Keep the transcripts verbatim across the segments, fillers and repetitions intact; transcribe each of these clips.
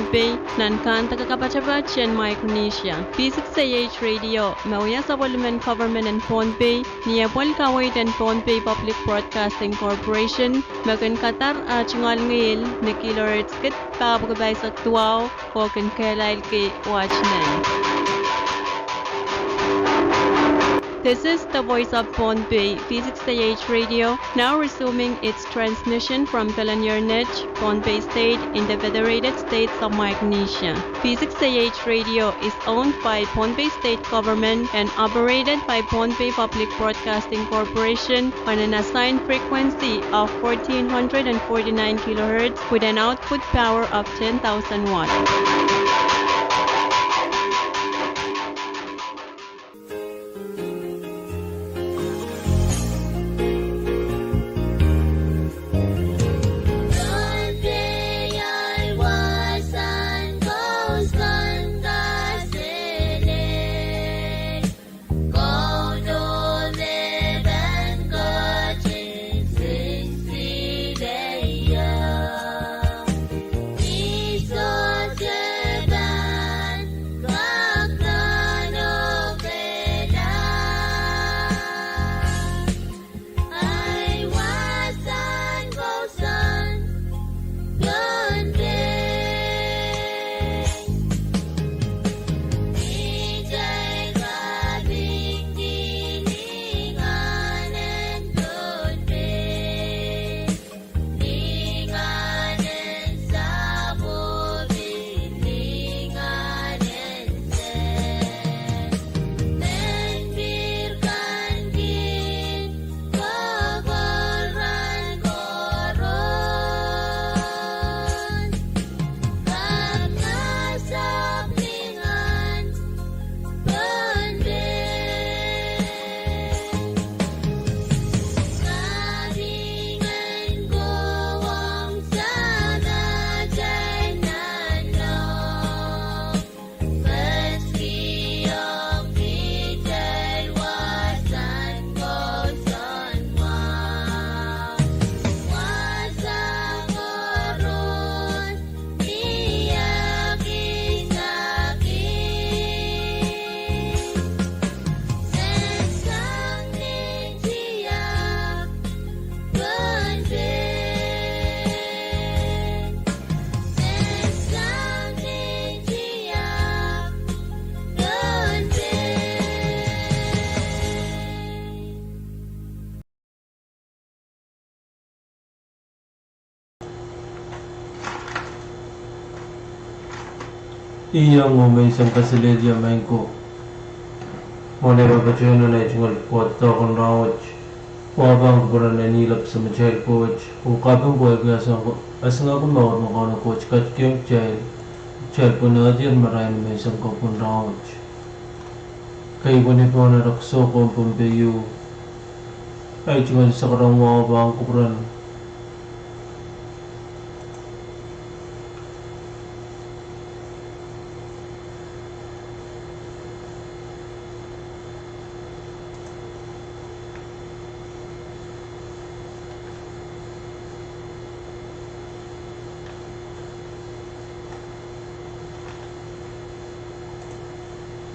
Pohnpei, nan kandeke kapatapat en Micronesia. V six A H Radio, me wia sapwellimen government en Pohnpei, ni apwal kaweid en Pohnpei Public Broadcasting Corporation, me kin kadar ah tungoal ngihl ni kilohertz kid pahieu pahisek duwau, oh kin kehlailki wet nan. This is the voice of Pohnpei, V six A H Radio, now resuming its transmission from Pelanier Net, Pohnpei State, in the Federated States of Micronesia. V six A H Radio is owned by Pohnpei State Government and operated by Pohnpei Public Broadcasting Corporation on an assigned frequency of fourteen hundred and forty-nine kilohertz with an output power of ten thousand watt. Ih iang oh menseng kaselehlie maing ko. Mwohn ei pahpa teikan, ei tungoal pwoat doadoahk en rahnwet, wahu pahn kupwuren en ilep samatail ko wet, oh kaping pwehki esingek mour me Kauno Koht ketikihong kitail, kitail pwunodien marain menseng kapw en rahnwet. Kei pwene pwehn erekiso ko en Pohnpei ieu, ei tungoal sakaradahn wahu pahn kupwuren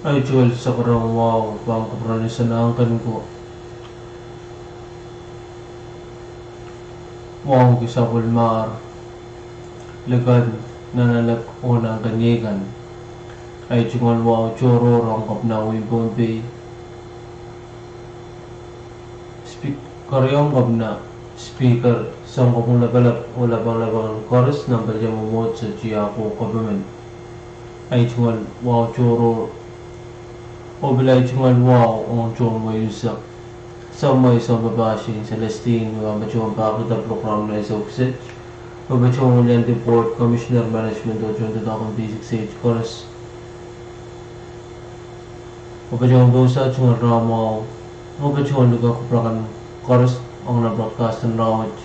Ei tungoal sakaradahn wahu pahn kupwuren iso nahn kan ko. Wahu ki sapwellimomwi, likan, nanalek oh nahnkeniei kan. Ei tungoal wahu tohrohr ong Kepina wehin Pohnpei, Spe-, Keriau Kepina, Speaker, Sounkopwung Lapalap oh lapalap en koaros nan paliamamwohdiso, tiahk oh koperment. Ei tungoal wahu tohrohr, oh pil ei tungoal wahu ong tohn wehi unsek, Samwei Sounpapah Shane Celestine, me pahn patohwan pahkihda prokram en ei soukiset, oh patohwan wiliandi Board, Commissioner, Management oh tohn doadoahk en V six A H koaros. Oh patohwan pousehla tungoal rahn mwahu, oh patohwan luke kupwur akan koaros ong nan broadcast en rahnwet.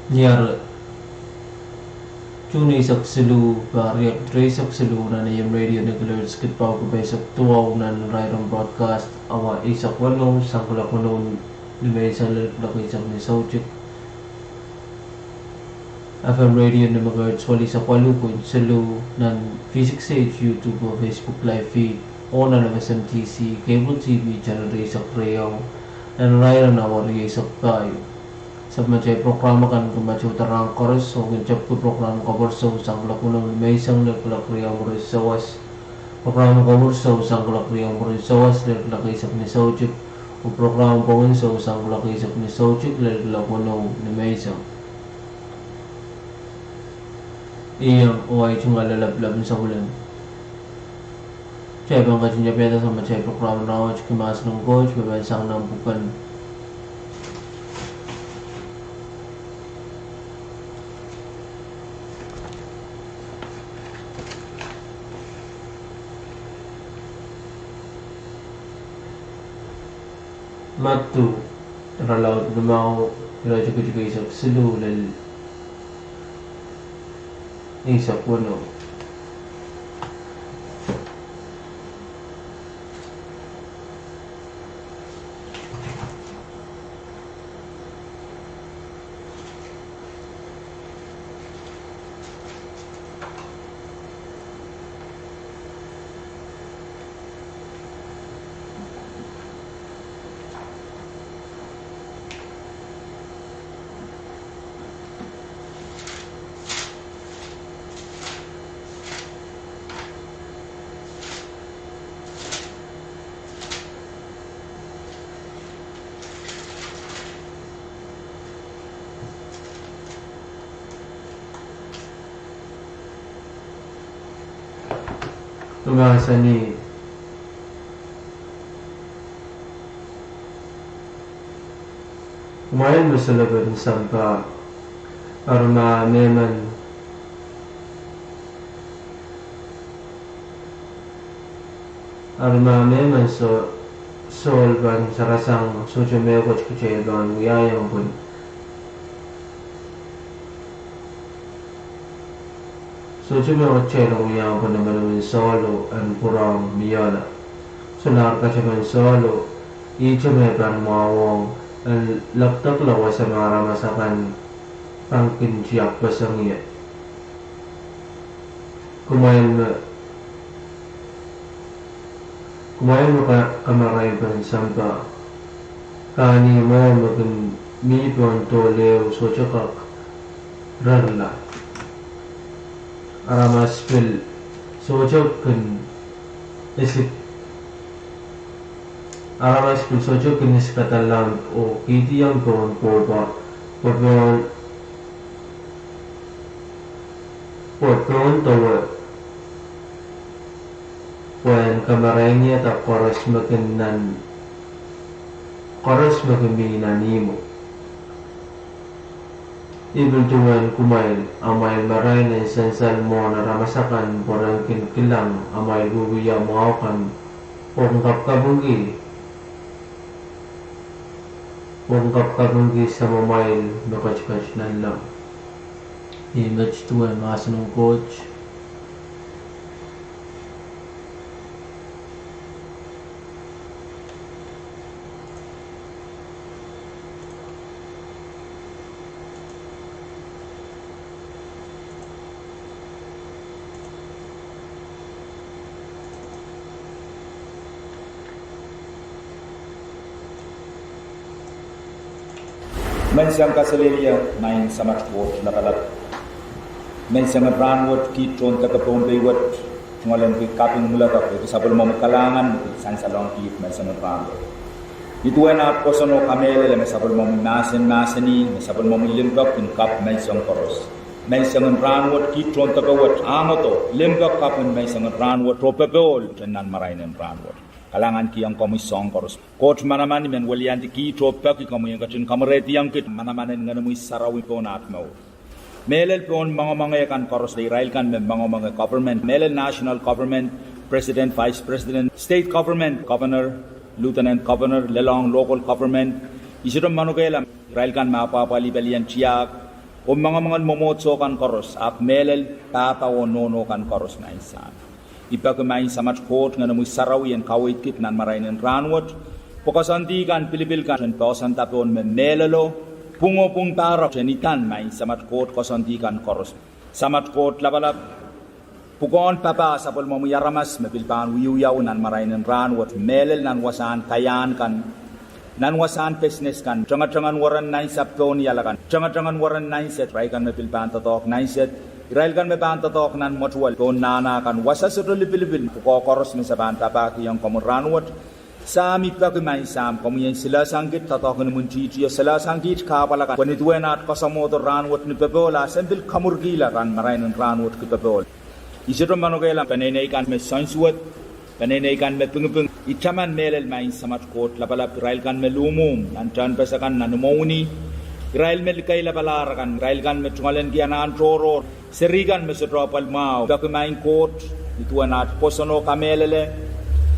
Ni ahr June eisek siluh, pahr riekid rieisek siluh, nan AM radio ni kilohertz kid pahieu pahisek duwau, nan irair en broadcast awa eisek weneu, sang kuloak weneu ni menseng lel kuloak eisek ni soutik. F M radio ni megahertz walisek waluh point siluh, nan V six H YouTube oh Facebook live feed, oh nan F S M T C cable T V channel eisek riau, nan irair en awa rieisek pahieu. Sapwellimatail program akan kin matohdahr rahn koaros, oh kin tepki program Koapwoarsou sang kuloak weneu ni menseng lel kuloak riau mwurin sawas. Program Koapwoarsou sang kuloak riau mwurin sawas lel kuloak eisek ni soutik, oh program Pwongin Sou sang kuloak eisek ni soutik lel kuloak weneu ni menseng. Iang oh ahi tungoal lapalap en sapwellime. Kitail pahn ketin kapaiada samatail program rahnwet ki mahsen en Koht me pahn sang nan pwuken Madiu, irelaud limau, iretikitik eisek siluh lel eisek weneu. Mahsanih: Kumwail me solahr en sampah, eri ma mehmen Eri ma mehmen soh, sohl pahn sarasang, sohte mehkot kitail pahn wiahiong pwon. Sohte mehkot kitail en wiahiong pwon emenemen sohlo en pwurehng miohla. Solahr kataman sohlo, ihte me pahn mwahuwong en lekdekla wasa me aramas akan pahn kin tiahk pweseng ie. Kumwail me, kumwail me ka, kamarain pahn sampah. Kahnimwo me kin mi pohn dohl ehu sohte kak rerla. Aramas pil sohte kin isik, aramas pil sohte kin isikada lamp oh kihdiong pohn pwopwa, pwe pohn, pwe pohn dewe, pwe en kamarainihada koaros me kin nan, koaros me kin mi nan ihmwo. I pil duwen kumwail, amwail marain en sansal mwohn aramas akan pwe ren kin kilang amwail wiewia mwahu kan, oh kin kapikapingki, oh kin kapikapingki Samamwail me ketiket nanleng. Ih met duwen mahsen en Koht. Menseng kaselehlie, Maing Samat Koht Lapalap. Menseng en rahnwet kiht tohn deke Pohnpei wet, tungoalenki kaping mwuledek, pwehki sapwellimomwi kalahngan me pil sansalohng kiht menseng en rahnwet. Nin duwen at pwoson oh kamehlele me sapwellimomwi mahsen mahsanih, me sapwellimomwi limpoak kin kap menseng koaros. Menseng en rahnwet kiht tohn deke wet, ahngdo, limpoak kapw en menseng en rahnwet oh popohl nan marain en rahnwet. Kalahngankihong komwi soahng koaros. Koht manaman, I men weliandi kiht oh peki komwi en ketin kamwerehdiong kiht manaman en Ngenomwi Sarawi pohn at mour. Mehlel pohn moangomoange kan koaros, de irail kan me moangomoange government, mehlel national government, president, vice president, state government, governor, lieutenant governor, lelohng local government, I sohte manokehla irail kan me apwahpwalih pelien tiahk, oh moangomoangen mwomwohdiso kan koaros, ahpw mehlel pahpa oh nohno kan koaros, Maing Sahm. I peki Maing Samat Koht Ngenomwi Sarawi en kaweid kiht nan marain en rahnwet, pwe koasoandi kan, pilipil kan, en poahsoanda pohn me mehlelo, Pwung oh pwung pahrek, en idan maing Samat Koht koasoandi kan koaros. Samat Koht lapalap, pwukoahn papah sapwellimomwi aramas me pil pahn wiewiawi nan marain en rahnwet, mehlel nan wasahn kaiahn kan, nan wasahn business kan, tengetengen weren nainsapw pohn iala kan, tengetengen weren nainset, irail kan me pil pahn doadoahk nainsed, irail kan me pahn doadoahk nan mwetuwel pohn nahna kan, wasa sohte lipilipil, pwukoa koaros me se pahn papahkihong komwi rahnwet. Sahm, I peki maing Sahm, komwi en silasangi kiht doadoahk en imwintihti oh silasangi kiht kahpwal akan, pwe ni duwen aht kasamwodo rahnwet ni popohl, a sen pil kamwurkihla nan marain en rahnwet ki popohl. I sohte manokehla peneinei kan me soansuwed, peneinei kan me pingiping. I taman mehlel maing Samat Koht lapalap irail kan me luhmwuhm nan tehnpas akan, nan imwowini, irail me likeilapalahr akan, irail kan me tungoalenki anahn tohrohr, seri kan me sohte apwal mwahu. I peki maing Koht, ni duwen aht pwoson oh kamehlele,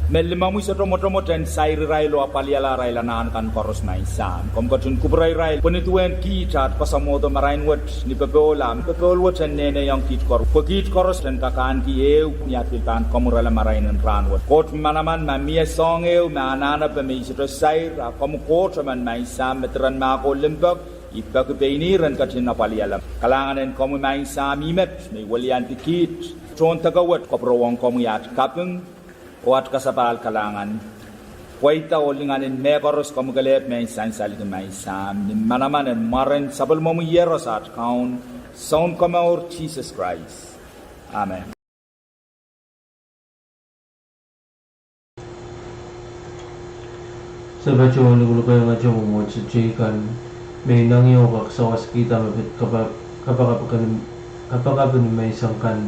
me limomwi sohte mwotomwot en sair irail oh apwaliala arail anahn kan koaros maing Sahm. Komw ketin kupwure irail, pwe ni duwen kiht aht kasamwodo marain wet ni popohl, a popohl wet en nehnehiong kiht koaros, pwe kiht koaros en kak ahneki ehu ni aht pil pahn kamwurala marain en rahnwet. Koht manaman, ma mie soahng ehu me anahnepe me I sohte sair, a komwi Koht emen maing Sahm me diren mahkohng limpoak, I peki pein ih ren ketin apwaliala. Kalahngan en komwi maing Sahm, I met me I weliandi kiht tohn deke wet, kupwurowong komwi aht kaping oh aht kasapahl kalahngan. Pweida oh lingan en mehkoaros komwi kelehpw me I sansalki maing Sahm, ni manaman en mwaren sapwellimomwi Iehros aht Kaun, Sounkomour Sises Krais. Amen. Se patohwan luhluhluhkehngete mwomwohdiso teikan me inengieng oh kak sawaskihda me pid kapakap, kapakap en, kapakap en menseng kan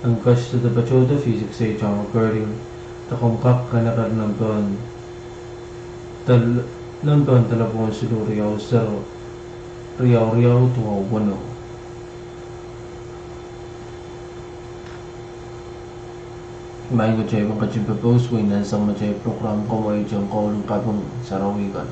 en ketido de patohdo V six eight ong recording, de komw kak kanekehla nan pehn, nan pehn delepwohn siluh riau sero, riau riau duwau weneu. Maing, kitail pahn ketin pepous wehin nan samatail program, komw iang koulin kaping sarawi kan.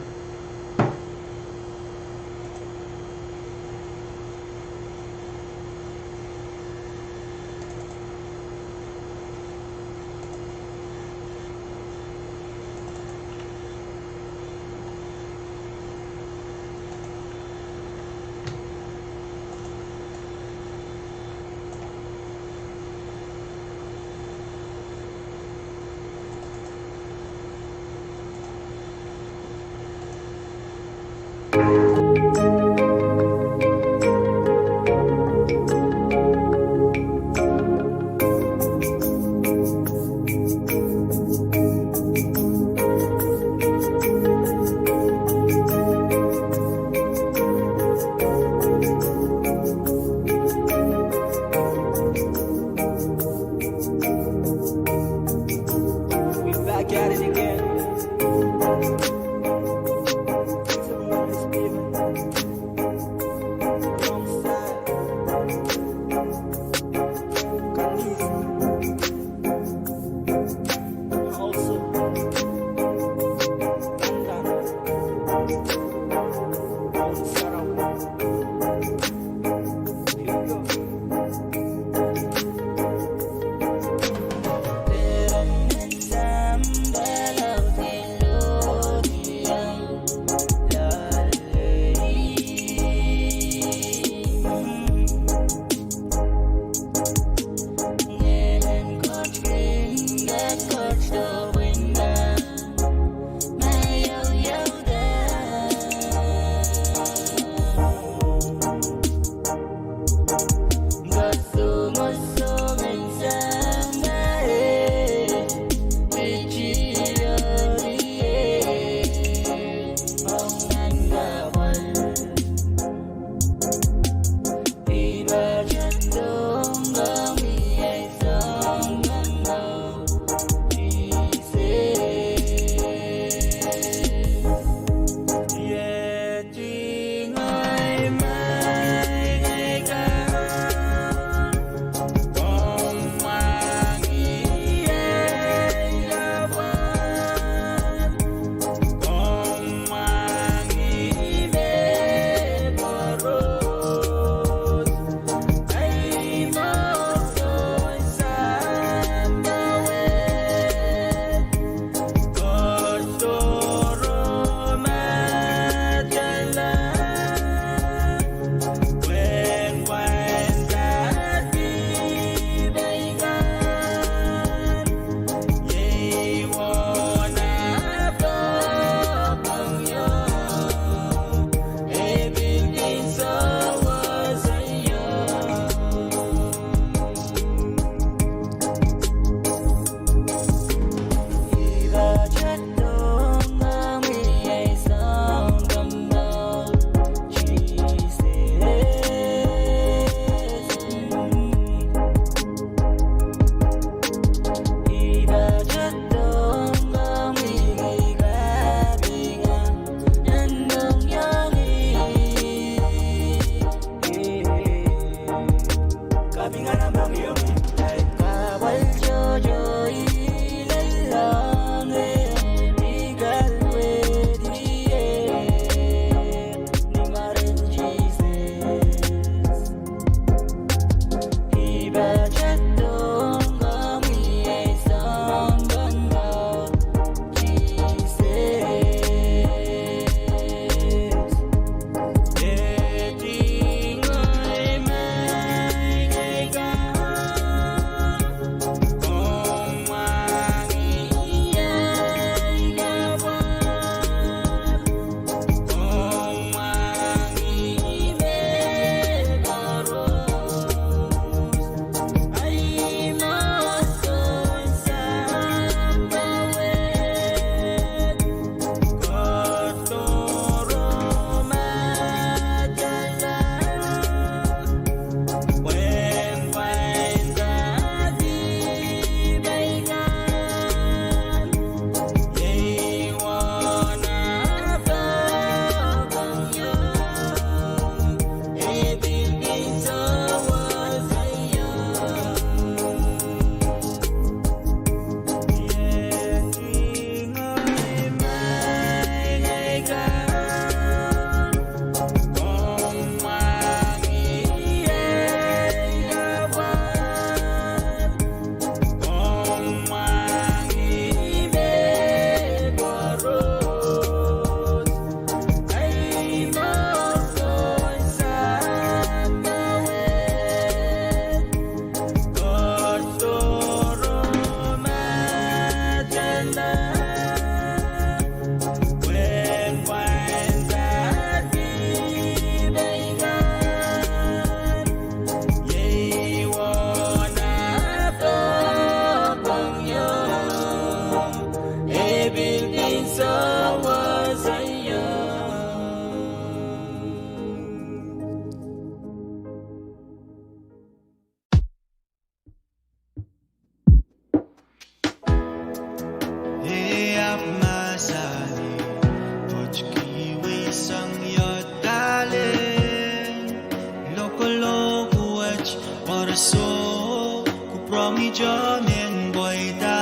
Ong ito mehn pweida,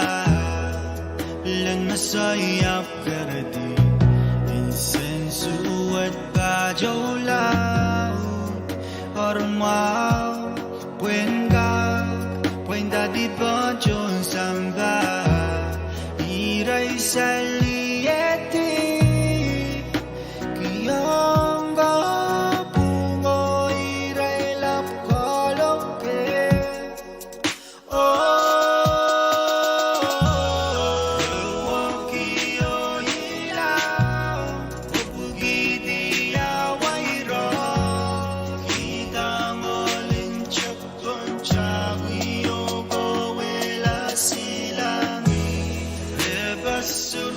lel me soai ahpw keredi, nsensuwed pahtoula, oarmwahu, pwehn kak pweindadi pohn tohn sampah, irail saliedi, kihong kapwungo irail ahpw kaloke. Oh, oh, kio ila, oh, pwukidi awa iro, kihda ngolin tepon tawio kowehla silangi, e pahson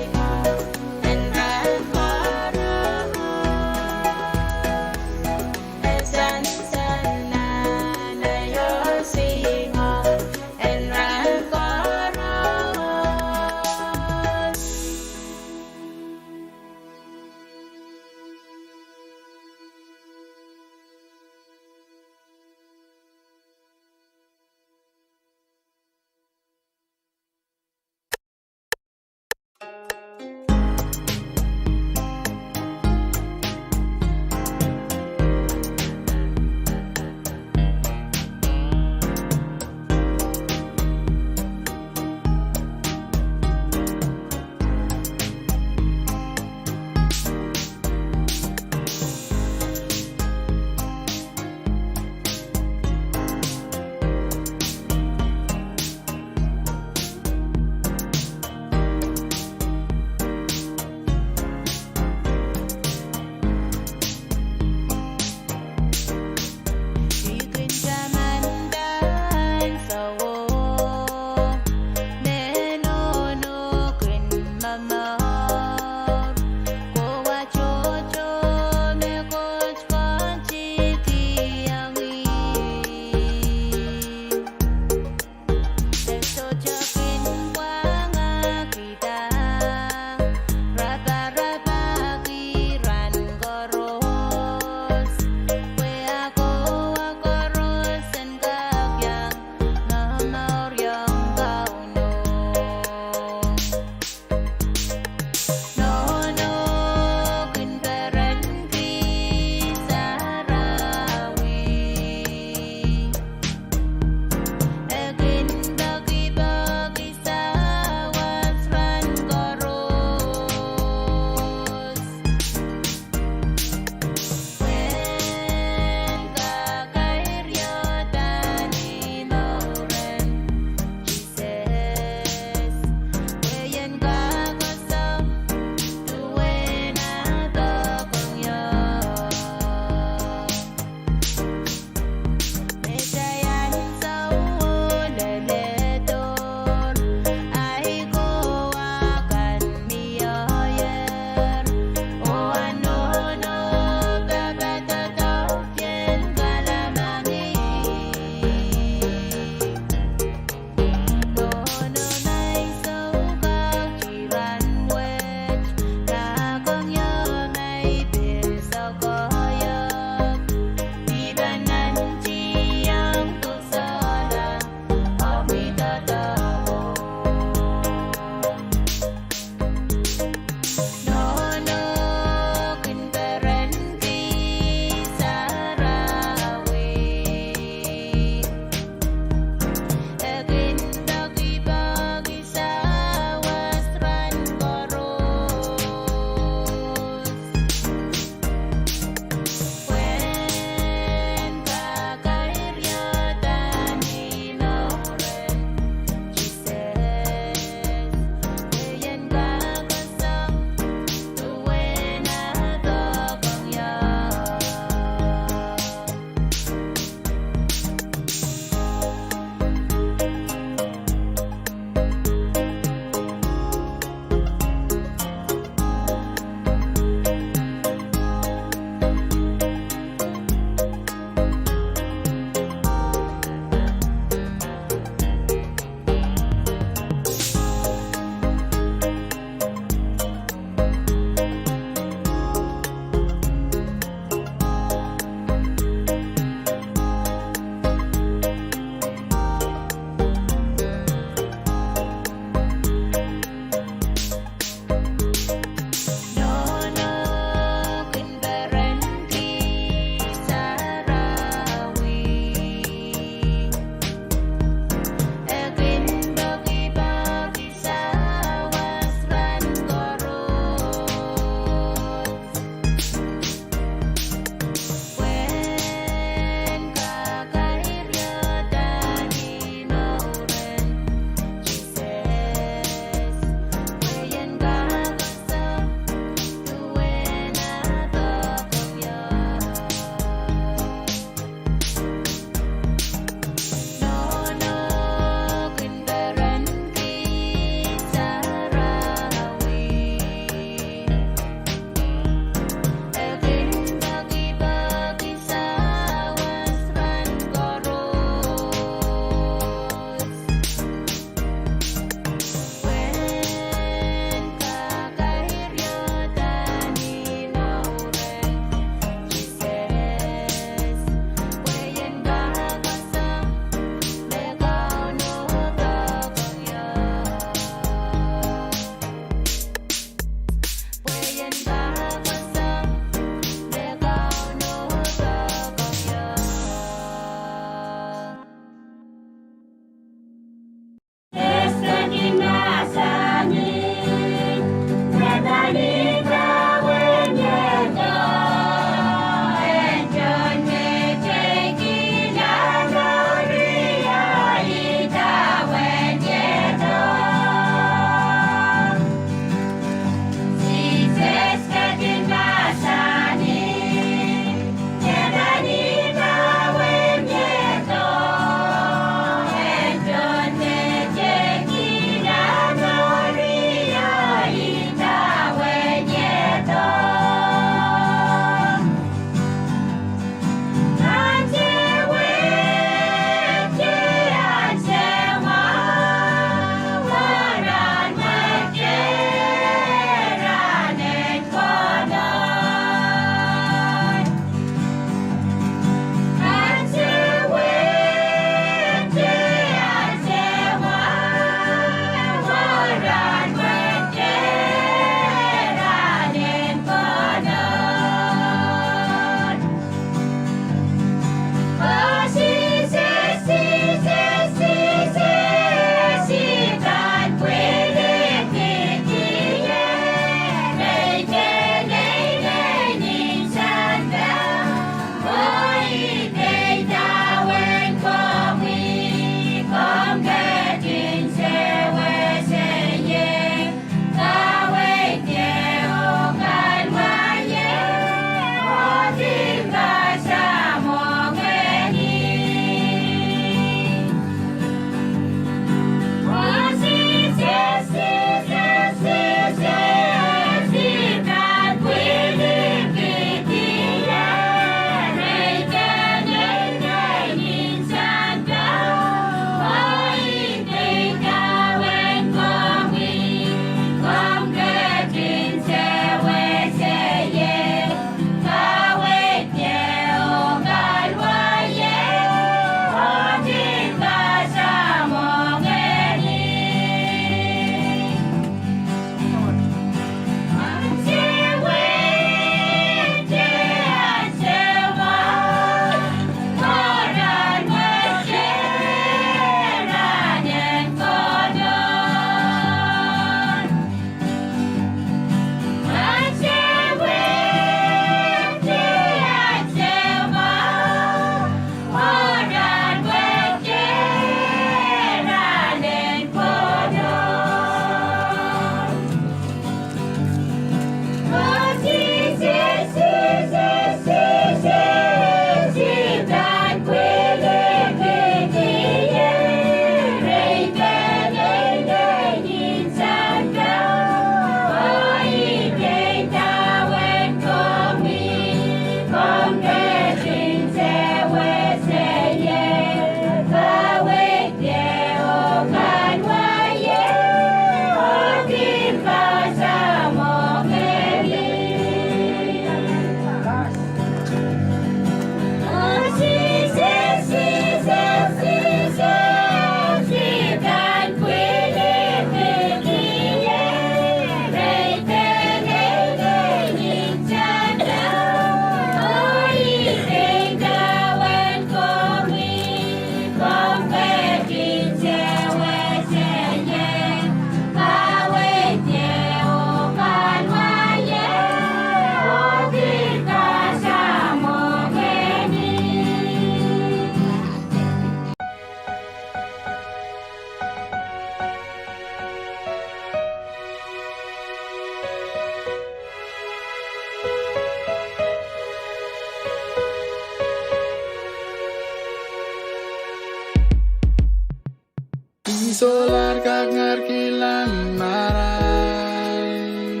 Solahr kak ngerkihla ni marain.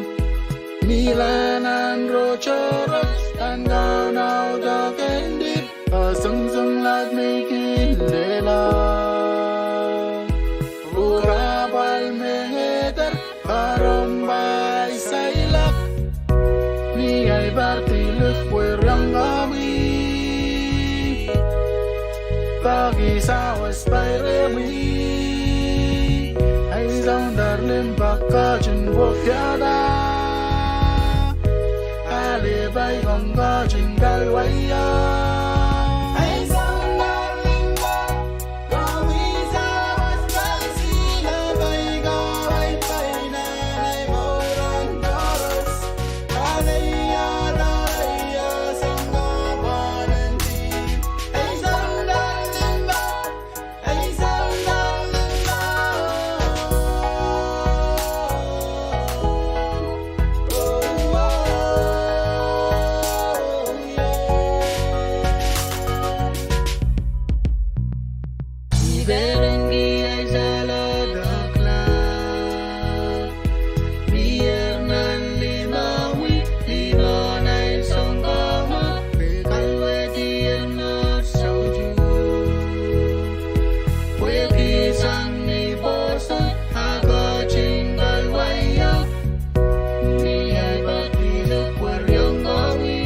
Mihla nan rotorot en Kauno doken dihp, oh songosong laud me kin lella. Pwuhk apwal me ngeder, oh romwail sailak. Ni ei pahn pilik pwuriong komwi, peki sawas pei rehmwi. Ei soundahr limpoak ketin wofyada, ale pei komw ketin kalwaio. Ei soundahr limpoak Mie nan limomwi, limon ei sounkomour, pwe kalwedi en mour soutuk. Pwehki sang ni pwoson, a ketin kalwaio. Ni ei pahn pilik pwuriong komwi,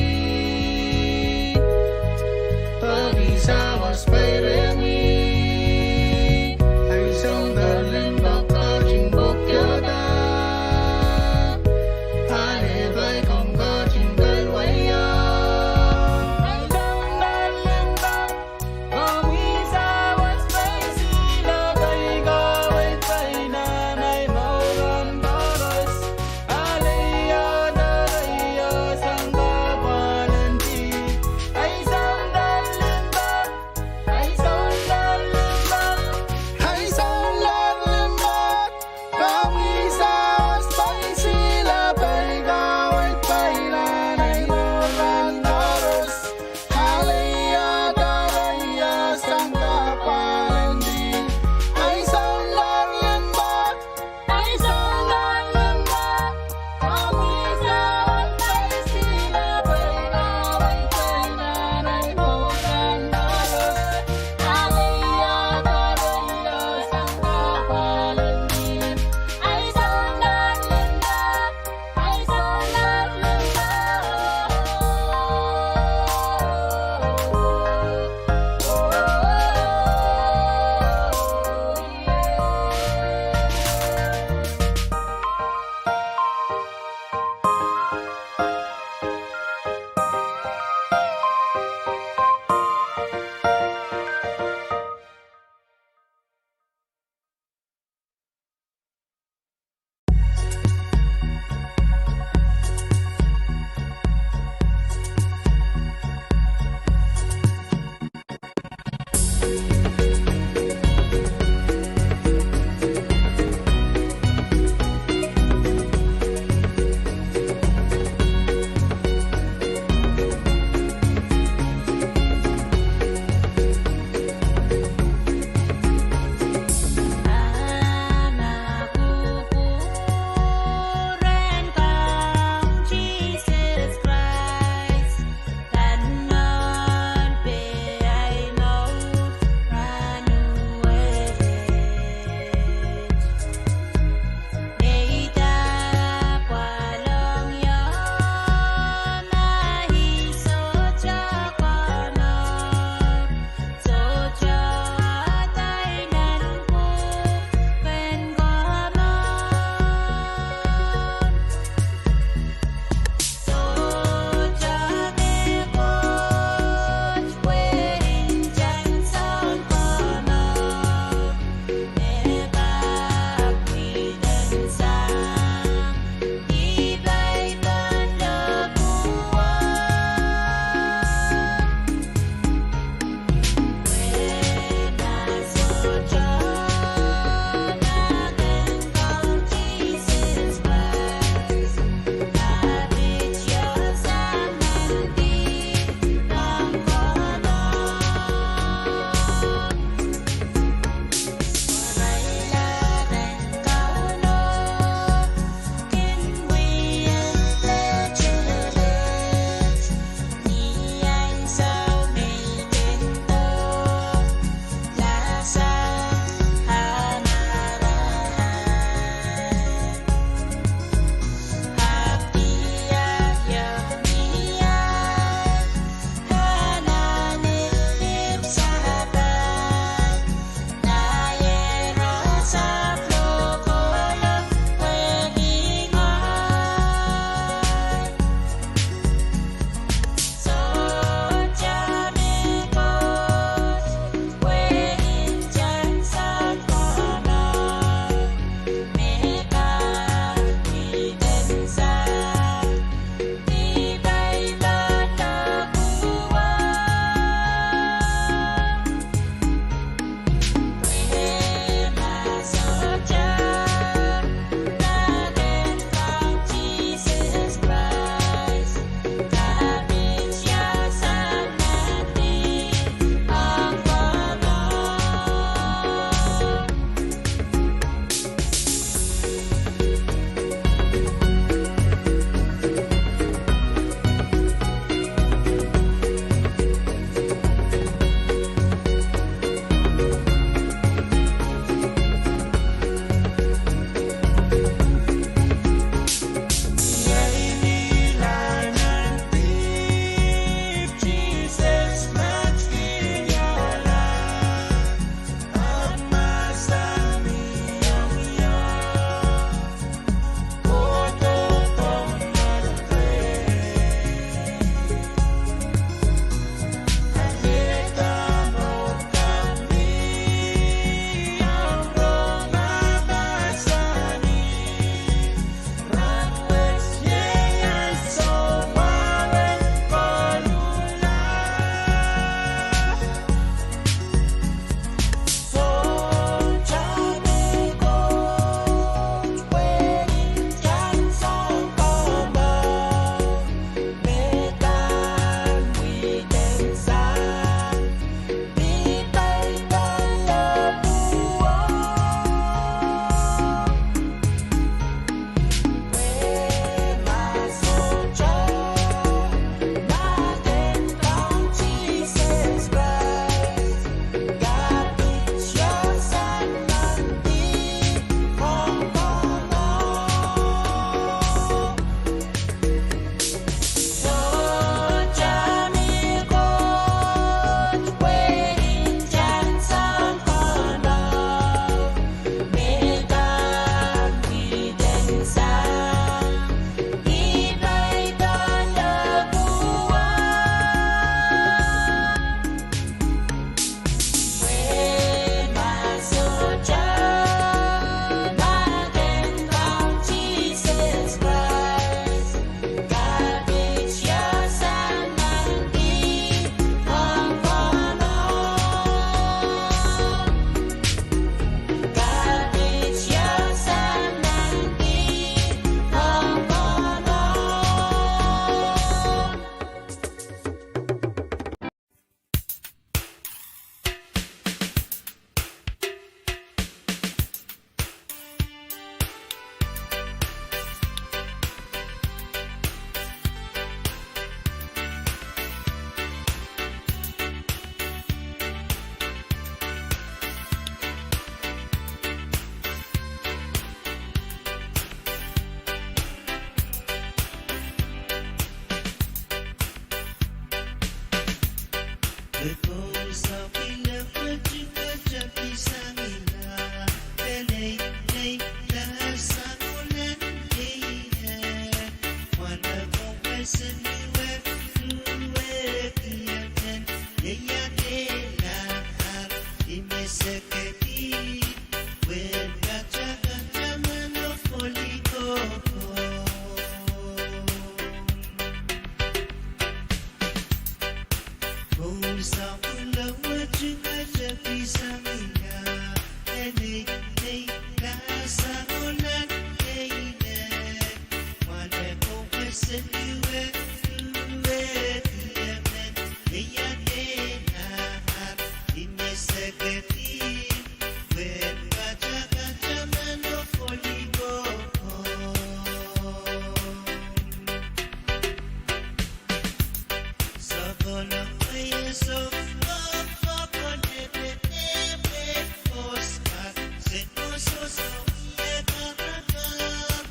peki sawas pei rehmwi. Kedi, pwehn katakataman oh kolikohko. Koul sapwellimomwi katepisang ia, e nei, nei, lasang oh nan keine. Mwahneko pwe se duwe, duwe, duwe men, nei, ia, nei, nah, ah, ih me se kedi, pwehn katakataman oh kolikohko. Sokono pwe e song, oh, oh, oh, ne pene pwe, oh, skat, se, oh, so, so, ie karakar.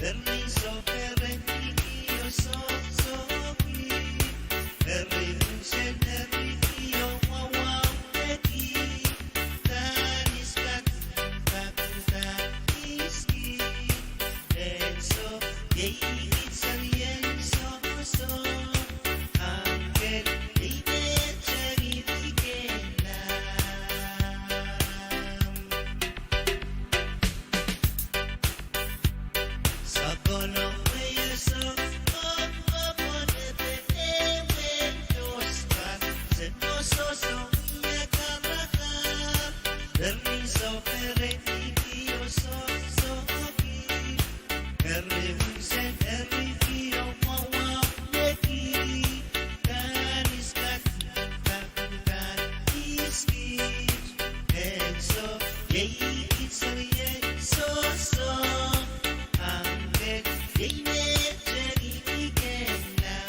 Eri so, pere, kiki, oh, so, so, ki. Eri unsen, eri ki, oh, wa, wa, e ki. Kanis, kak, kak, kak, kis, ki. Ansou, iei ih serien soso, angel, iei me tengihki kehn lam. Sokono pwe e song, oh, oh, oh, ne pene pwe, oh, skat, se, oh, so, so, ie karakar. Eri so, pere, kiki, oh, so, so, ki. Eri unsen, eri ki, oh, wa, wa, e ki. Kanis, kak, kak, kak, kis, ki. Ansou, iei ih serien soso, angel, iei me tengihki kehn lam.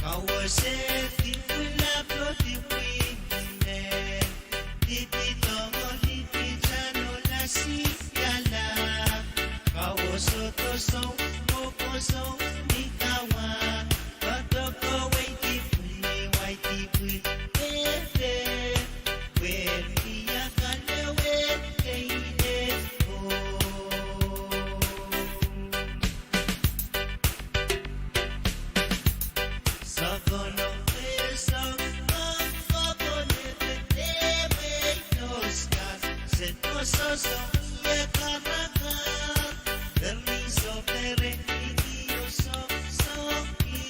Kawo se dipwila pwodipwine, dipidohng oh dipitano lasi kala. Kawo sohte soun, oh, oh, soun ni kawa. Kadoke wei dipwil, ni wai dipwil, eh, eh. Pwe ia kalewe keide oh. Sokono pwe e song, oh, oh, oh, ne pene pwe, oh, skat, se, oh, so, so, ie karakar. Eri so, pere, kiki, oh, so, so, ki.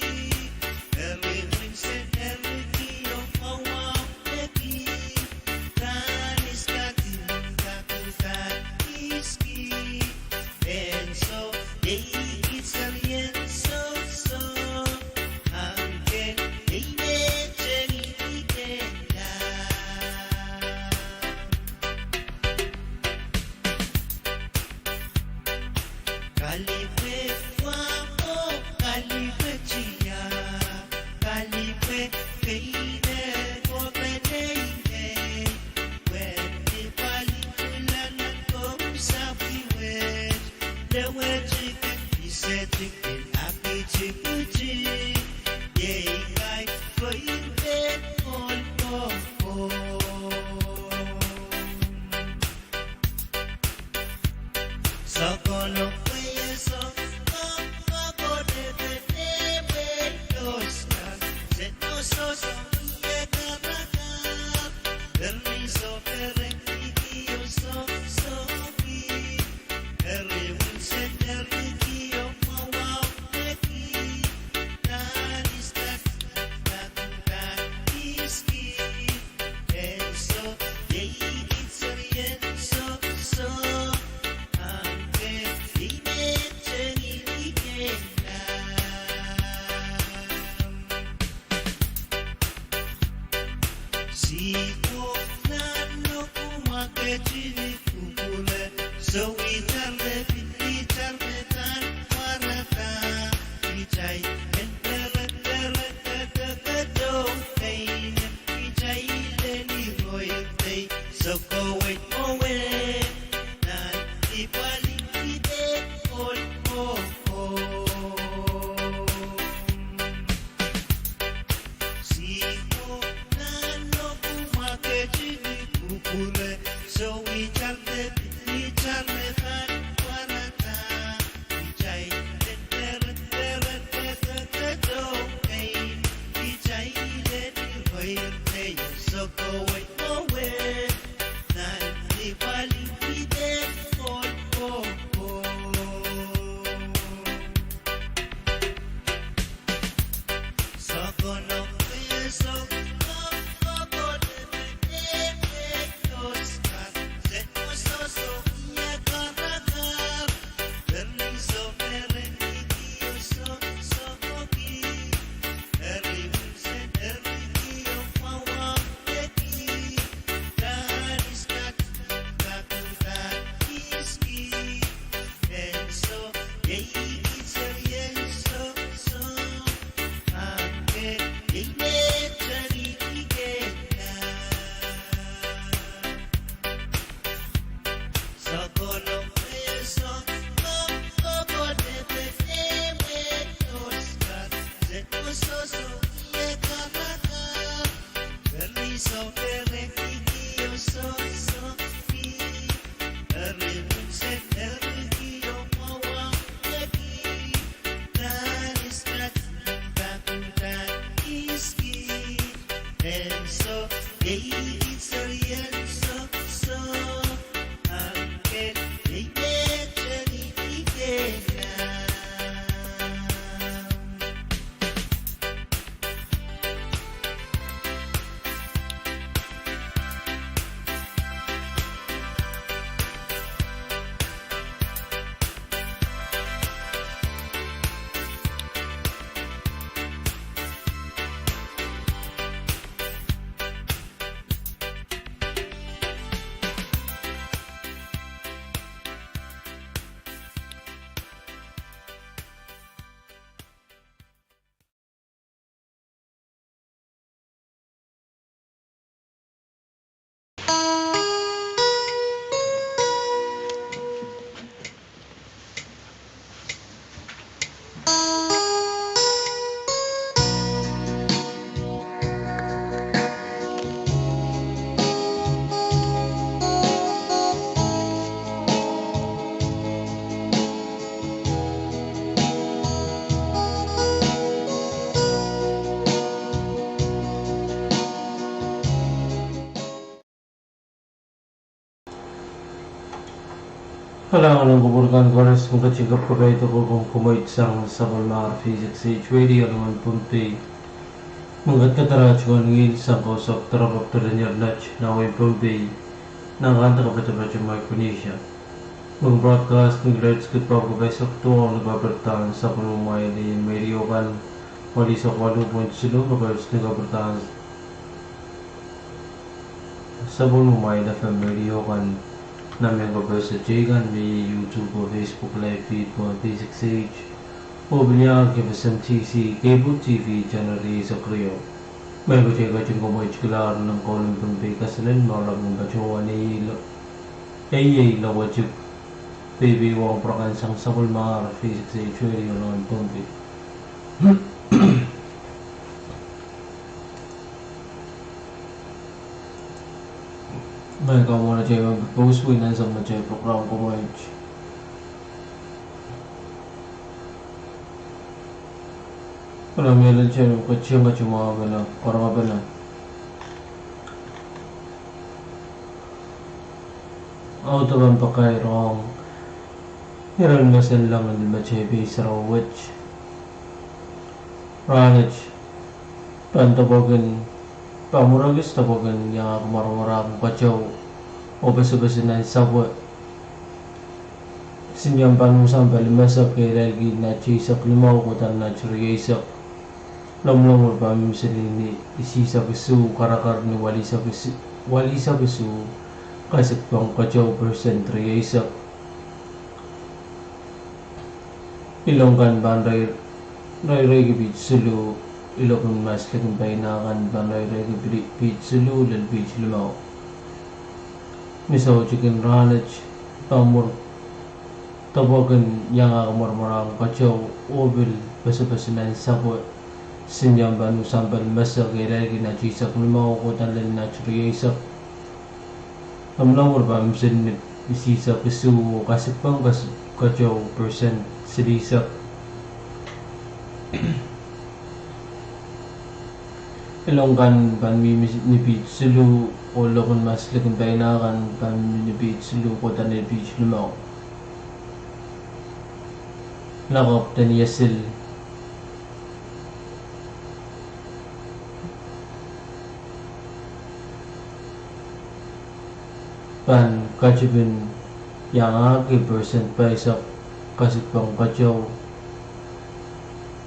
Eri unsen, eri ki, oh, wa, wa, e ki. Kanis, kak, kak, kak, kis, ki. Ansou, iei ih serien soso, angel, iei me tengihki kehn lam. Kalipwe wa oh, kalipwe tia, kalipwe keide oh peneinei, pwehn ni pali pwulana kou sapwihwet, lewetike, isetike, akitikuti, iei kain koirpe, kolkohko. Sokono pwe e song, oh, oh, oh, ne pene pwe, oh, skat, se, oh, so, so, ie karakar. Eri so, pere, kiki, oh, so, so, ki. Eri unsen, eri ki, oh, wa, wa, e ki. Kanis, kak, kak, kak, kis, ki. Ansou, iei ih serien soso, angel, iei me tengihki kehn lam. Sihpwo nan loku mwaketin kupwure, sowi tarme, pil tarme, dan warada, kitail en pere, pere, pere, pere, doh, pein kitail en iroir dei, sokowei, owei, nan dipwali, dipwil, oh, oh, oh. Sihpwo nan loku mwaketin kupwure, sowi Kalahngan en kupwur kan koaros, me ketin kapkapaiada kokohp en komoit sang sapwellimomwi V six H Radio Lowen Pohnpei. Me ketiket arail tungoal sang kausok doaropwe pwutak en iernat nan wehin Pohnpei, nan kante kapatapat en Micronesia. Me broadcast ni kilohertz kid pahr ko paisek duwau ni kapirda sapwellimomwi radio kan, walu eisek waluh point siluh megahertz ni kapirda sapwellimomwi F M radio kan, nan mehn kapehse teikan me iei YouTube oh Facebook live feed pwon V six H, oh pil iang F S M T C cable T V channel rieisek riau. Me patohwan ketin komoit kalahngan nan kaunop en Pohnpei, kaselel me oaralap en patohwan ei, ei, ei lowetik, peipein wahn pwurehng sang sapwellimomwi V six H Radio Lowen Pohnpei. Mie kamwahn atail pwosonwei nan sampah atail program komoit. Kalahngan me lel atail ketin katimwahu pene, korong pene. Audepen pakair ong irail me senleng en lime tepei sarawi wet. Rahnwet pahn dopwokin, pahn mwur ekis dopwokin iangahki mwaramwarahn keteu oh pesepesen nan sapwe. Silian pahn usahn pali mesek kehlailki nait eisek limau kohda nait rieisek. Lomwlomwur pahn misenin isihsek isuh, karakar ni walisek isuh, walisek isuh, kasikpong keteu percent rieisek. Ilong kan pahn rai, raireiki pid siluh, ilok en mas likin paina kan pahn raireiki pid, pid siluh lel pid limau. Ni soutik en rahnwet pahn mwur dopwokin iangahki mwaramwarahn keteu oh pil pesepesen nan sapwe. Silian pahn usahn pali mesek kehlailki nait eisek limau kohda lel nait rieisek. Lomwlomwur pahn misenin isihsek isuh oh kasikpong kas-, keteu percent silihsek. Ilong kan pahn mihmi ni piht siluh, oh lokon mas likin paina kan pahn mihmi ni piht siluh kohda ni piht limau. Lakapw en Iasel pahn katipin iangahki percent pahisek kasikpen keteu,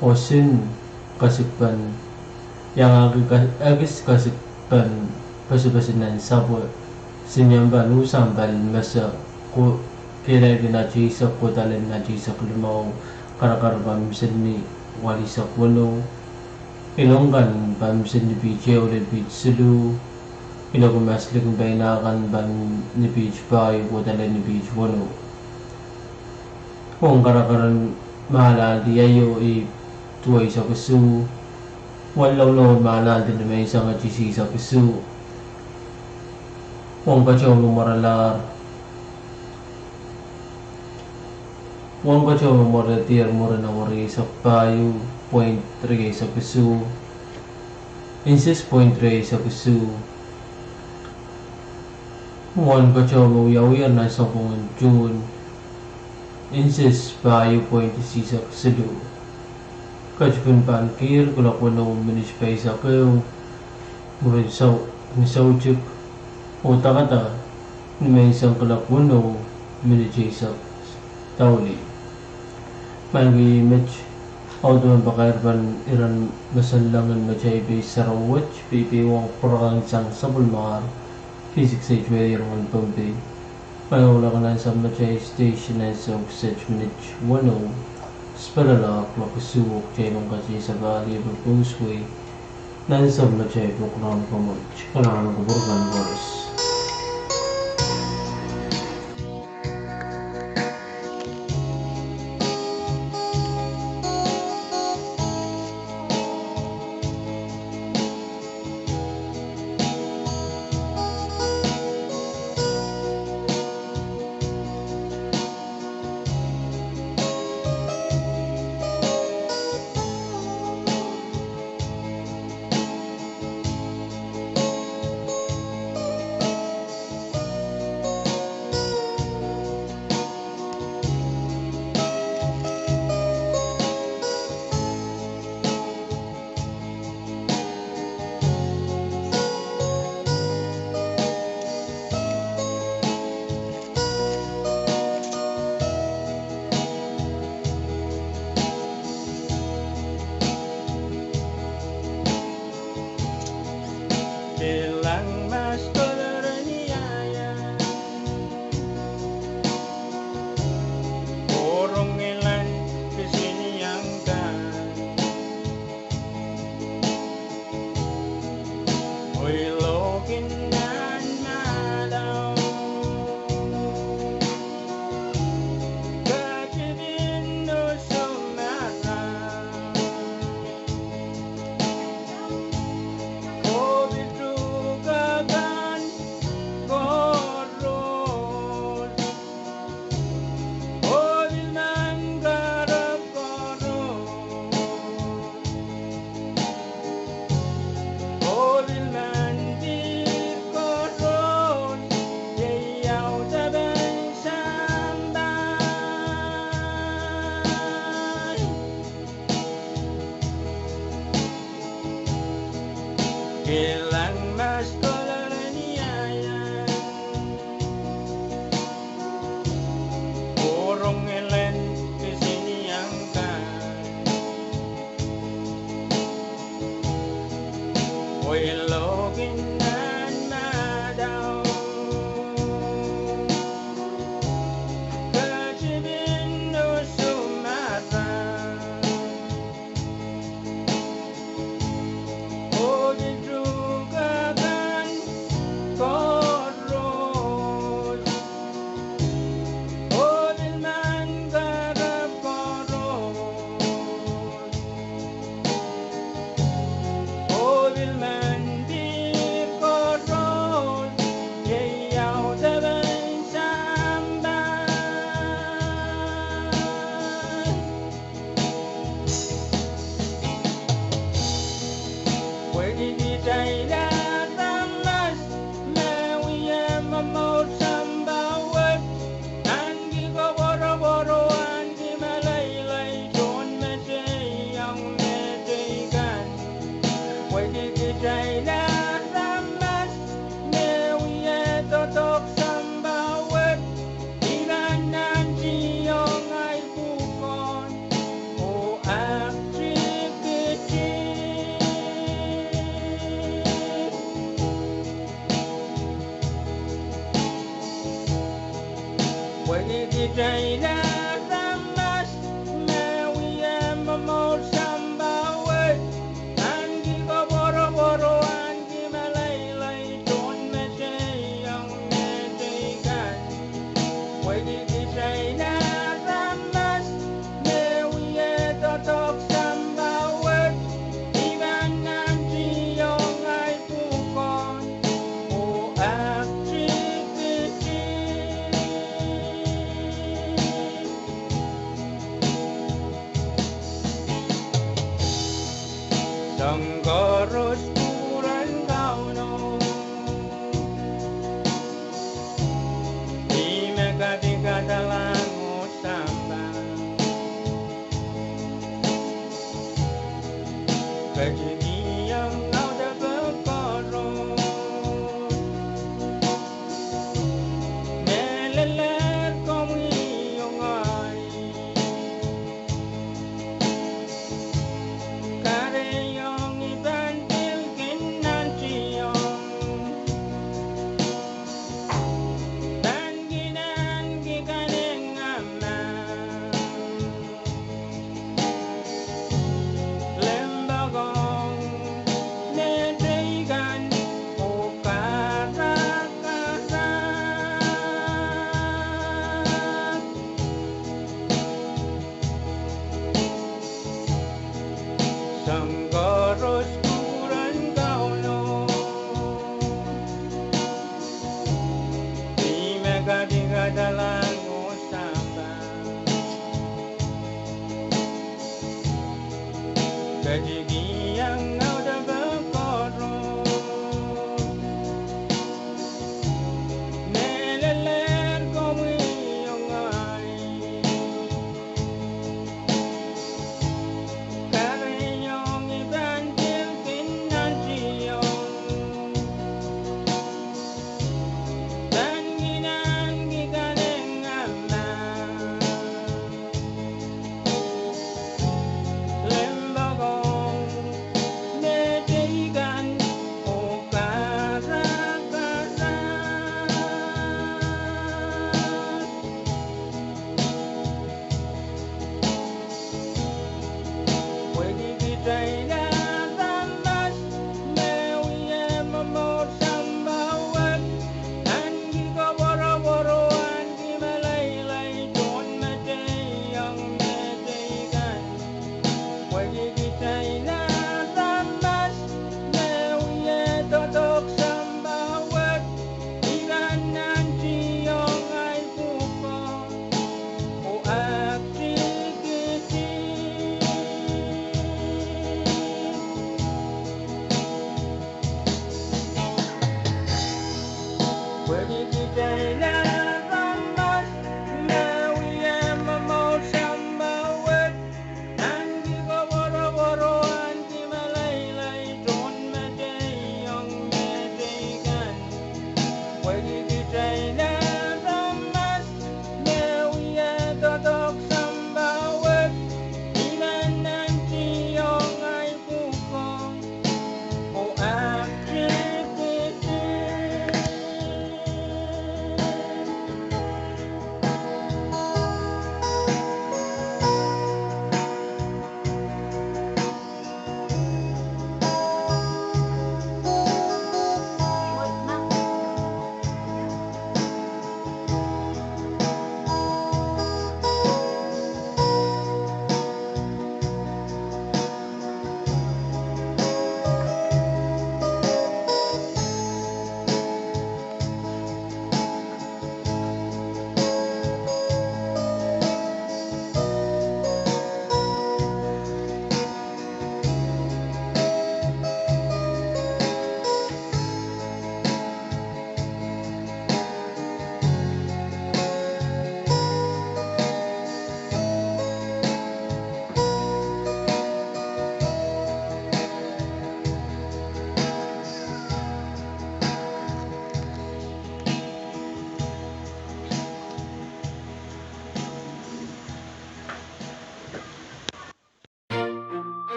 oh sin kasikpen iangahki ka-, ekis kasikpen pasapasi nan sapwe, sin iang pahn usampal mese ko-, kehlail en ateisek kohda lel ateisek limau, karakar pahn mihmi ni walisek weneu. Ilong kan pahn mihmi ni piht ehu lel piht siluh. Iloko mas likin paina kan pahn ni piht pahieu kohda lel ni piht weneu. Ong karakar en mahlahndi aio ih duweisek isuh. Wen loulou mahlahndi nimenseng tisihsek isuh. Wen keteu me mweralahr. Wen keteu me mweredier mwurin ehu rieisek pahieu point rieisek isuh. Inches point rieisek isuh. Wen keteu me wiawiher nan sapwungen June. Inches pahieu point isihsek siluh. Ketipin pahn kihr kuloak weneu minit pahisek ehu mwurin sou-, ni soutik, oh dakada nimenseng kuloak weneu minit eisek daulih. Maing ki met audepen pakair pahn iren mesen langin matail pei sarawi wet, pei pei wong pwurehng sang sapwellimar V six H radio en Pohnpei. Maing ohlak nan sampah matail station en sohte minit weneu, spelala kuloak isuh, oh kitail pahn kak sapahl ie pwe pouswei nan sampah matail pwuhk rahn komour. Kalahngan en kupwur kan koaros. Kilang mas kolor ni ayan. Orong elan kisiniang kan. Oilokin nan malau. Katidin no somara. Obitu kakan koron. Obil man karap koron. Obil man dir koron. Yeiau tapan sampah. Kilang mas kolor ni ayan. Orong elen kisiniang kan. Oilokin nan malau. Katidin no somara. Obil tu kakan koron. Obil man karap koron. Obil man dir kitail aramas me wie doadoahk sampah wet, I pahn nantihong ahi pwukoa oh activity. Pwehki kitail aramas me wie momour sampah wet, ahneki koapworopwor oh ahneki meleilei tohn mehteiong mehteikan. Pwehki kitail aramas me wie doadoahk sampah wet, I pahn nantihong ahi pwukoa oh activity.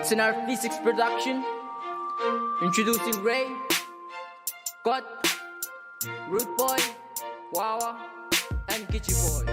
It's an R V six production. Introducing Ray, Kot, Rude Boy, Wawa, and Kichi Boy.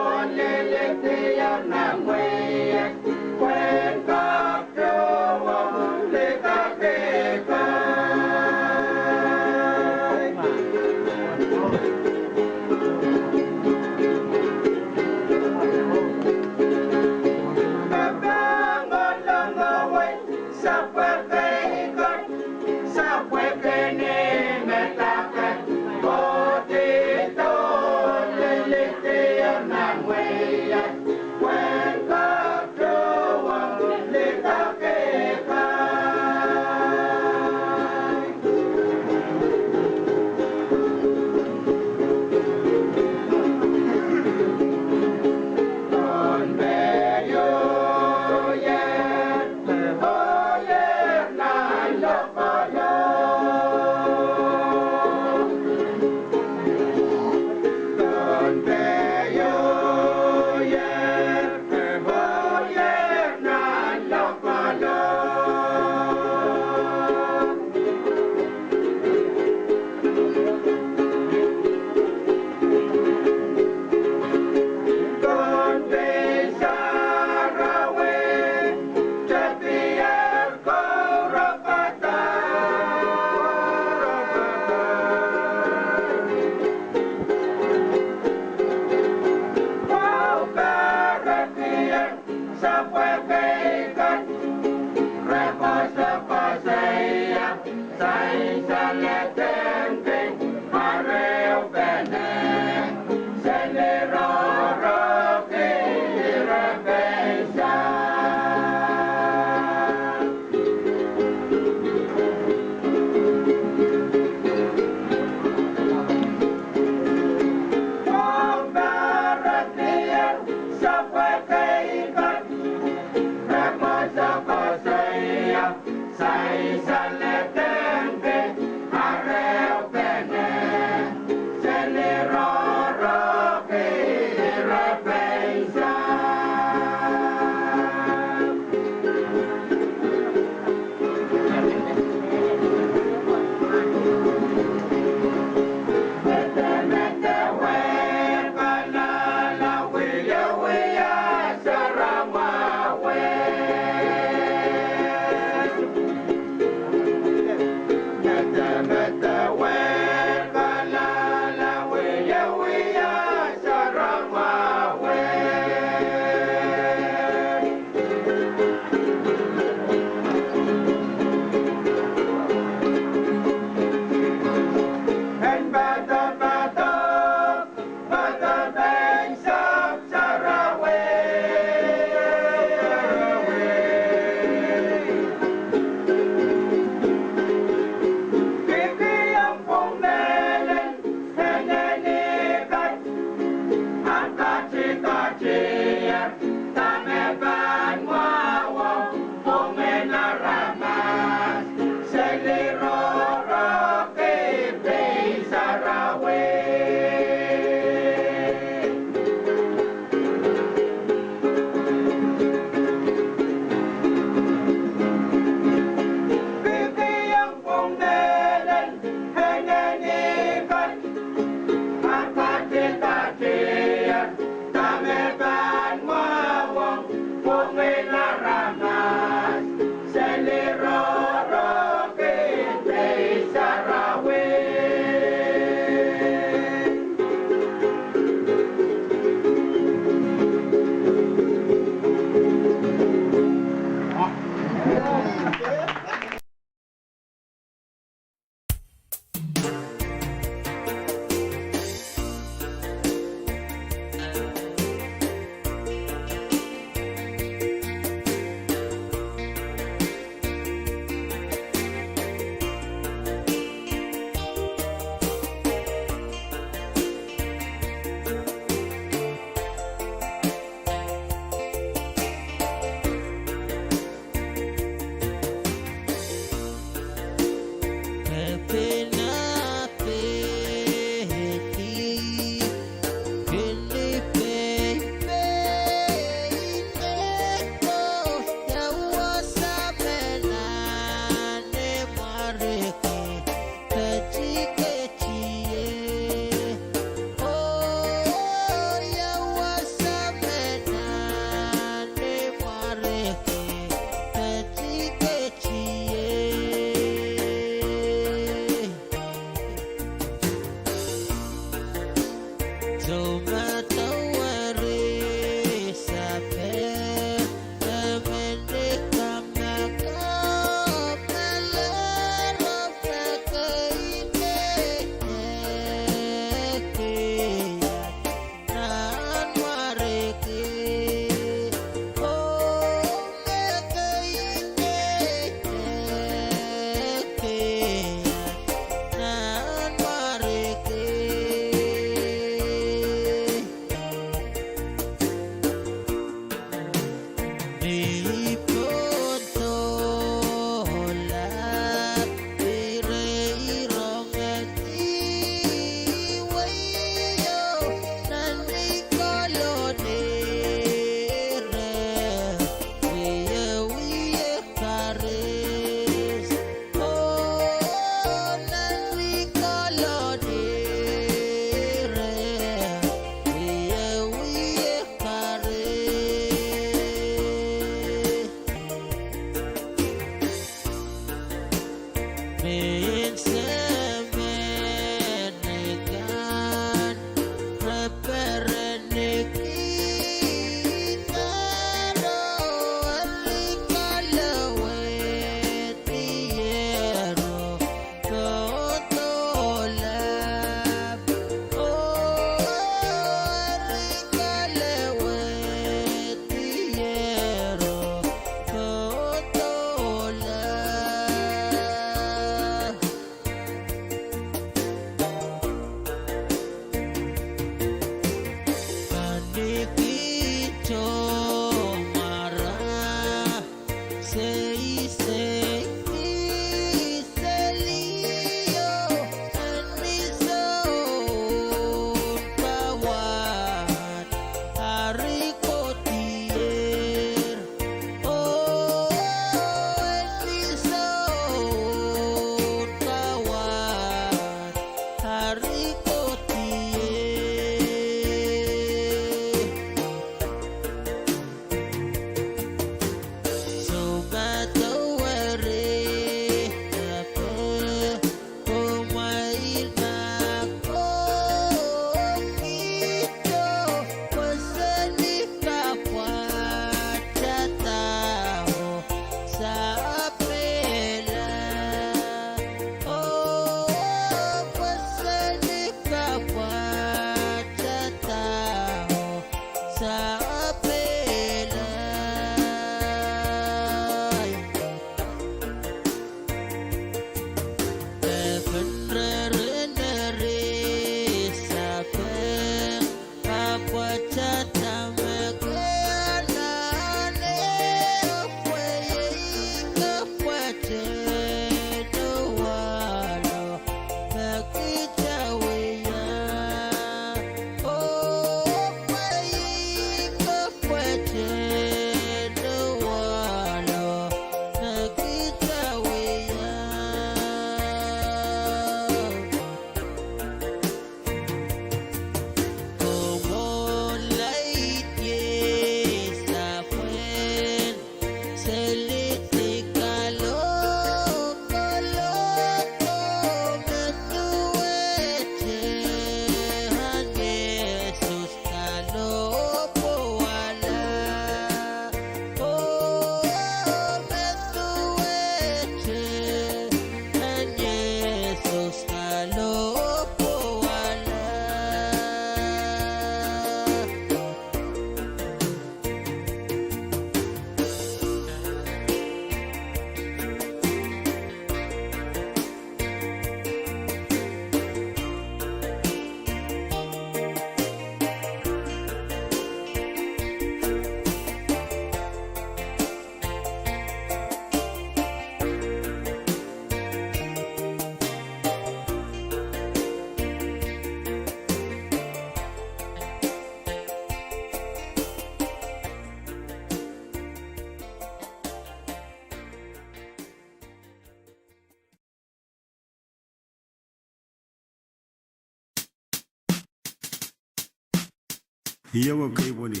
Ih ewe kei pweni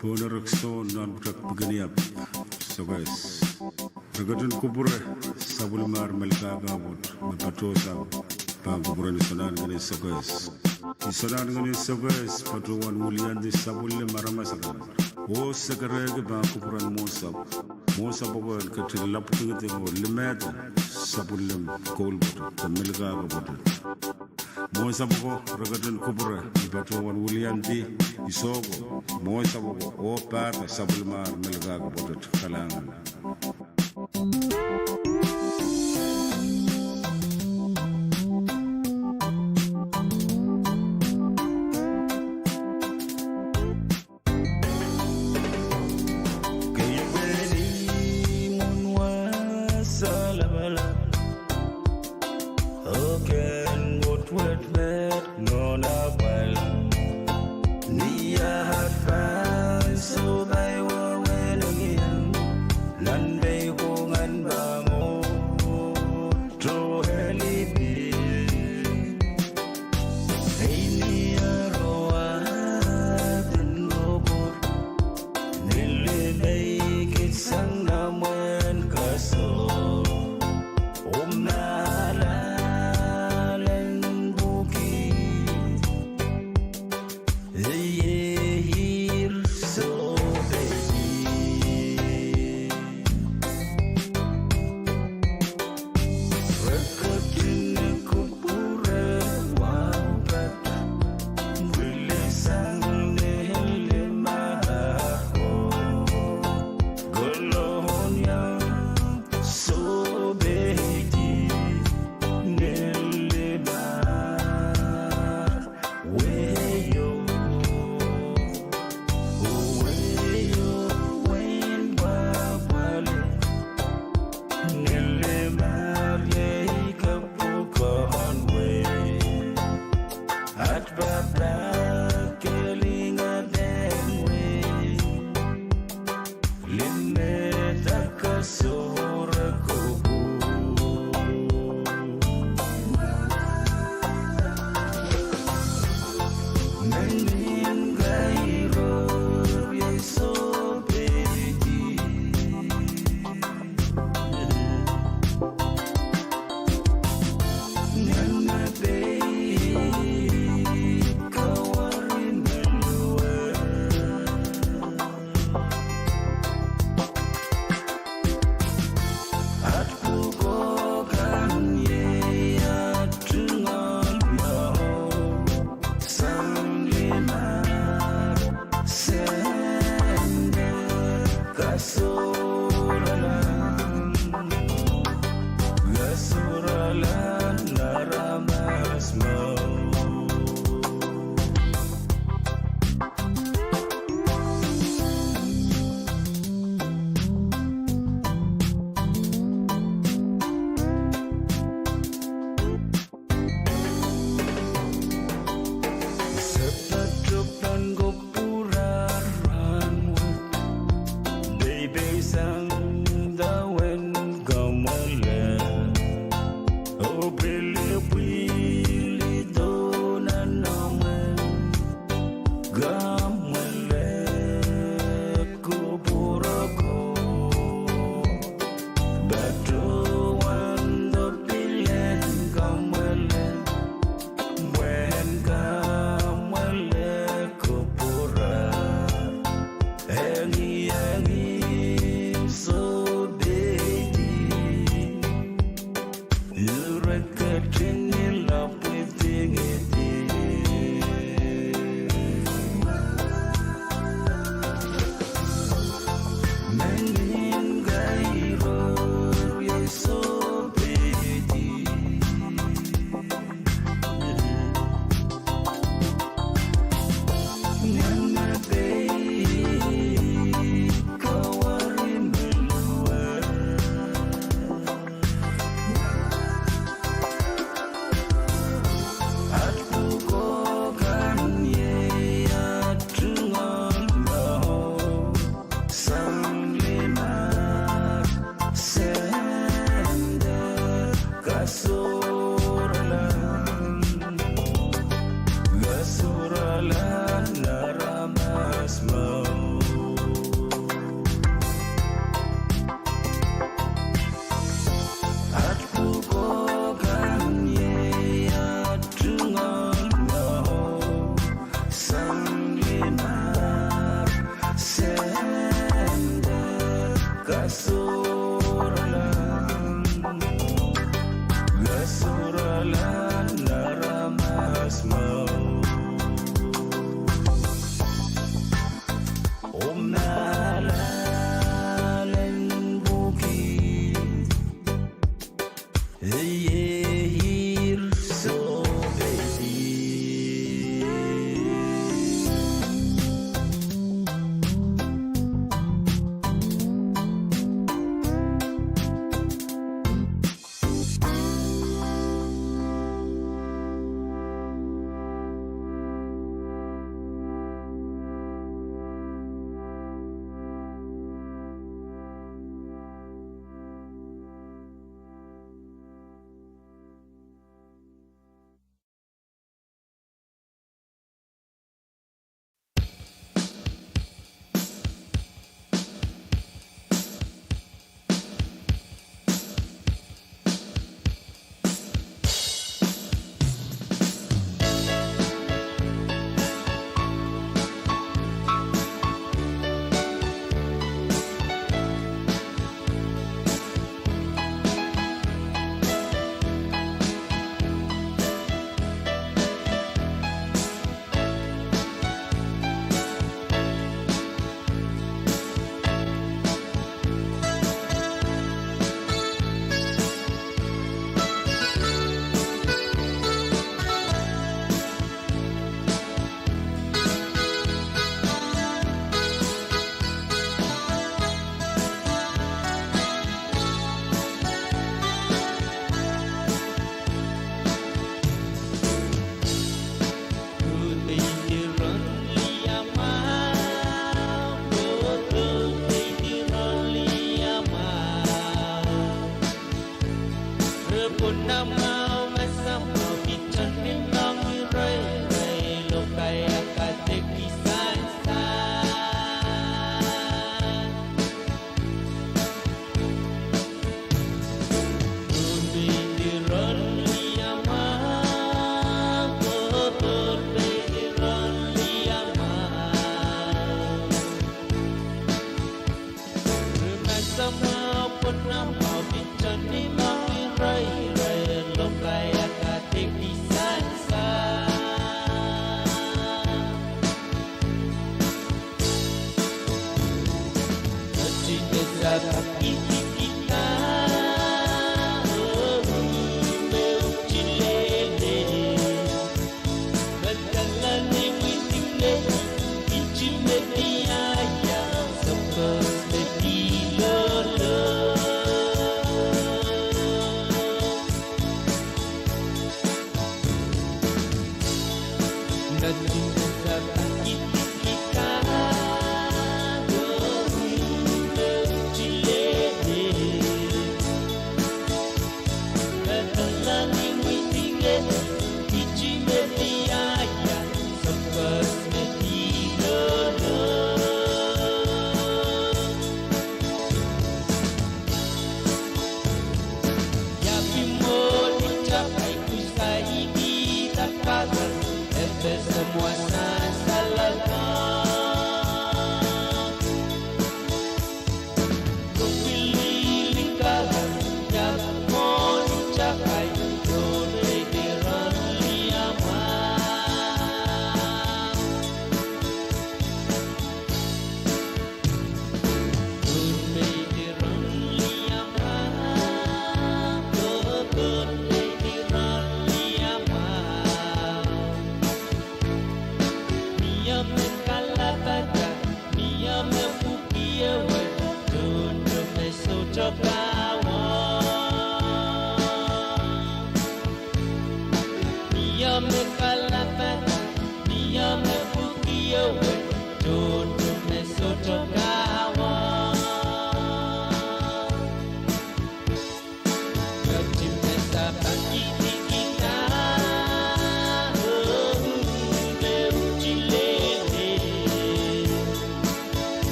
pohn erekiso nan pwutak Pikiniap, Sokehs. Re ketin kupwure sapwellimar Melkahka pwoat me patohsang pahn kupwuren Isonahnken en Sokehs. Isonahnken en Sokehs patohwan wiliandi sapwellime aramas akan. Oh sekerehki pahn kupwuren mwohnsapw. Mwohnsapw ako en ketin lapwdingiding oh limehda sapwellime koul pwoat de Melkahka pwoat. Mwohnsapw ako re ketin kupwure, I patohwan wiliandi, I sohko, mwohnsapw ako, oh pahda sapwellimar Melkahka pwoat. Kalahngan. Kei pweni mwomwen wasa lapalap, oh ken wet wet met nohn apwal. Ni ahad pahn sohpai wehwehn engieng, nan pei kohngan pahn mwo toheli pil. Ei ni aroa den ropor, nilime kitsang namwen kaso. Omw ahlahlen pwuki, eie ir sohpeidi. Re ketin kupwure wahu pahn pwilisang nilime ako. Kolonia sohpeidi nilime. Wehio, wehio, wein pwapwalih. Nilime iei kapwukoahn wehi. At pahpa kelingehden wehi. Limehda kasohre kopwur. Mengihn kairo iei sohpeidi. Ngehi me pei kawari me luwe. At pwukoa kan iei at tungoal mour, sang lime sende kasohrala, kasohrala aramas mour. Se patohwan kupwurar rahnwet, peipeisang dahwen kamwele, oh pil pwili dohnan amwen. Kamwele kupwuroko, patohwan doh pilen kamwele, pwehn kamwele kupwurar. Engiengen sohpeidi. Ire ketin lapwidingidi. Mengihn kairo iei sohpeidi. Ngehi me pei kawari me luwe.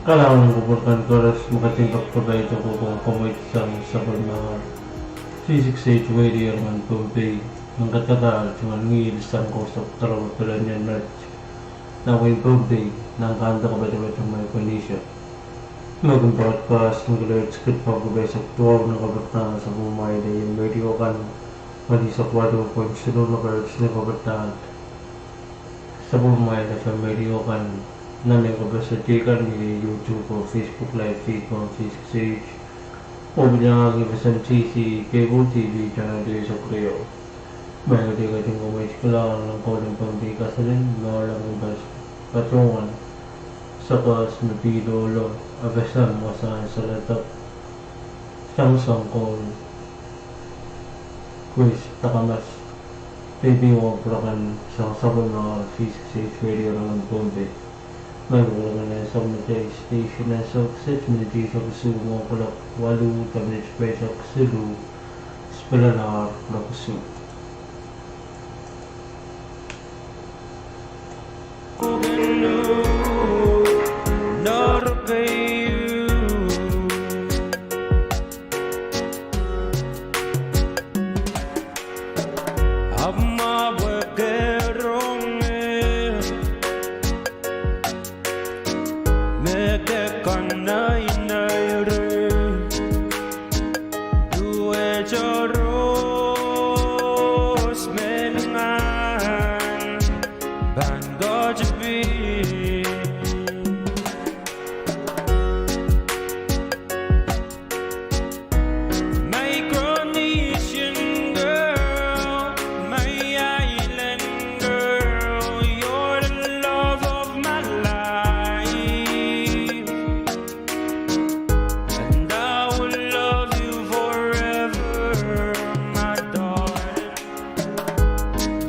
Kalahngan en kupwur kan koaros me ketin kak kapai doadoahk ong komwi sang sapwellimomwi three six eight radio nan Pohnpei, me kadakadahr tungoal ngihl sang Koht Sapwellime Pelien met nan wehin Pohnpei, nan kante kapatapat en Micronesia. Me kin broadcast ni kilohertz kid paku pahisek duwau nan kapatapat sapwellimomwi radio kan, pahisek waluh point siluh megahertz ni kapatapat sapwellimomwi radio kan, nan kapatapat kan ni YouTube oh Facebook live feed ong three six eight, oh pil iangahki F S M T C cable T V channel eisek riau. Mwein kitail ketin komourkihla nan koulin Pohnpei kaselel, me ohlaki patohwan sakas me pihl ohlo, F S M wasahn saledek, sang soang koul, Chris Takamas, peipein wahn kupwur kan sang sapwellimomwi three six eight radio nan Pohnpei. Mwein kupwur kan en sapwellimomwi station en sokset minit eisek isuh mwohn kuloak waluh de minit pahisek siluh, spelala kuloak isuh. Micronesian girl, my island girl, you're the love of my life, and I will love you forever, my darling,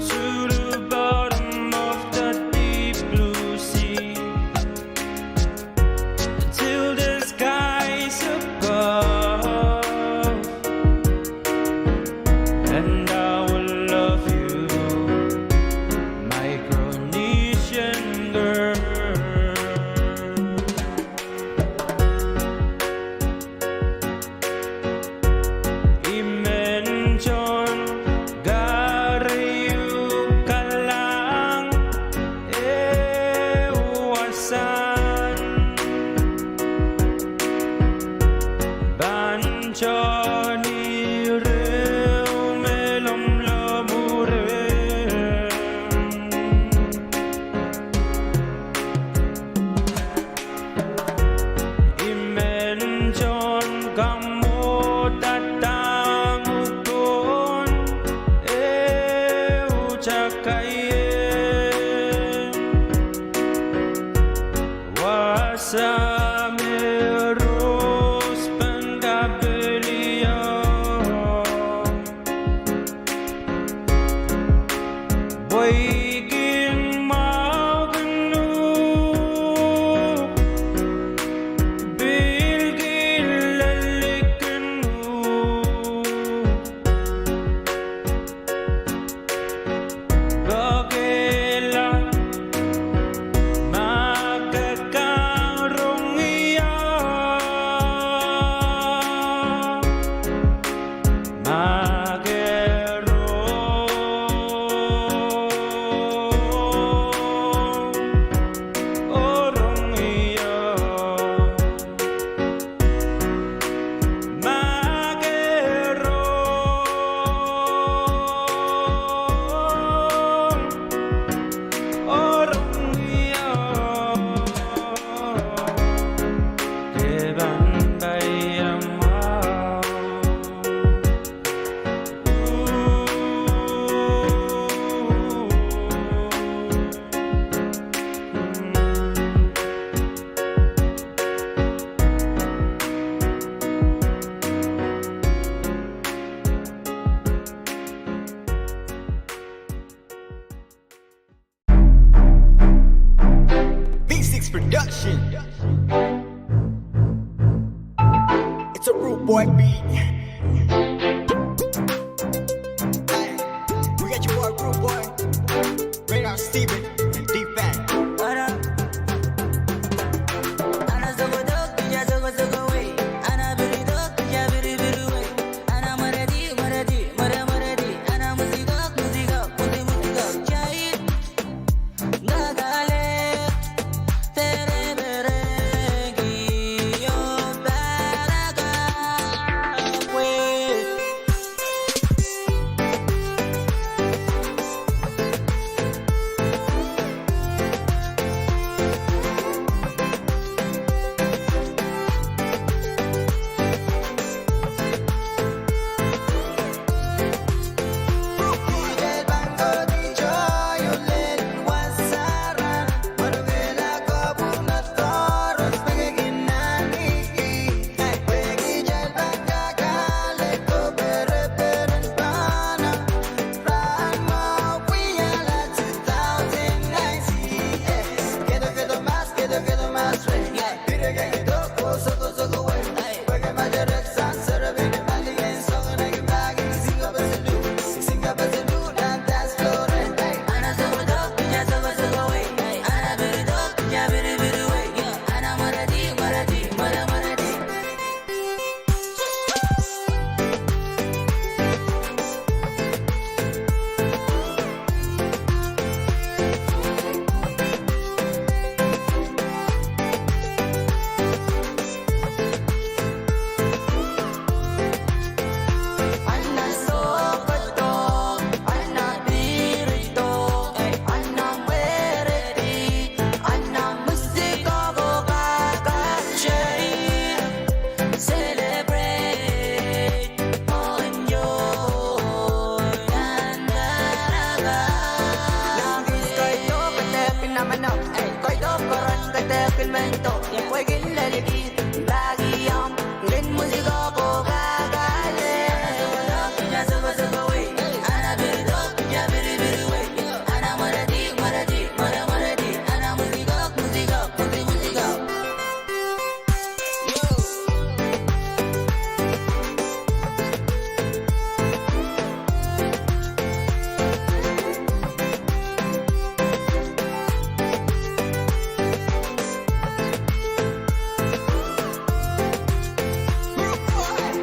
to the bottom of the deep blue sea, till the skies above, and I will love you, Micronesian girl. I men tohn kariu kalahng ehu wasahn, pahn tohn iriu me lomwlomw rehn. I men tohn kamwohda dahng ukon ehu takaie, wasa me rospel kapilio. Pweikin mwahu kin uhk, pil kilel kin uhk. Pokehla, ma ke kang rong ie, ma ke rong, oh rong ie, ma ke rong, oh rong ie, ke pahn paiamwahu. V six Production. It's a rude boy beat. Hey, we got your boy Rude Boy, Radar Steven, and D-Fat. What up? Honest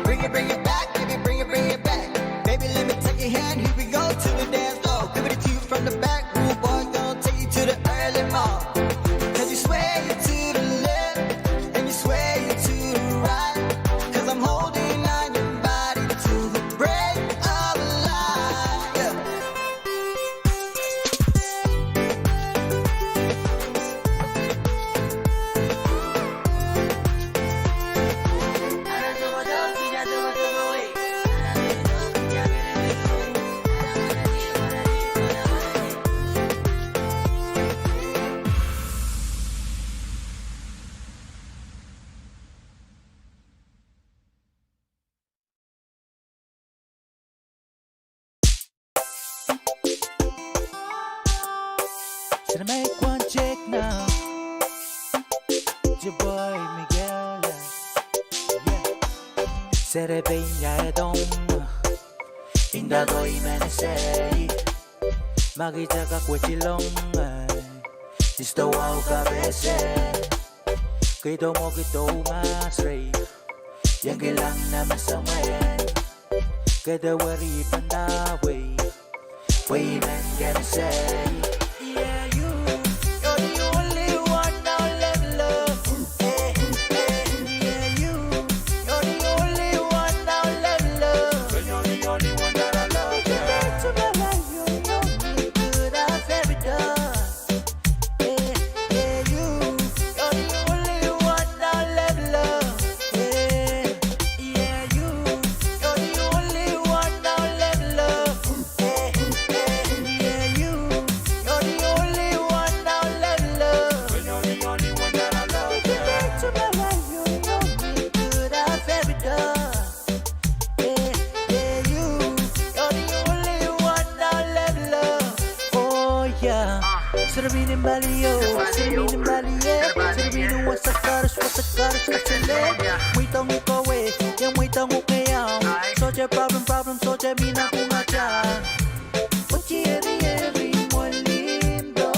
Bring it, bring it back, baby, bring it, bring it back. Baby, let me take your hand, here we go to the dance floor. Give it to you from the back, rude boy, gonna take you to the early morn. 'Cause you sway to the left, and you sway to the right. 'Cause I'm holding on your body till the break of light. Yeah. Sine me kwantehk na, Jiboi Miguel. Yeah. Serepein ia edong, inda doi men sei. Ma kitail kak wehwehki long, eh, isto wau kapehse. Keido mwo keido masrei, iang kilang nan me semwen. Kede weri panda wei, wei men kemsei. Yeah, you, you're the only one I'll ever love. Eh, eh, yeah, you, you're the only one I'll ever love. You're the only one that I love. If you came to my life, you know you could have every time. Eh, eh, you, you're the only one I'll ever love. Eh, yeah, you, you're the only one I'll ever love. Eh, eh, yeah, you, you're the only one I'll ever love. You're the only one that I love. If you came to my life, you know you could have every time. Eh, eh, you, you're the only one I'll ever love. Oh, yeah. Sirminin palio, sirminin palie, sirminin wasa koaros, wasa koaros, wasa lel. Mweidong uhk wei, ia mweidong uhk ngehi. Sohte problem, problem, sohte mihmi nan pwungatail. Oti eri eri mwoalimdo.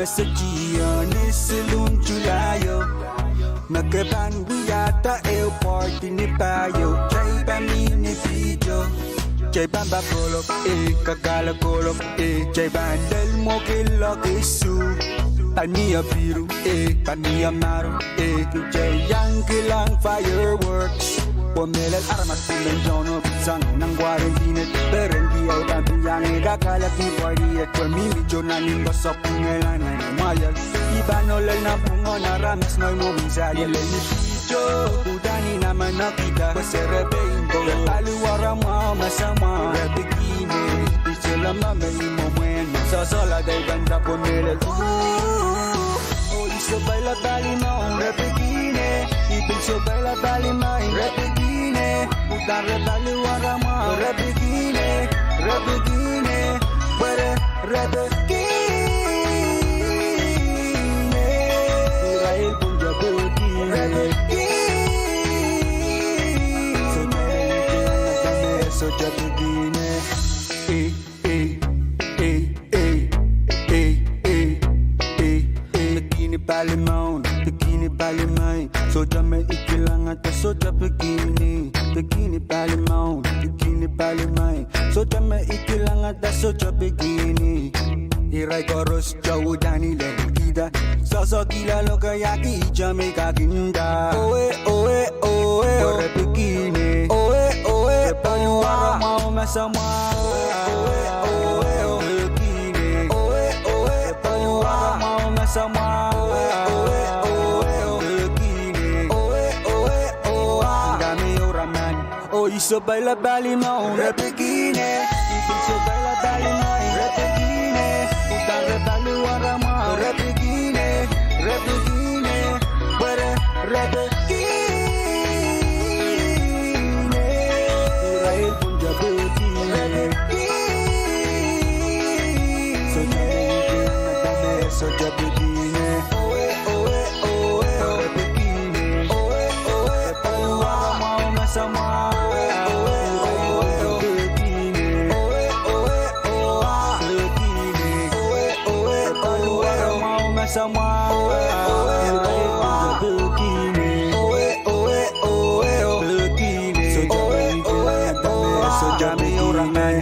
Ese tioni siluh July o, me ke pahn wiahda ehu party ni pahieu, kitail pahn mih ni video. Kitail pahn pahn kolok, eh, kakala kolok, eh, kitail pahn lel mwo kiloak isuh. Pahn mie piru, eh, pahn mie maro, eh, kitail iang kilang fireworks. Pwe mehlel aramas pil men tohn oh sang nan quarantine, perengki ahi pahn pil iang eh kakalek ni party et, pwe mihmi tohn nan imposob ngelan en mwaiel. I pahn olel nan pwungen aramas ngehi mwo mihsal. Lel ni video, udahn I namenekihda pwe se repein, pwe re paliwara mwahu me samwa, re bikihn eh. I pil solahr me I mwomwen me sohsohla de I pahn dahpw mehlel. Oh, I sohpeila pali mwahu, re bikihn eh. I pil sohpeila pali mwahu, re bikihn eh. Udahn re paliwara mwahu, re bikihn eh, re bikihn eh. Pwe re, re bikihn eh. Irail pwung de bikihn eh. Re bikihn eh. Sohte bikihn eh. Eh, eh, eh, eh, eh, eh, eh, eh. Bikihn pali mwahu, bikihn pali mwahu. Sohte me I kilangada sohte bikihn eh. Bikihn pali mwahu, bikihn pali mwahu. Sohte me I kilangada sohte bikihn eh. Irail koaros de udahn I lelkihda. Sohsohkihla lokaiahki ihte me I kakinda. Owe, owe, owe, oh. Pwe re bikihn eh. Owe, owe, re paliwara mwahu me samwa. Owe, owe, oh. Bikihn eh. Owe, owe, re paliwara mwahu me samwa. Owe, owe, oh. Bikihn eh. Owe, owe, oh. Ndahme irail men. Oh, I sohpeila pali mwahu, re bikihn eh. I pil sohpeila pali mwahu, re bikihn eh. Udahn re paliwara mwahu, re bikihn eh, re bikihn eh. Pwe re, re bikihn eh. Irail pwung de bikihn eh. Sohte bikihn eh. Owe, owe, owe, oh. Re bikihn eh. Owe, owe, re paliwara mwahu me samwa. Owe, owe, oh. Re bikihn eh. Owe, owe, oh. Re bikihn eh. Owe, owe, oh. Re paliwara mwahu me samwa. Owe, owe, oh. Re bikihn eh. Owe, owe, owe, oh. Re bikihn eh. Owe, owe, oh. Sohte bikihn eh.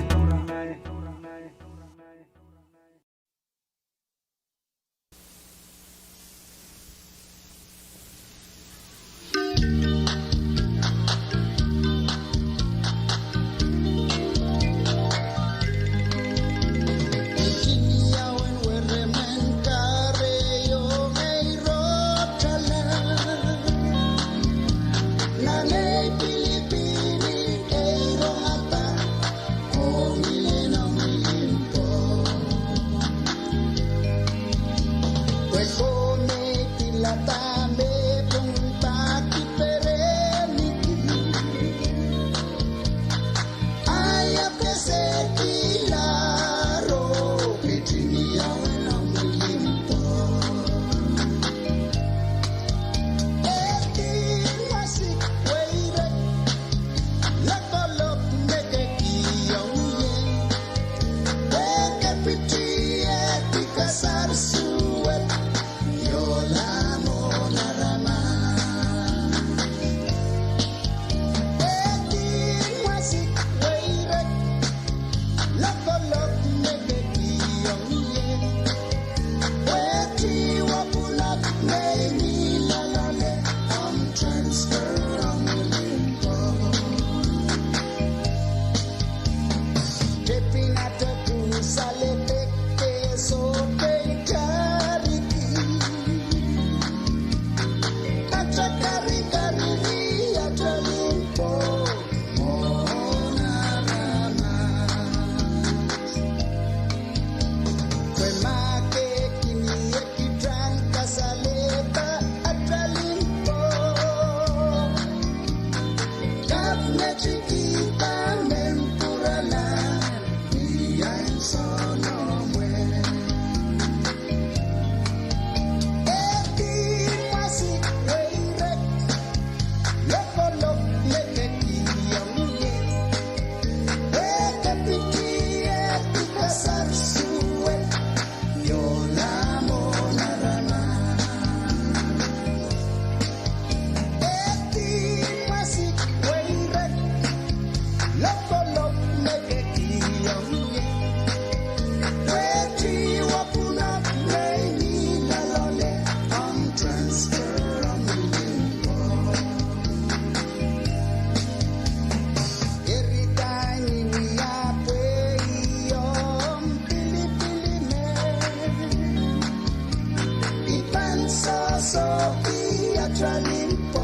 Limpopo,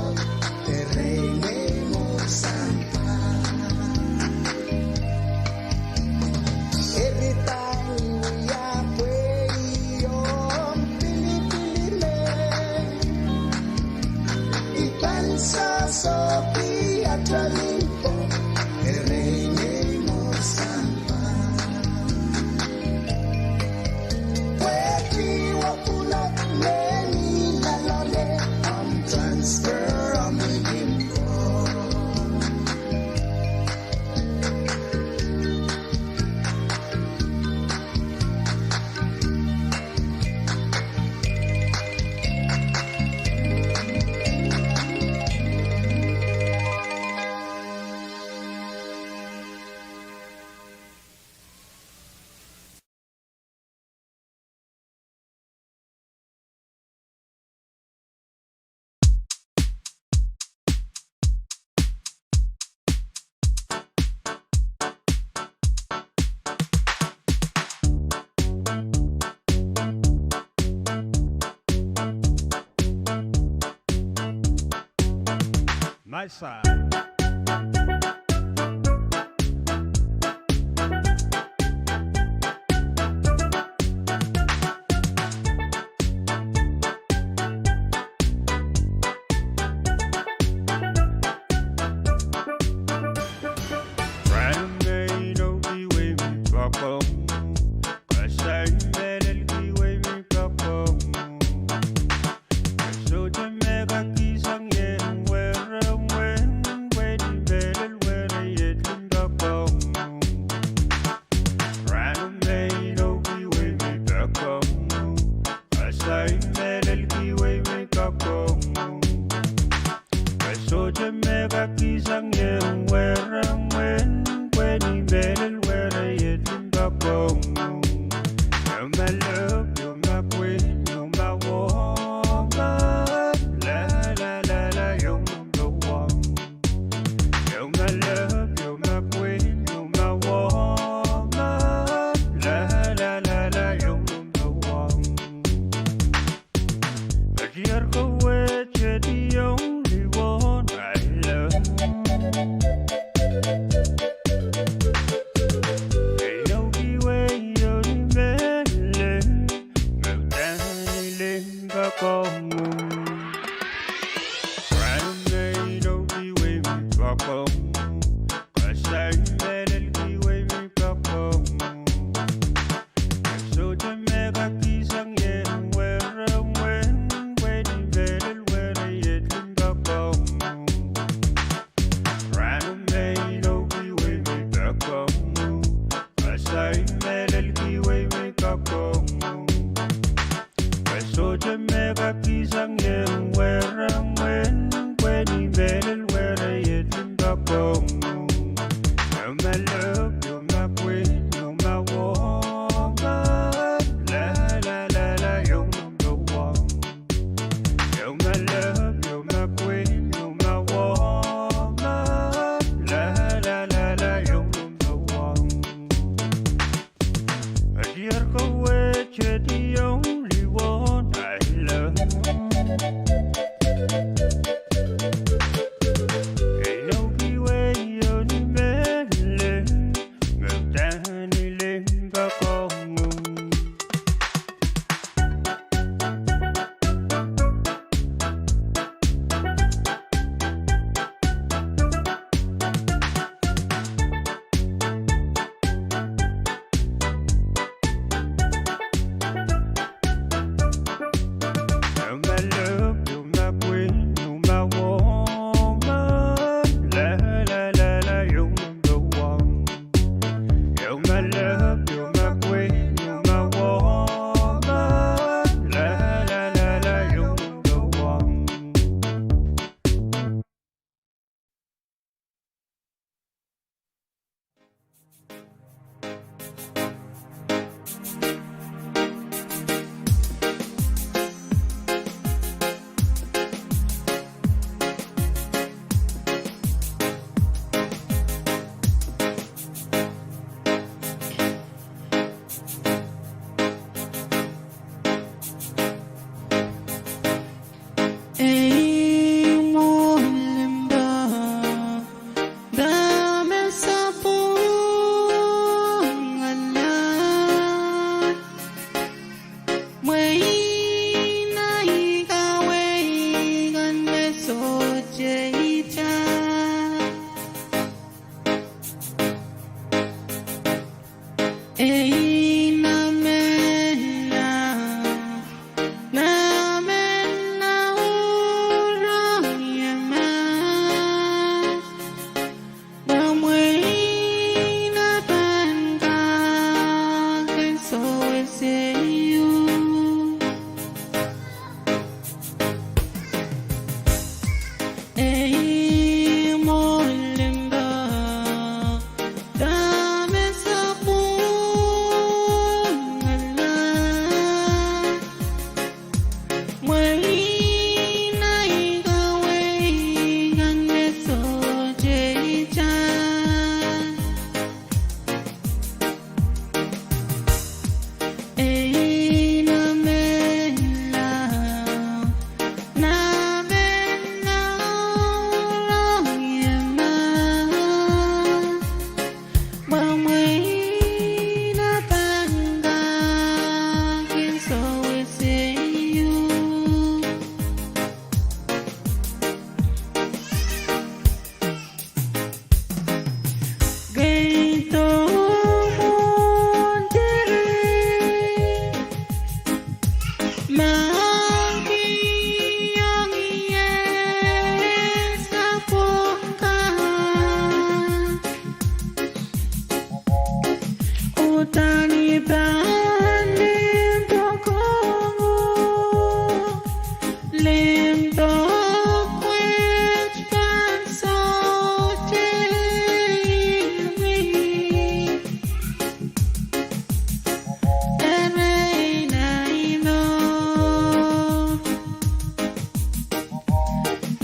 erein ei mour sampah. Eri pahn wia pweiong pilipil me. I pahn sohsohki ahmw Limpopo, erein ei mour sampah. Pwehki wahpwunod me ni loale, omw transfer omw Limpopo. Maisa. Rahn me inou kiwei mi poakohng, koasoi mehlel kiwei mi poakohng. Sohte me kak kihsang ie weremwen, pwehn ni mehlel wereiet limpoakohng. Rahn me inou kiwei mi poakohng, koasoi mehlel kiwei mi poakohng. Sohte me kak kihsang ie weremwen, pwehn ni mehlel wereiet limpoakohng. Ehu ma lopw, ehu ma pwihn, ehu ma wahn, la, la, la, la, ehu ma wahn. Ehu ma lopw, ehu ma pwihn, ehu ma wahn, la, la, la, la, ehu ma wahn. Atier kawehte diong liwon aile. Inou kiwei iou ni mehlel, me udahn limpoakohng. Rahn me inou kiwei mi poakohng, koasoi mehlel kiwei mi poakohng. Sohte me kak kihsang ie weremwen, pwehn ni mehlel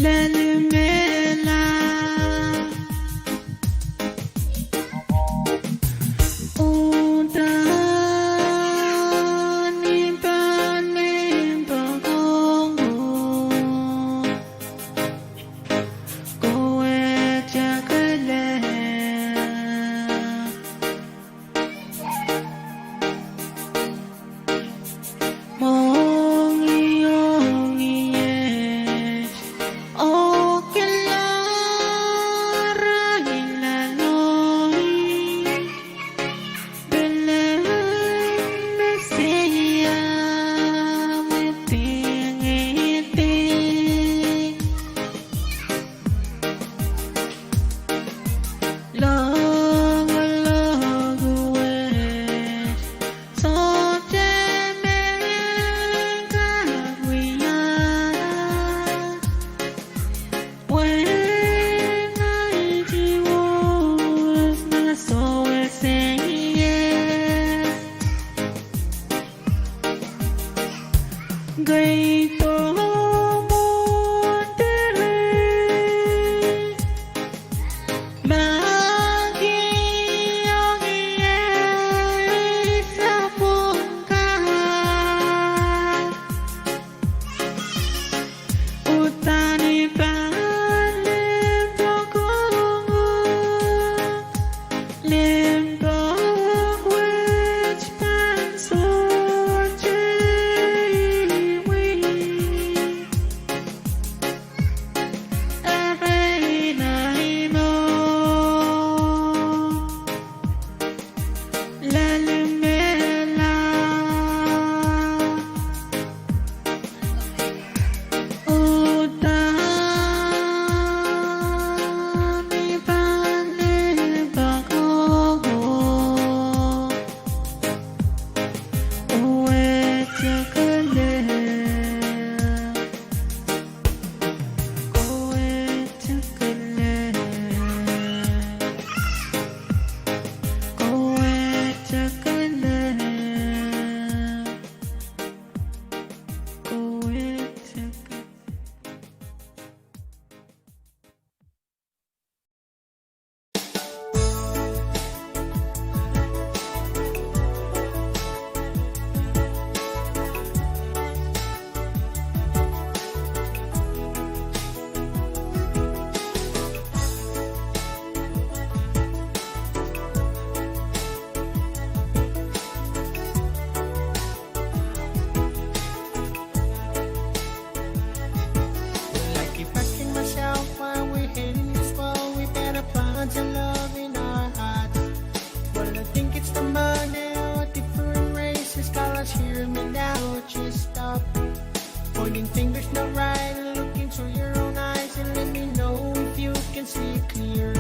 Lalimehla. Uhdahn I pahn limpoak ong uhk, kowe tekele. Mohngiongieht oh kilarailalohi, pil Mesia mwidingidi. Lokolok wet sohte men kak wia, pwe ngehi Sises, ma sohte ie. Keido mwohn dihri, ma kihong ie sapwung kan. Uhdahn I pahn limpoak ong uhk, limpoak wet pahn sohte imwi. Erein ahi mour lalimehla. Uhdahn I pahn limpoak ong uhk, kowe tekele. Kowe tekele. Kowe tekele. Kowe tekele. Well, I keep asking myself why we're hating this world. We better plant a love in our hearts. Well, I think it's the money or different races. Scholars, hear me now, just stop pointing fingers, not right, and look into your own eyes and let me know if you can see clear.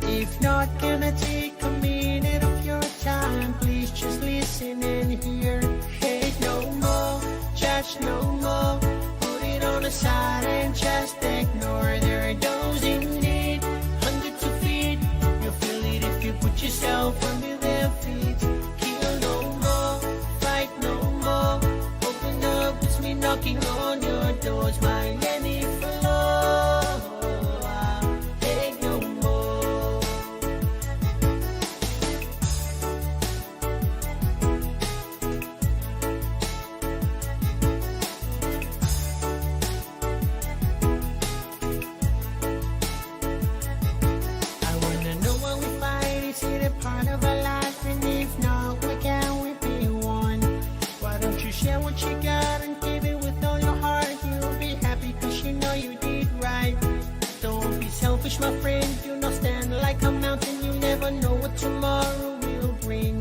If not, can I take a minute of your time? Please just listen and hear. Hate no more, judge no more. Put it on the side and just ignore. There are those in need, hunger to feed. You'll feel it if you put yourself under their feet. Kill no more, fight no more. Open up, it's me knocking on your doors. My enemy floor. Hate no more. I wanna know why we fight. Is it a part of our life? And if not, why can't we be one? Why don't you share what you got and give it with all your heart? You'll be happy 'cause you know you did right. Don't be selfish, my friend. You know, stand like a mountain. You never know what tomorrow will bring.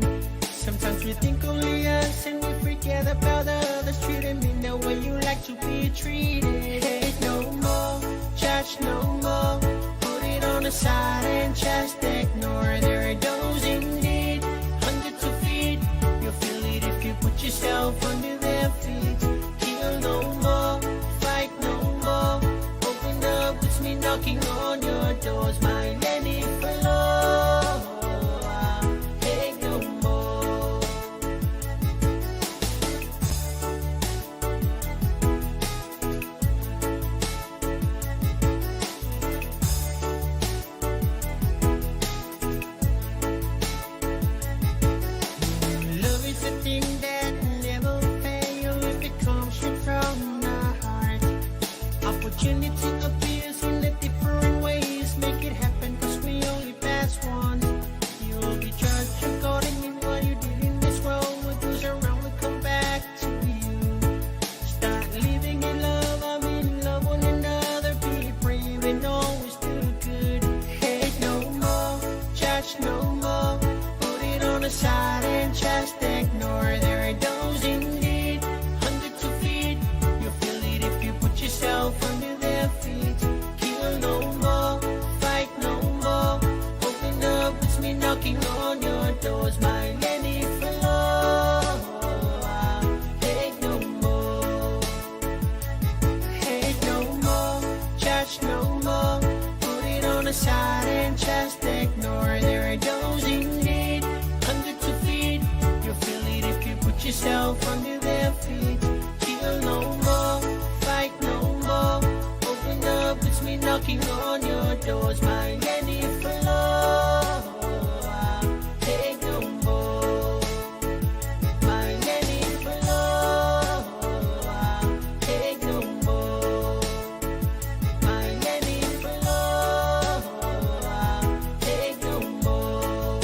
Sometimes we think only us and we forget about the others. Treat them in the way you like to be treated. Hate no more, judge no more. Put it on the side and just ignore. There are those in need, hunger to feed. You'll feel it if you put yourself under their feet. Kill no more, fight no more. Open up, it's me knocking on your doors. My enemy floor. Hate no more. Opportunity appears in the different ways. Make it happen, 'cause we only pass once. You will be judged according to what you did in this world. What goes around will come back to you. Start living in love, I'm in love one another. Be brave and always do good. Hate no more, judge no more. Put it on the side and just ignore. There are those in need, hunger to feed. You'll feel it if you put yourself under their feet. Kill no more, fight no more. Open up, it's me knocking on your doors. My leni floor. Hate no more. Hate no more, judge no more. Put it on the side and just ignore. There are those in need, hunger to feed. You'll feel it if you put yourself under their feet. Kill no more, fight no more. Open up, it's me knocking on your doors. My leni floor. Hate no more. My leni floor. Hate no more. My leni floor. Hate no more.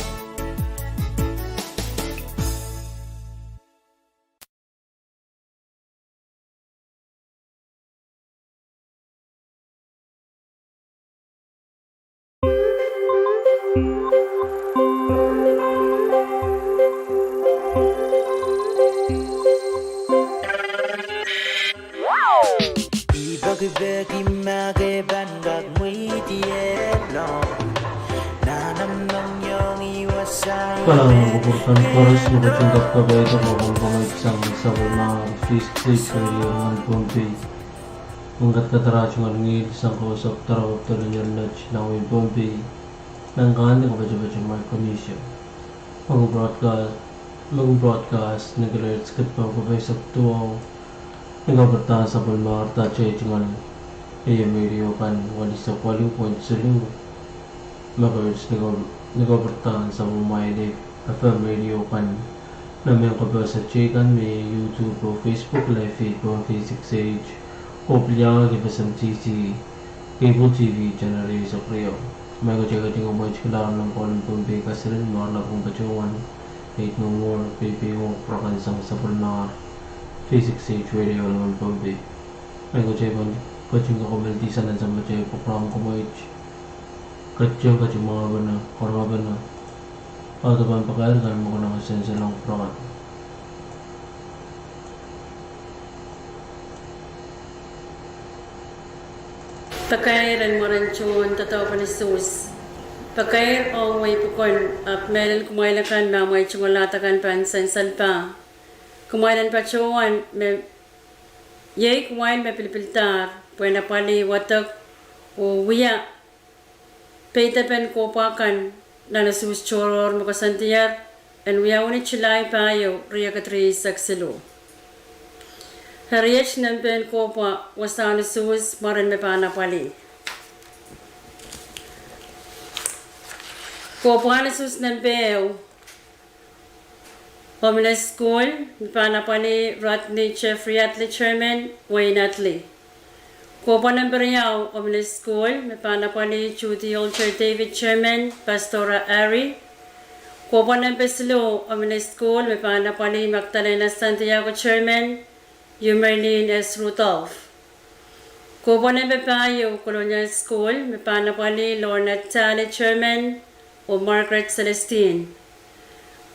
I peki peki ma ke pahn kak mweidier lo. Nan omw mohngiong I wasa. Kalahngan en kupwur kan koaros me ketin kak kapaiada koapworopwor sang sapwellimomwi Free State Radio nan Pohnpei. Mwein kadkadar aht tungoal ngihl sang koasoiong doaropwe en Ellen Nash nan wehin Pohnpei, nan kahnde kapatapat en Micronesia. Me kin broadcast, me kin broadcast ni kilohertz kid pahn koapoisek duwau, ni kapwurdahn sapwellimomwi atail tungoal A M radio kan, one oh seven point three megahertz, ni kap-, ni kapwurdahn sapwellimomwi F M radio kan, nan mehn koapoisek teikan me YouTube oh Facebook live feed pwon V six H, oh pil iangahki F S M T C cable T V channel riehsek riau. Me koasoia ketin komourkihla nan Pohnpei, Pohnpei, Kasaril, Marlapong, patohwan, eight no more, peipeiong kupwur kan sang sapwellimomwi V six H radio nan Pohnpei. Me koasoia pahn ketin kokomel dihsang nan sampah teikan program komourki. Ketin ketin mwahu pene, koaros pene. Audepen pakair kan me konehng senselang program. Pakair en mwaren tohn doadoahk en usuhs. Pakair ong wehi pokon, ahpw mehlel kumwail akan me amwail tungoal ahd akan pahn sansal pah. Kumwail en patohwan me, iei kumwail me pilipildahr, pwehn apwalih wadek oh wia peidepen kohpwa kan nan usuhs tohrohr me koasoandier, en wiawi ni July pahieu, riekid rieisek siluh. Eri iet nempehn kohpwa wasahn usuhs mwaren me pahn apwalih. Kohpwahn usuhs nempe ehu, Omine School, me pahn apwalih Rodney Jeffrey Atli, Chairman, Wayne Atli. Kohpwa nempe riau, Omine School, me pahn apwalih Judy Alter David, Chairman, Pastora Harry. Kohpwa nempe siluh, Omine School, me pahn apwalih Magdalena Santiago, Chairman, Umerlin S. Rudolph. Kohpwa nempe pahieu, Colonial School, me pahn apwalih Lorna Talley, Chairman, oh Margaret Celestine.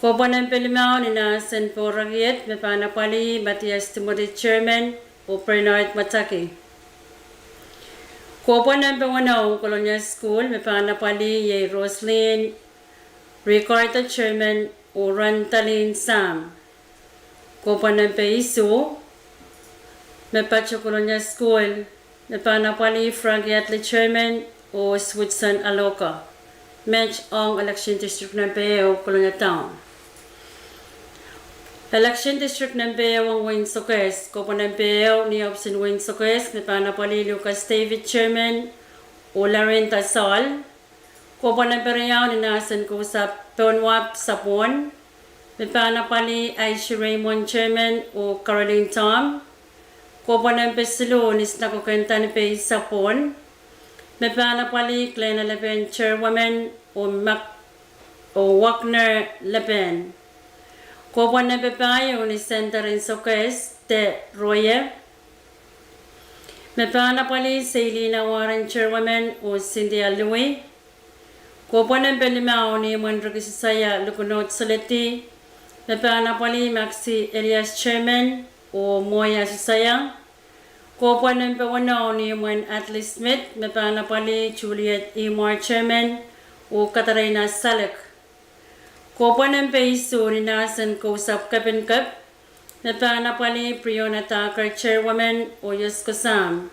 Kohpwa nempe limau, Ninahsen Porakiet, me pahn apwalih Matthias Timothy, Chairman, oh Bernard Mataki. Kohpwa nempe weneu, Colonial School, me pahn apwalih iei Roslyn Ricardo, Chairman, oh Randalin Sam. Kohpwa nempe isuh, me patoh Colonial School, me pahn apwalih Frankie Atli, Chairman, oh Switson Aloka. Met ong election district nempe ehu, Kolonia Town. Election district nempe ehu ong wehin Sokehs, kohpwa nempe ehu ni ohpis en wehin Sokehs, me pahn apwalih Lucas David, Chairman, oh Laren Tasol. Kohpwa nempe riau, Ninahsen Kousap Pohnwap Sapwon, me pahn apwalih Aishi Raymond, Chairman, oh Caroline Tom. Kohpwal nempe siluh ni Sinakoken Dani Pei Sapon, me pahn apwalih Klena Lepen Chairwoman oh Mak-, oh Wagner Lepen. Kohpwal nempe pahieu ni Senter en Sokehs De Roye, me pahn apwalih Seilina Warren Chairwoman oh Cynthia Louis. Kohpwal nempe limau ni imwen Riki Susaia Lukunout Soledi, me pahn apwalih Maxi Elias Chairman oh Moya Susaia. Kohpwal nempe weneu ni imwen Atli Smith, me pahn apwalih Juliet Imwar Chairman oh Katarina Salek. Kohpwal nempe isuh ni Nahsen Kousapw Kepinkep, me pahn apwalih Briona Thacker Chairwoman oh Yosko Sam.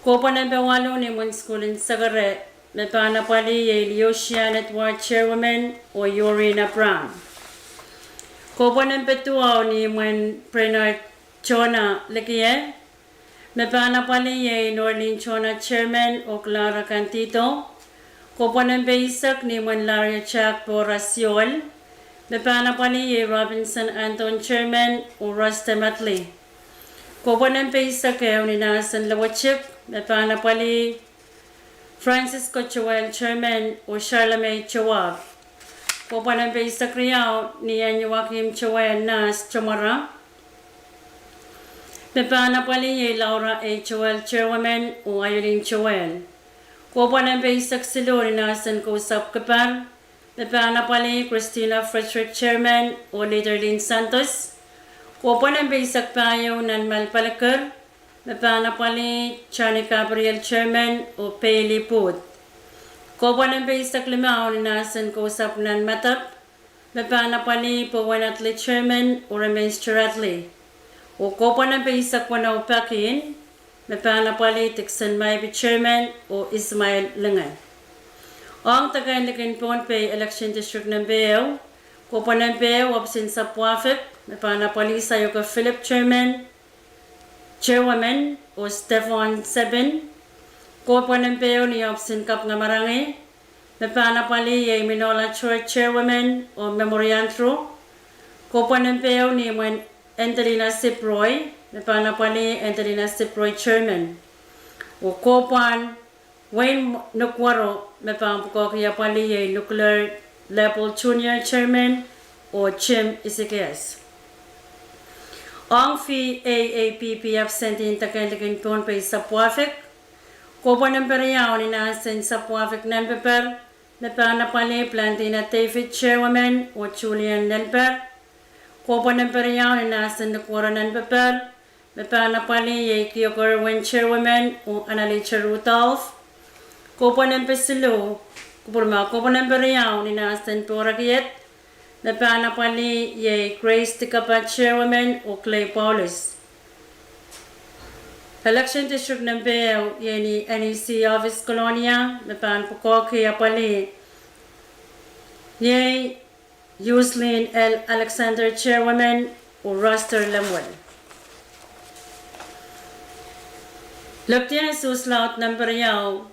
Kohpwal nempe waluh ni imwen Sukuhl en Sekere, me pahn apwalih iei Leotian Edward Chairwoman oh Yorin Abraham. Kohpwal nempe duwau ni imwen Bernard Jona Lekie, me pahn apwalih iei Norlin Jona Chairman oh Clara Candido. Kohpwal nempe eisek ni imwen Laria Jack Boras Sioel, me pahn apwalih iei Robinson Anton Chairman oh Roster Matli. Kohpwal nempe eisek ehu ni Nahsen Lewechik, me pahn apwalih Francisco Joel Chairman oh Charlemagne Joab. Kohpwal nempe eisek riau ni Ann Joachim Joel Nahs Tomara, me pahn apwalih iei Laura A Joel Chairwoman oh Ayolin Joel. Kohpwal nempe eisek siluh ni Nahsen Kousapw Kipar, me pahn apwalih Christina Frederick Chairman oh Leader Lynn Santos. Kohpwal nempe eisek pahieu nan Malpalikir, me pahn apwalih Johnny Gabriel Chairman oh Bailey Booth. Kohpwal nempe eisek limau ni Nahsen Kousapw Nan Madap, me pahn apwalih Bowen Atli Chairman oh Remenster Atli. Oh kohpwal nempe eisek weneu pakihen, me pahn apwalih Dickson Maibi Chairman oh Ismail Linge. Ong deken likin Pohnpei Election District nempe ehu, kohpwal nempe ehu ohpis en Sapwafik, me pahn apwalih Sayoke Philip Chairman, Chairwoman oh Stefan Sebin. Kohpwal nempe ehu ni ohpis en Kapinga Marangi, me pahn apwalih iei Minola George Chairwoman oh Memory Andrew. Kohpwal nempe ehu ni imwen Angelina Siproi, me pahn apwalih Angelina Siproi Chairman. Oh kohpwal wein Nukuoro, me pahn pwukoahki apwalih iei Nukular Leopold Junior Chairman oh Jim Isikias. Ong V A A P P absentee en deken likin Pohnpei Sapwafik, kohpwal nempe riau ni Nahsen Sapwafik Nanpepar, me pahn apwalih Plantina David Chairwoman oh Julian Nelper. Kohpwal nempe riau ni Nahsen Nukuoro Nanpepar, me pahn apwalih iei Kioker Wen Chairwoman oh Analija Rudolph. Kohpwal nempe siluh, kupwurma, kohpwal nempe riau ni Nahsen Porakiet, me pahn apwalih iei Grace Dikapa Chairwoman oh Clay Paulus. Election District nempe ehu iei ni N E C Office Kolonia, me pahn pwukoahki apwalih iei Uslin L Alexander Chairwoman oh Roster Lemuel. Lepdian Sus Laud Nanpar Riau,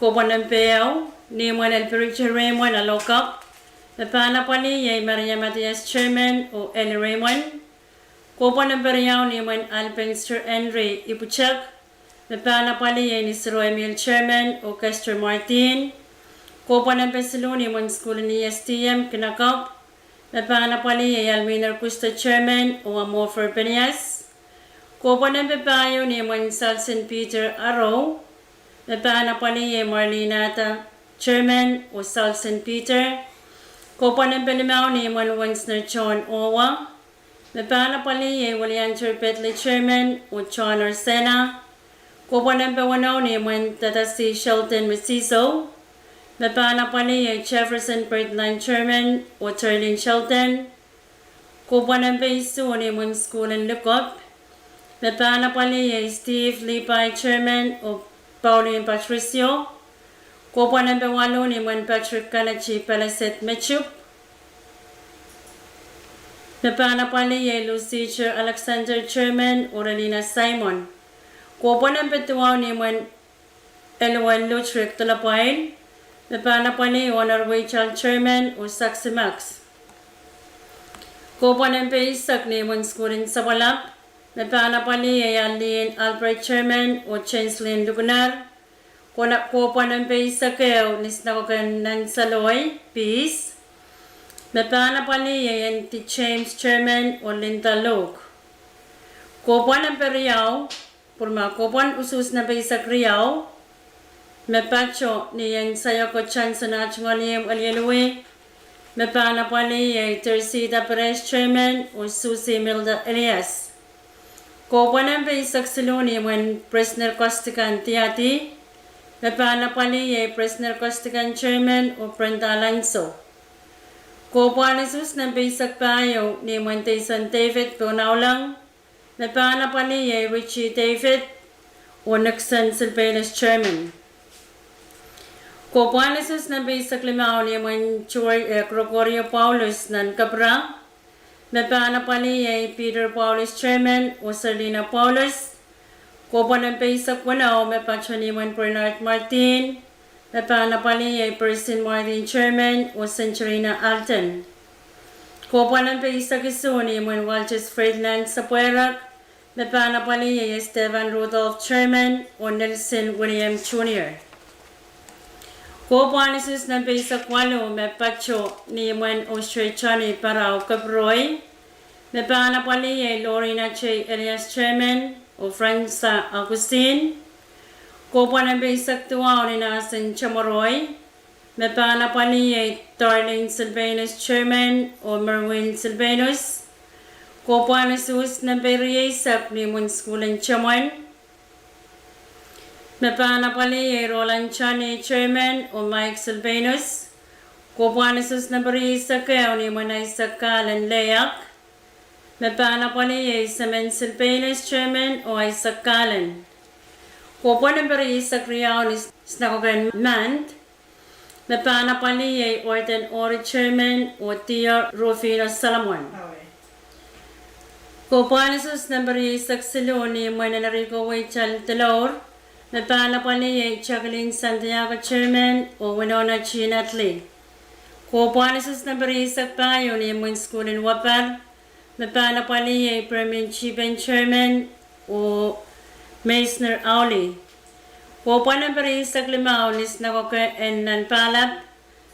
kohpwal nempe ehu ni imwen Elpericha Reimwen Alokap, me pahn apwalih iei Maria Mathias Chairman oh Eli Reimwen. Kohpwal nempe riau ni imwen Alpenster Henry Ipwitek, me pahn apwalih iei Nisiroi Miel Chairman oh Kester Martin. Kohpwal nempe siluh ni imwen sukuhl en E S D M Kinakop, me pahn apwalih iei Alminer Kusto Chairman oh Amofer Penias. Kohpwal nempe pahieu ni imwen Salsen Peter Arou, me pahn apwalih iei Marlene Ada Chairman oh Salsen Peter. Kohpwal nempe limau ni imwen Wensner John Owa, me pahn apwalih iei Willianter Pedley Chairman oh John Orsena. Kohpwal nempe weneu ni imwen Dadasi Sheldon Mesiso, me pahn apwalih iei Jefferson Breitland Chairman oh Terlin Sheldon. Kohpwal nempe isuh ni imwen sukuhl en Likop, me pahn apwalih iei Steve Levi Chairman oh Pauline Patricio. Kohpwal nempe waluh ni imwen Patrick Kanaji Palaset Mechup, me pahn apwalih iei Lucy Alexander Chairman oh Relina Simon. Kohpwal nempe duwau ni imwen Eluel Lutrick Dolopwail, me pahn apwalih Honor Weichal Chairman oh Saxi Max. Kohpwal nempe eisek ni imwen sukuhl en Sapwalap, Me pahn apwalih iei Arlene Albert, chairman, oh Jenslin Luckner. Kohpwal en pei eisek ehu ni sinakoken Nansaloi, Peace. Me pahn apwalih iei Andy James, chairman, oh Linda Luke. Kohpwal en pei riau, pwurma, kohpwal usuhs en pei eisek riau, me patoh ni en Sayoko Johnson Ahngoal Iemw Eliel Wih. Me pahn apwalih iei Tersita Perez, chairman, oh Susie Milda Elias. Kohpwal en pei eisek siluh ni imwen Presner Kostikan Tiati. Me pahn apwalih iei Presner Kostikan, chairman, oh Brenda Alonso. Kohpwal usuhs en pei eisek pahieu ni imwen Deison David, Pohnpei Nauleng. Me pahn apwalih iei Richie David, oh Nixon Silpenus, chairman. Kohpwal usuhs en pei eisek limau ni imwen Gregorio Paulus nan Kepra. Me pahn apwalih iei Peter Paulus, chairman, oh Selina Paulus. Kohpwal en pei eisek weneu me patoh ni imwen Bernard Martin. Me pahn apwalih iei Percy Martin, chairman, oh Senturina Alton. Kohpwal en pei eisek isuh ni imwen Walters Ferdinand Sapweirak. Me pahn apwalih iei Stephen Rudolph, chairman, oh Nelson William Junior. Kohpwal usuhs en pei eisek waluh me patoh ni imwen Oshtrehr Johnny Parau Keproi. Me pahn apwalih iei Lorina J. Elias, chairman, oh Fransa Augustine. Kohpwal en pei eisek duwau ni mahsen Tomoroi. Me pahn apwalih iei Darlene Silpenus, chairman, oh Merwin Silpenus. Kohpwal usuhs en pei rieisek ni imwen sukuhl en Tomoroi. Me pahn apwalih iei Roland Johnny, chairman, oh Mike Silpenus. Kohpwal usuhs en pei rieisek ehu ni imwen Isaac Kalen Leak. Me pahn apwalih iei Semen Silpenus, chairman, oh Isaac Kalen. Kohpwal en pei rieisek riau ni sinakoken Mand. Me pahn apwalih iei Orden Ori, chairman, oh Dio Rufino Solomon. Kohpwal usuhs en pei rieisek siluh ni imwen Enrico Weitel Delour. Me pahn apwalih iei Jacqueline Santiago, chairman, oh Winona G. Natalie. Kohpwal usuhs en pei rieisek pahieu ni imwen sukuhl en Wapar. Me pahn apwalih iei Permin Chipen, chairman, oh Meisner Auli. Kohpwal en pei rieisek limau ni sinakoke en nan Pahlap.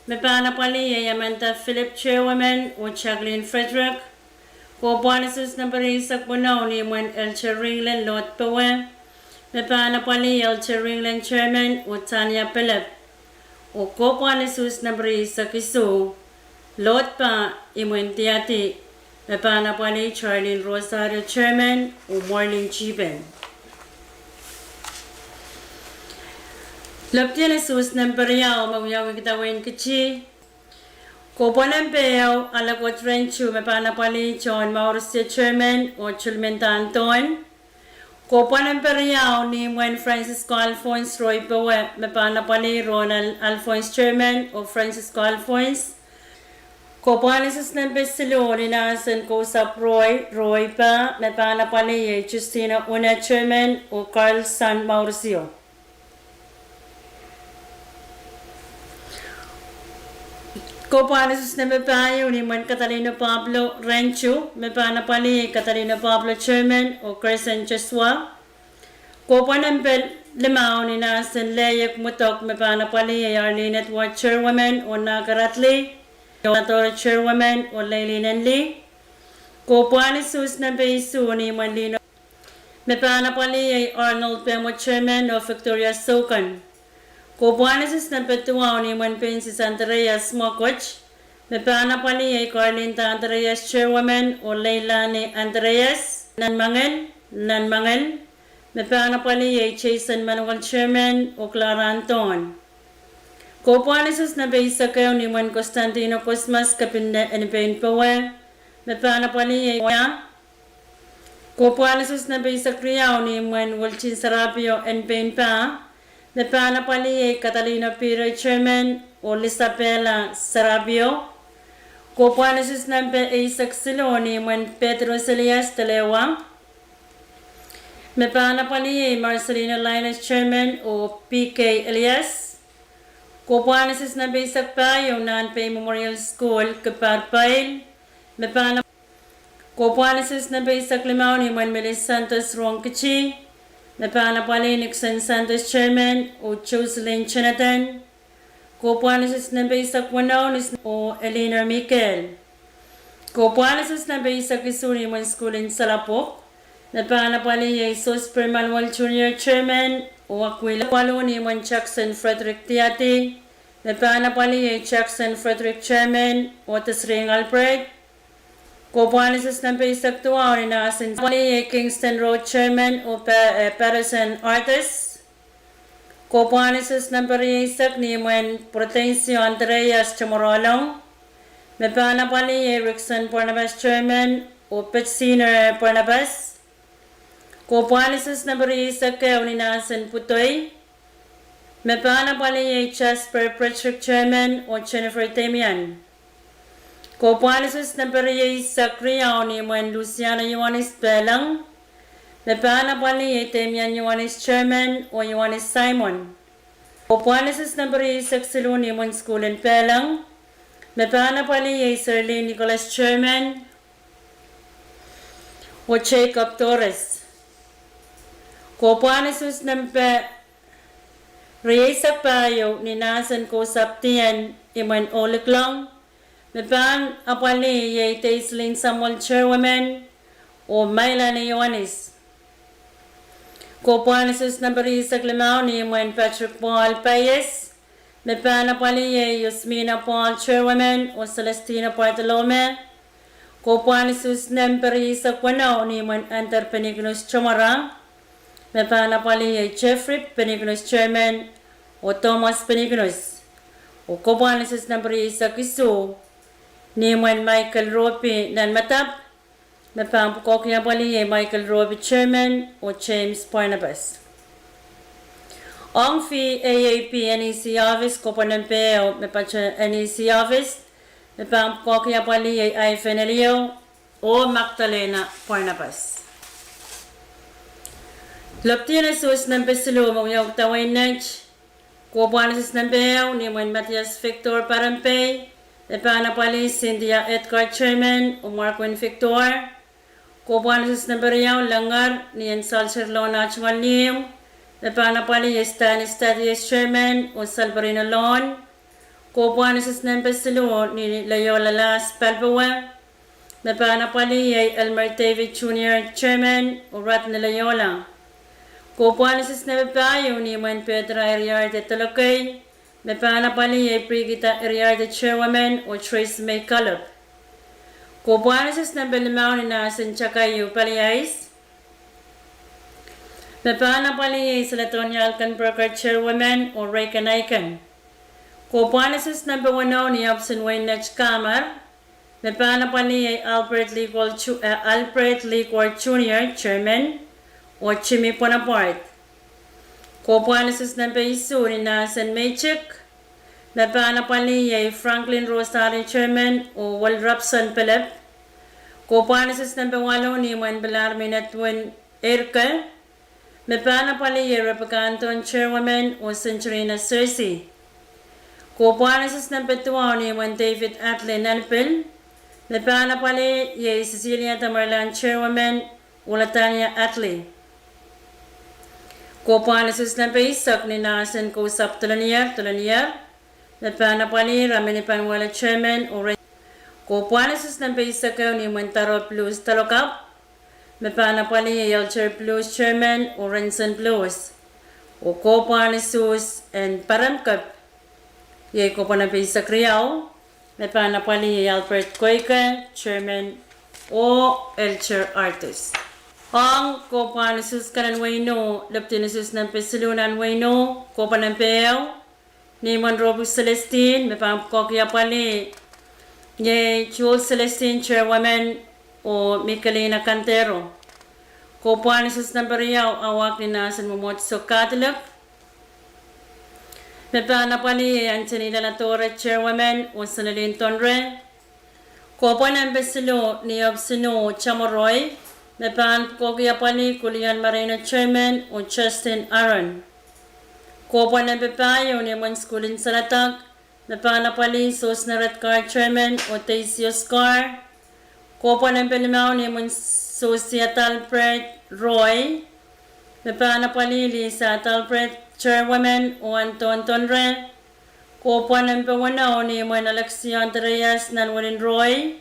Me pahn apwalih iei Amanda Philip, chairwoman, oh Jacqueline Frederick. Kohpwal usuhs en pei rieisek weneu ni imwen Elder Ringlen Lord Powe. Me pahn apwalih Elder Ringlen, chairman, oh Tania Philip. Oh kohpwal usuhs en pei rieisek isuh, Lord Powe, imwen Tiati. Me pahn apwalih Charlene Rosario, chairman, oh Marlene Chipen. Lepdin usuhs en pei riau me wiawi kidawehn kiti. Kohpwal en pei ehu Alekot Renchu, me pahn apwalih John Maurisio, chairman, oh Tulmendahn Thon. Kohpwal en pei riau ni imwen Francisco Alphonse Roy Powe, me pahn apwalih Ronald Alphonse, chairman, oh Francisco Alphonse. Kohpwal usuhs en pei siluh ni mahsen Kousapw Roy, Roy Powe, me pahn apwalih iei Justino Una, chairman, oh Carlson Maurisio. Kohpwal usuhs en pei pahieu ni imwen Catalino Pablo Renchu, me pahn apwalih Catalino Pablo, chairman, oh Gerson Joshua. Kohpwal en pei limau ni mahsen Leyek Mudok, me pahn apwalih Arlene Edward, chairwoman, oh Naka Radley, Adora, chairwoman, oh Leilin Enli. Kohpwal usuhs en pei isuh ni imwen Lino, me pahn apwalih Arnold Pemo, chairman, oh Victoria Sokan. Kohpwal usuhs en pei duwau ni imwen Princess Andreas Mokot, me pahn apwalih Carlinda Andreas, chairwoman, oh Leilani Andreas Nanmangel, Nanmangel. Me pahn apwalih Jason Manuel, chairman, oh Clara Anton. Kohpwal usuhs en pei eisek ehu ni imwen Constantino Cosmas, kepinne en pein Powe, me pahn apwalih Oya. Kohpwal usuhs en pei eisek riau ni imwen Wilton Sarapio en pein Pah, me pahn apwalih Catalino Piro, chairman, oh Lisabella Sarapio. Kohpwal usuhs en pei eisek siluh ni imwen Petros Elias Telewa, me pahn apwalih Marcelino Linus, chairman, oh P K Elias. Kohpwal usuhs en pei eisek pahieu nan Pei Memorial School, Kipahr Pail, me pahn Kohpwahn usus nempe eisek limau ni imwen Millie Santos Rongkitti, me pahn apwalih Nixon Santos, chairman, oh Joseline Jonathan. Kohpwahn usus nempe eisek weneu ni oh Eleanor Mikael. Kohpwahn usus nempe eisek isuh ni imwen Sukuhl en Salapwuok, me pahn apwalih iei Sosper Manuel Junior, chairman, oh Aquila. Waluh ni imwen Jackson Frederick Diadi, me pahn apwalih iei Jackson Frederick, chairman, oh Desring Alfred. Kohpwahn usus nempe eisek duwau ni nahsen apwalih iei Kingston Road, chairman, oh Pa-, eh, Patterson Artis. Kohpwahn usus nempe rieisek ni imwen Protencio Andreas Tomorolong, me pahn apwalih iei Rickson Barnabas, chairman, oh Petsiner Barnabas. Kohpwahn usus nempe rieisek ehu ni nahsen Pwudoi, me pahn apwalih iei Jasper Frederick, chairman, oh Jennifer Damian. Kohpwahn usus nempe rieisek riau ni imwen Luciana Ioanis Pehlang, me pahn apwalih iei Damian Ioanis, chairman, oh Ioanis Simon. Kohpwahn usus nempe rieisek siluh ni imwen Sukuhl en Pehlang, me pahn apwalih iei Serlin Nicholas, chairman, oh Jacob Torres. Kohpwahn usus nempe rieisek pahieu ni nahsen Kousapwdien imwen Ohliklong, me pahn apwalih iei Deislin Samuel, chairwoman, oh Mailani Ioanis. Kohpwahn usus nempe rieisek limau ni imwen Patrick Paul Paies, me pahn apwalih iei Yosmina Paul, chairwoman, oh Celestina Bartolome. Kohpwahn usus nempe rieisek weneu ni imwen Ander Penignus Tomara, me pahn apwalih iei Jeffrey Penignus, chairman, oh Thomas Penignus. Oh kohpwahn usus nempe rieisek isuh ni imwen Michael Robi Nanmadap, me pahn pwukoahki apwalih iei Michael Robi, chairman, oh James Barnabas. Ong V A A P N E C office, kohpwahn nempe ehu me patoh N E C office, me pahn pwukoahki apwalih iei Ivan Eliou oh Magdalena Barnabas. Lopidien usus nempe siluh me wiawi dawei net, kohpwahn usus nempe ehu ni imwen Matthias Victor Parempei, me pahn apwalih Cynthia Edgar, chairman, oh Marquin Victor. Kohpwahn usus nempe riau, Lengar, ni en Salter Loan ah tungoal ihmw, me pahn apwalih iei Stanis Thaddeus, chairman, oh Salperino Loan. Kohpwahn usus nempe siluh ni Leola Lahs Palpowe, me pahn apwalih iei Elmer David Junior, chairman, oh Rodney Leola. Kohpwahn usus nempe pahieu ni imwen Petra Eriarde Dolokei, me pahn apwalih iei Brigida Eriarde, chairwoman, oh Tracy May Kalop. Kohpwahn usus nempe limau ni nahsen Takaiu Paliais, me pahn apwalih iei Seledonia Alkenberger, chairwoman, oh Reagan Aiken. Kohpwahn usus nempe weneu ni ohpis en wehin Nait Kamar, me pahn apwalih iei Albert Likol Ju-, eh, Albert Likol Junior, chairman, oh Jimmy Bonaparte. Kohpwahn usus nempe isuh ni nahsen Meitik, me pahn apwalih iei Franklin Rosari, chairman, oh Welrapson Pelep. Kohpwahn usus nempe waluh ni imwen Pilar Minetwin Erke, me pahn apwalih iei Rebecca Anton, chairwoman, oh Centurina Searcy. Kohpwahn usus nempe duwau ni imwen David Atli Nanpil, me pahn apwalih iei Cecilia Tamerlan, chairwoman, oh Latanya Atli. Kohpwahn usus nempe eisek ni nahsen Kousapw Dolonier, Dolonier, me pahn apwalih Ramini Panuelo, chairman, oh Re-, kohpwahn usus nempe eisek ehu ni imwen Taro Blues Dolokapw, me pahn apwalih iei Elter Blues, chairman, oh Renson Blues. Oh kohpwahn usus en Parempkep, iei kohpwahn nempe eisek riau, me pahn apwalih iei Albert Koike, chairman, oh Elter Artis. Ong kohpwahn usus kan en wehin Ih, lopidien usus nempe siluh nan wehin Ih, kohpwahn nempe ehu ni imwen Ropwik Celestine, me pahn pwukoahki apwalih iei Jules Celestine, chairwoman, oh Michelina Cantero. Kohpwahn usus nempe riau awak ni nahsen Mwomwohdiso Katolik, me pahn apwalih iei Anthony Laladore, chairwoman, oh Senelin Donre. Kohpwahn nempe siluh ni ohpis en Ih, Chamoroi, me pahn pwukoahki apwalih Kulian Marino, chairman, oh Justin Aaron. Kohpwahn nempe pahieu ni imwen Sukuhl en Saledek, me pahn apwalih Sosna Redkar, chairman, oh Daisy Oscar. Kohpwa nempe limau ni imwin Susie Adalbert Roy, me pahn apwalih Lisa Adalbert, chairwoman, oh ahn tohn tohnreh. Kohpwa nempe weneu ni imwin Alexi Andreas Nanwilin Roy,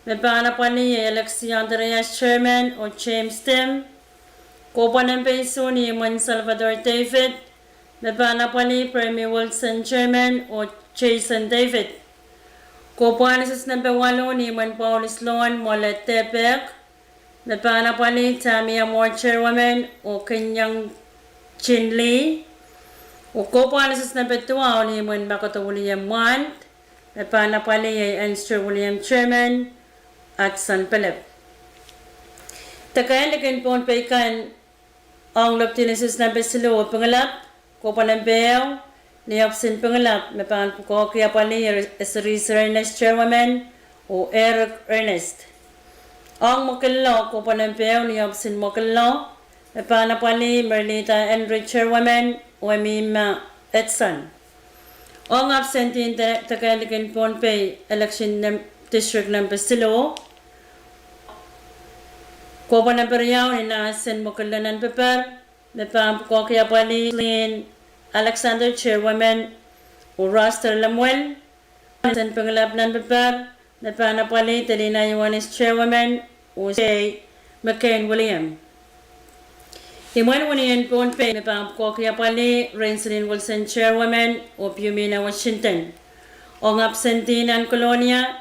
me pahn apwalih Alexi Andreas, chairman, oh James Tim. Kohpwa nempe isuh ni imwin Salvador David, me pahn apwalih Permi Wilson, chairman, oh Jason David. Kohpwa en usus nempe waluh ni imwin Paulus Loan Mole Tepek, me pahn apwalih Tamia Moore, chairwoman, oh Kenyang Chin Lee. Oh kohpwa en usus nempe duwau ni imwin Makoto William Mwand, me pahn apwalih Esther William, chairman, Hudson Philip. Dekehn likin Pohnpei kan ong Loptin usus nempe siluh oh Pingelap. Kohpwa nempe ehu ni ohpis en Pingelap, me pahn pwukoahki apwalih Esri Ernest, chairwoman, oh Eric Ernest. Ong Mokillo, kohpwa nempe ehu ni ohpis en Mokillo, me pahn apwalih Merlita Henry, chairwoman, oh Emima Edson. Ong absentee en de-, dekehn likin Pohnpei election nem-, district nempe siluh, kohpwa nempe riau ni nahs en Mokillo nan paper, me pahn pwukoahki apwalih Lin Alexander, chairwoman, oh Roster Lemuel. Nahs en Pingelap nan paper, me pahn apwalih Delina Ioanis, chairwoman, oh Sei McCain William. Imwen wini en Pohnpei, me pahn pwukoahki apwalih Renselin Wilson, chairwoman, oh Piumina Washington. Ong absentee nan Kolonia,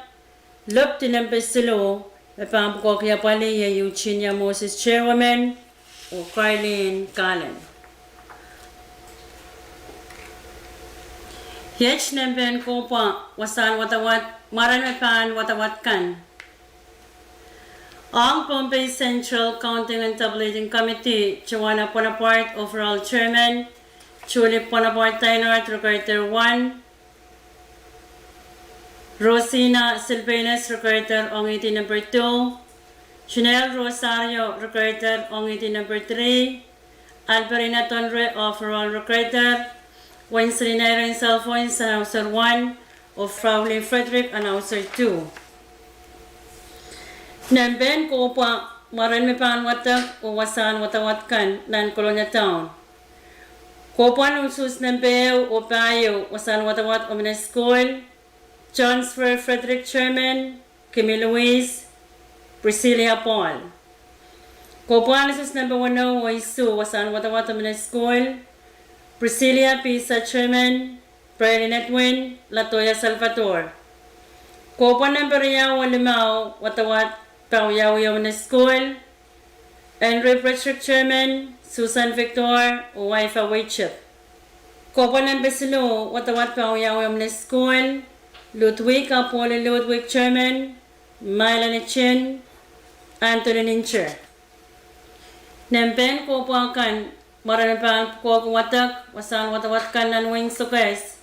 Loptin nempe siluh, me pahn pwukoahki apwalih Eugenia Moses, chairwoman, oh Kailin Kalen. Iet nempehn kohpwa wasahn wadawad, mwaren me pahn wadawad kan. Ong Pohnpei Central Counting and Tabulating Committee, Joanna Bonaparte, overall chairman, Julie Bonaparte Deinard, recorder one, Rosina Silvanus, recorder ong idi number two, Janelle Rosario, recorder ong idi number three, Alberina Tonre, overall recorder, Wensley Nairen Salfoin, announcer one, oh Frauli Frederick, announcer two. Nempehn kohpwa mwaren me pahn wadek oh wasahn wadawad kan nan Kolonia Town. Kohpwa en usus nempe ehu oh pahieu wasahn wadawad omw school, Johnsfer Frederick, chairman, Kimi Louise, Priscilla Paul. Kohpwa en usus nempe weneu oh isuh wasahn wadawad omw school, Priscilla Pisa, chairman, Berlin Edwin, Latoya Salvador. Kohpwa nempe riau oh limau wadawad pahn wiawi omw school, Henry Frederick, chairman, Susan Victor, oh Waifa Weichep. Kohpwa nempe siluh wadawad pahn wiawi omw school, Ludwig Apollo Ludwig, chairman, Maila Nichin, Anthony Nincher. Nempehn kohpwa kan mwaren me pahn pwukoahki wadek wasahn wadawad kan nan wehin Sokehs.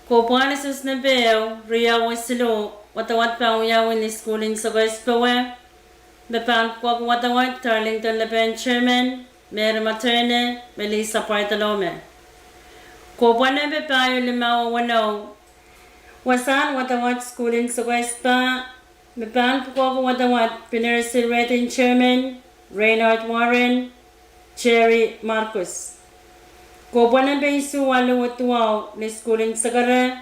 Kohpwa en usus nempe ehu, riau oh siluh wadawad pahn wiawi ni sukuhl en Sokehs powe, me pahn pwukoahki wadawad Darlington Lepen, chairman, Mary Materne, Melissa Bartolome. Kohpwa nempe pahieu, limau oh weneu wasahn wadawad sukuhl en Sokehs pah, me pahn pwukoahki wadawad Pinir Silretin, chairman, Reinhard Warren, Jerry Marcus. Kohpwa nempe isuh, waluh oh duwau ni sukuhl en Sekere,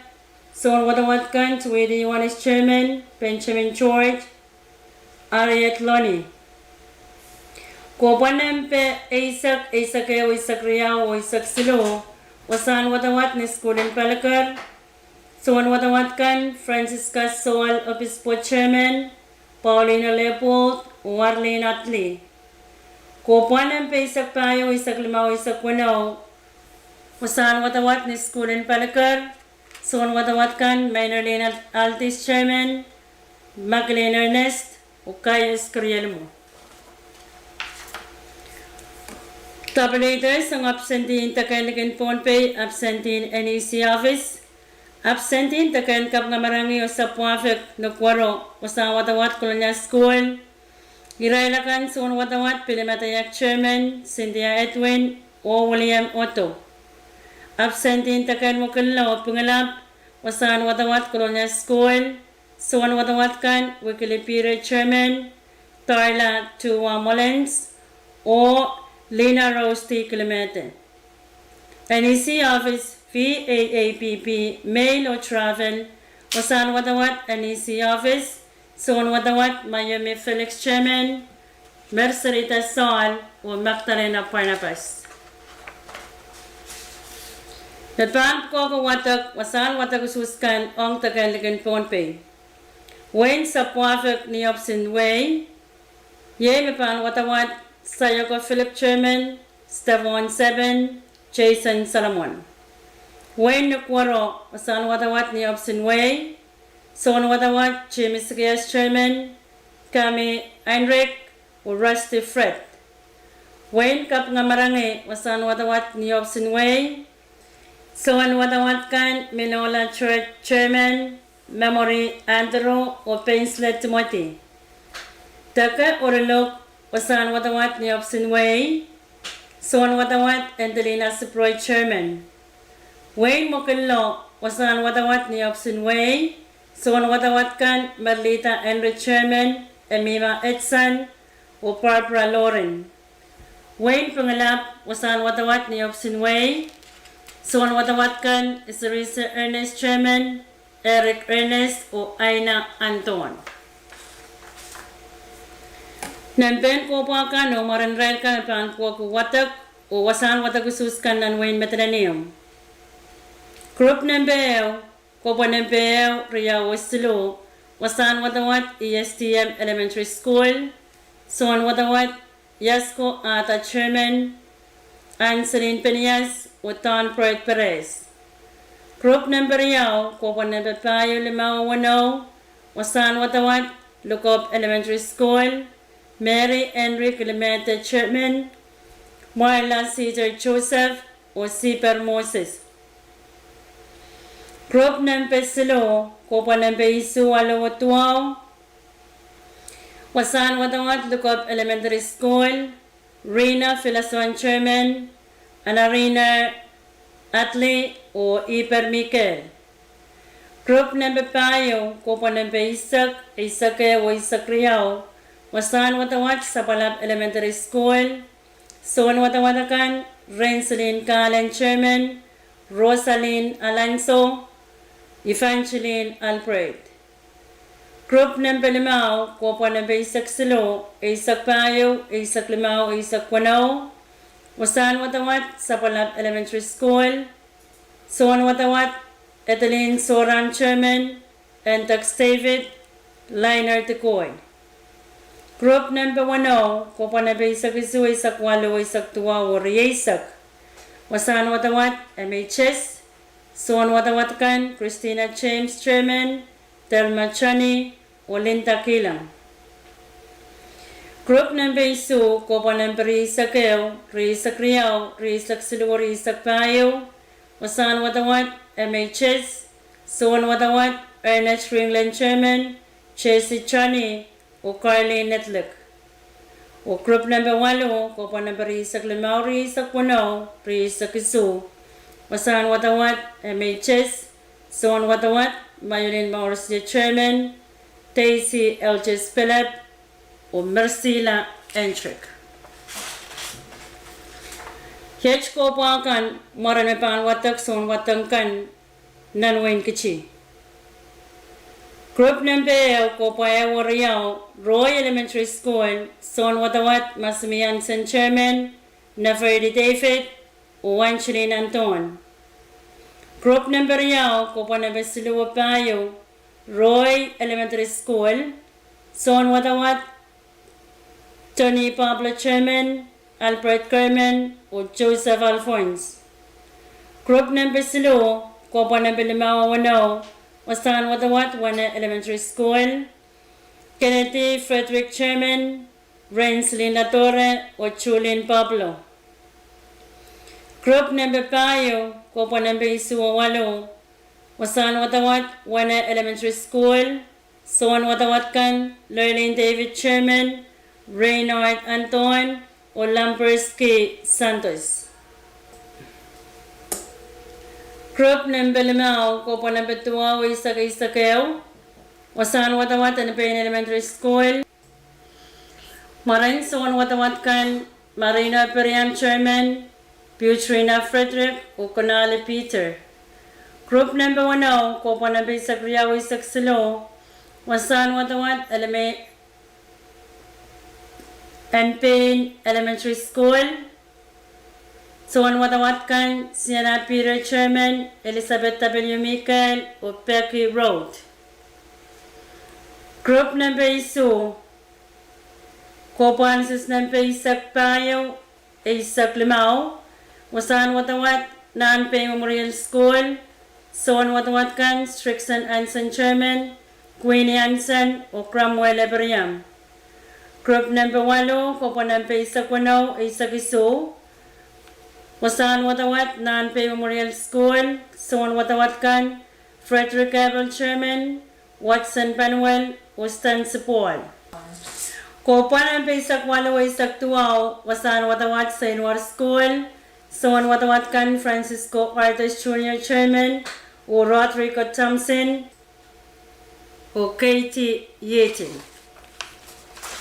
soun wadawad kan Tweedy Ioanis, chairman, Benjamin George, Harriet Lonnie. Kohpwa nempe eisek, eisek ehu, eisek riau oh eisek siluh wasahn wadawad ni sukuhl en Paliker, soun wadawad kan Francisca Sowell, Obispo, chairman, Paulina Leopold, Warlin Atli. Kohpwa nempe eisek pahieu, eisek limau, eisek weneu wasahn wadawad ni sukuhl en Paliker, soun wadawad kan Mainerlin Al-, Aldis, chairman, Magdalene Ernest, oh Gaius Kirielimo. Tabulator sang absentee en dekehn likin Pohnpei, absentee en NEC office, absentee en dekehn kapingamarangi oh sapwahfek Nukuoro, wasahn wadawad Kolonia School. Irail akan: soun wadawad Pilimadeiak, chairman, Cynthia Edwin, oh William Otto. Absentee en dekehn Mokillo oh Pingelap, wasahn wadawad Kolonia School, Sounwadawad kan Wikili Pire, chairman, Darla Tuwa Mullins, oh Lina Rose D. Kilimete. NEC office, VAAPP, mail oh travel, wasahn wadawad NEC office, sounwadawad Mayomi Felix, chairman, Mercerita Saul, oh Magdalena Barnabas. Me pahn pwukoa wadek wasahn wadek usuhs kan ong deke en likin Pohnpei. Wehin Sapwuahfek ni ohpis en wehi, iei me pahn wadawad Sayoko Philip, chairman, Stefan Sepen, Jason Solomon. Wehin Nukuoro, wasahn wadawad ni ohpis en wehi, sounwadawad Jimmy Sikias, chairman, Kami Heinrich, oh Rusty Fred. Wehin Kapingamarangi, wasahn wadawad ni ohpis en wehi, sounwadawad kan Minola Church, chairman, Memory Andrew, oh Pensla Timothy. Deke oh Luluk, wasahn wadawad ni ohpis en wehi, sounwadawad Angelina Siproi, chairman. Wehin Mokillo, wasahn wadawad ni ohpis en wehi, sounwadawad kan Merlita Henry, chairman, Emima Edson, oh Barbara Loren. Wehin Pingelap, wasahn wadawad ni ohpis en wehi, sounwadawad kan Isirisa Ernest, chairman, Eric Ernest, oh Aina Anton. Nempehn kohpwa kan oh mwaren irail kan me pahn pwukoa wadek oh wasahn wadek usuhs kan nan wehin Madolenihmw. Group nempe ehu, kohpwa nempe ehu, riau oh siluh, wasahn wadawad ESTM Elementary School, sounwadawad Yasko Ada, chairman, Anselin Penias, oh Don Bright Perez. Group nempe riau, kohpwa nempe pahieu, limau oh weneu, wasahn wadawad Lukop Elementary School, Mary Henry Kilimete, chairman, Marla Caesar Joseph, oh Siper Moses. Group nempe siluh, kohpwa nempe isuh, waluh oh duwau, wasahn wadawad Lukop Elementary School, Rina Filason, chairman, Anarina Atli, oh Iper Mikel. Group nempe pahieu, kohpwa nempe eisek, eisek ehu oh eisek riau, wasahn wadawad Sapwalap Elementary School, sounwadawad akan Renselin Kalen, chairman, Rosalin Alanso, Evangeline Albright. Group nempe limau, kohpwa nempe eisek siluh, eisek pahieu, eisek limau, eisek weneu, wasahn wadawad Sapwalap Elementary School, sounwadawad Adeline Soran, chairman, Antex David, Liner Dikoi. Group nempe weneu, kohpwa nempe eisek isuh, eisek waluh, eisek duwau oh rieisek, wasahn wadawad MHS, sounwadawad kan Christina James, chairman, Thelma Johnny, oh Linda Kilang. Group nempe isuh, kohpwa nempe rieisek ehu, rieisek riau, rieisek siluh oh rieisek pahieu, wasahn wadawad MHS, sounwadawad Ernest Ringlen, chairman, Jesse Johnny, oh Carly Netlik. Oh group nempe waluh, kohpwa nempe rieisek limau, rieisek weneu, rieisek isuh, wasahn wadawad MHS, sounwadawad Mayolin Maurisia, chairman, Daisy Elches Philip, oh Mersila Hendrick. Iet kohpwa kan mwaren me pahn wadek sounwadek kan nan wehin Kitti. Group nempe ehu, kohpwa ehu oh riau, Roy Elementary School, sounwadawad Masumi Hansen, chairman, Nefertiti David, oh Angeline Anton. Group nempe riau, kohpwa nempe siluh oh pahieu, Roy Elementary School, sounwadawad Tony Pablo, chairman, Albert Kerman, oh Joseph Alphonse. Group nempe siluh, kohpwa nempe limau oh weneu, wasahn wadawad Wene Elementary School, Kennedy Frederick, chairman, Renslin Ladore, oh Julin Pablo. Group nempe pahieu, kohpwa nempe isuh oh waluh, wasahn wadawad Wene Elementary School, sounwadawad kan Lurleen David, chairman, Reinhard Anton, oh Lamberski Santos. Group nempe limau, kohpwa nempe duwau, eisek eisek ehu, Wasahn wadawad en Pein Elementary School. Mwaren soun wadawad kan: Marino Piriam, Chairman; Putrina Frederick; oh Konali Peter. Group nempe weneu, kohpwa nempe eisek riau, eisek siluh, wasahn wadawad Eleme- en Pein Elementary School. Soun wadawad kan: Sienna Peter, Chairman; Elizabeth W. Mikael; oh Becky Road. Group nempe isuh, kohpwa en usus nempe eisek pahieu, eisek limau, wasahn wadawad Nan Pein Memorial School. Soun wadawad kan: Strickson Anson, Chairman; Queenie Anson; oh Cromwell Piriam. Group nempe waluh, kohpwa nempe eisek weneu, eisek isuh, wasahn wadawad Nan Pein Memorial School. Soun wadawad kan: Frederick Abel, Chairman; Watson Panuel; oh Stancy Paul. Kohpwa nempe eisek waluh, eisek duwau, wasahn wadawad Seinwar School. Soun wadawad kan: Francisco Arthur Junior, Chairman; oh Rodrigo Thompson; oh Katie Yetin.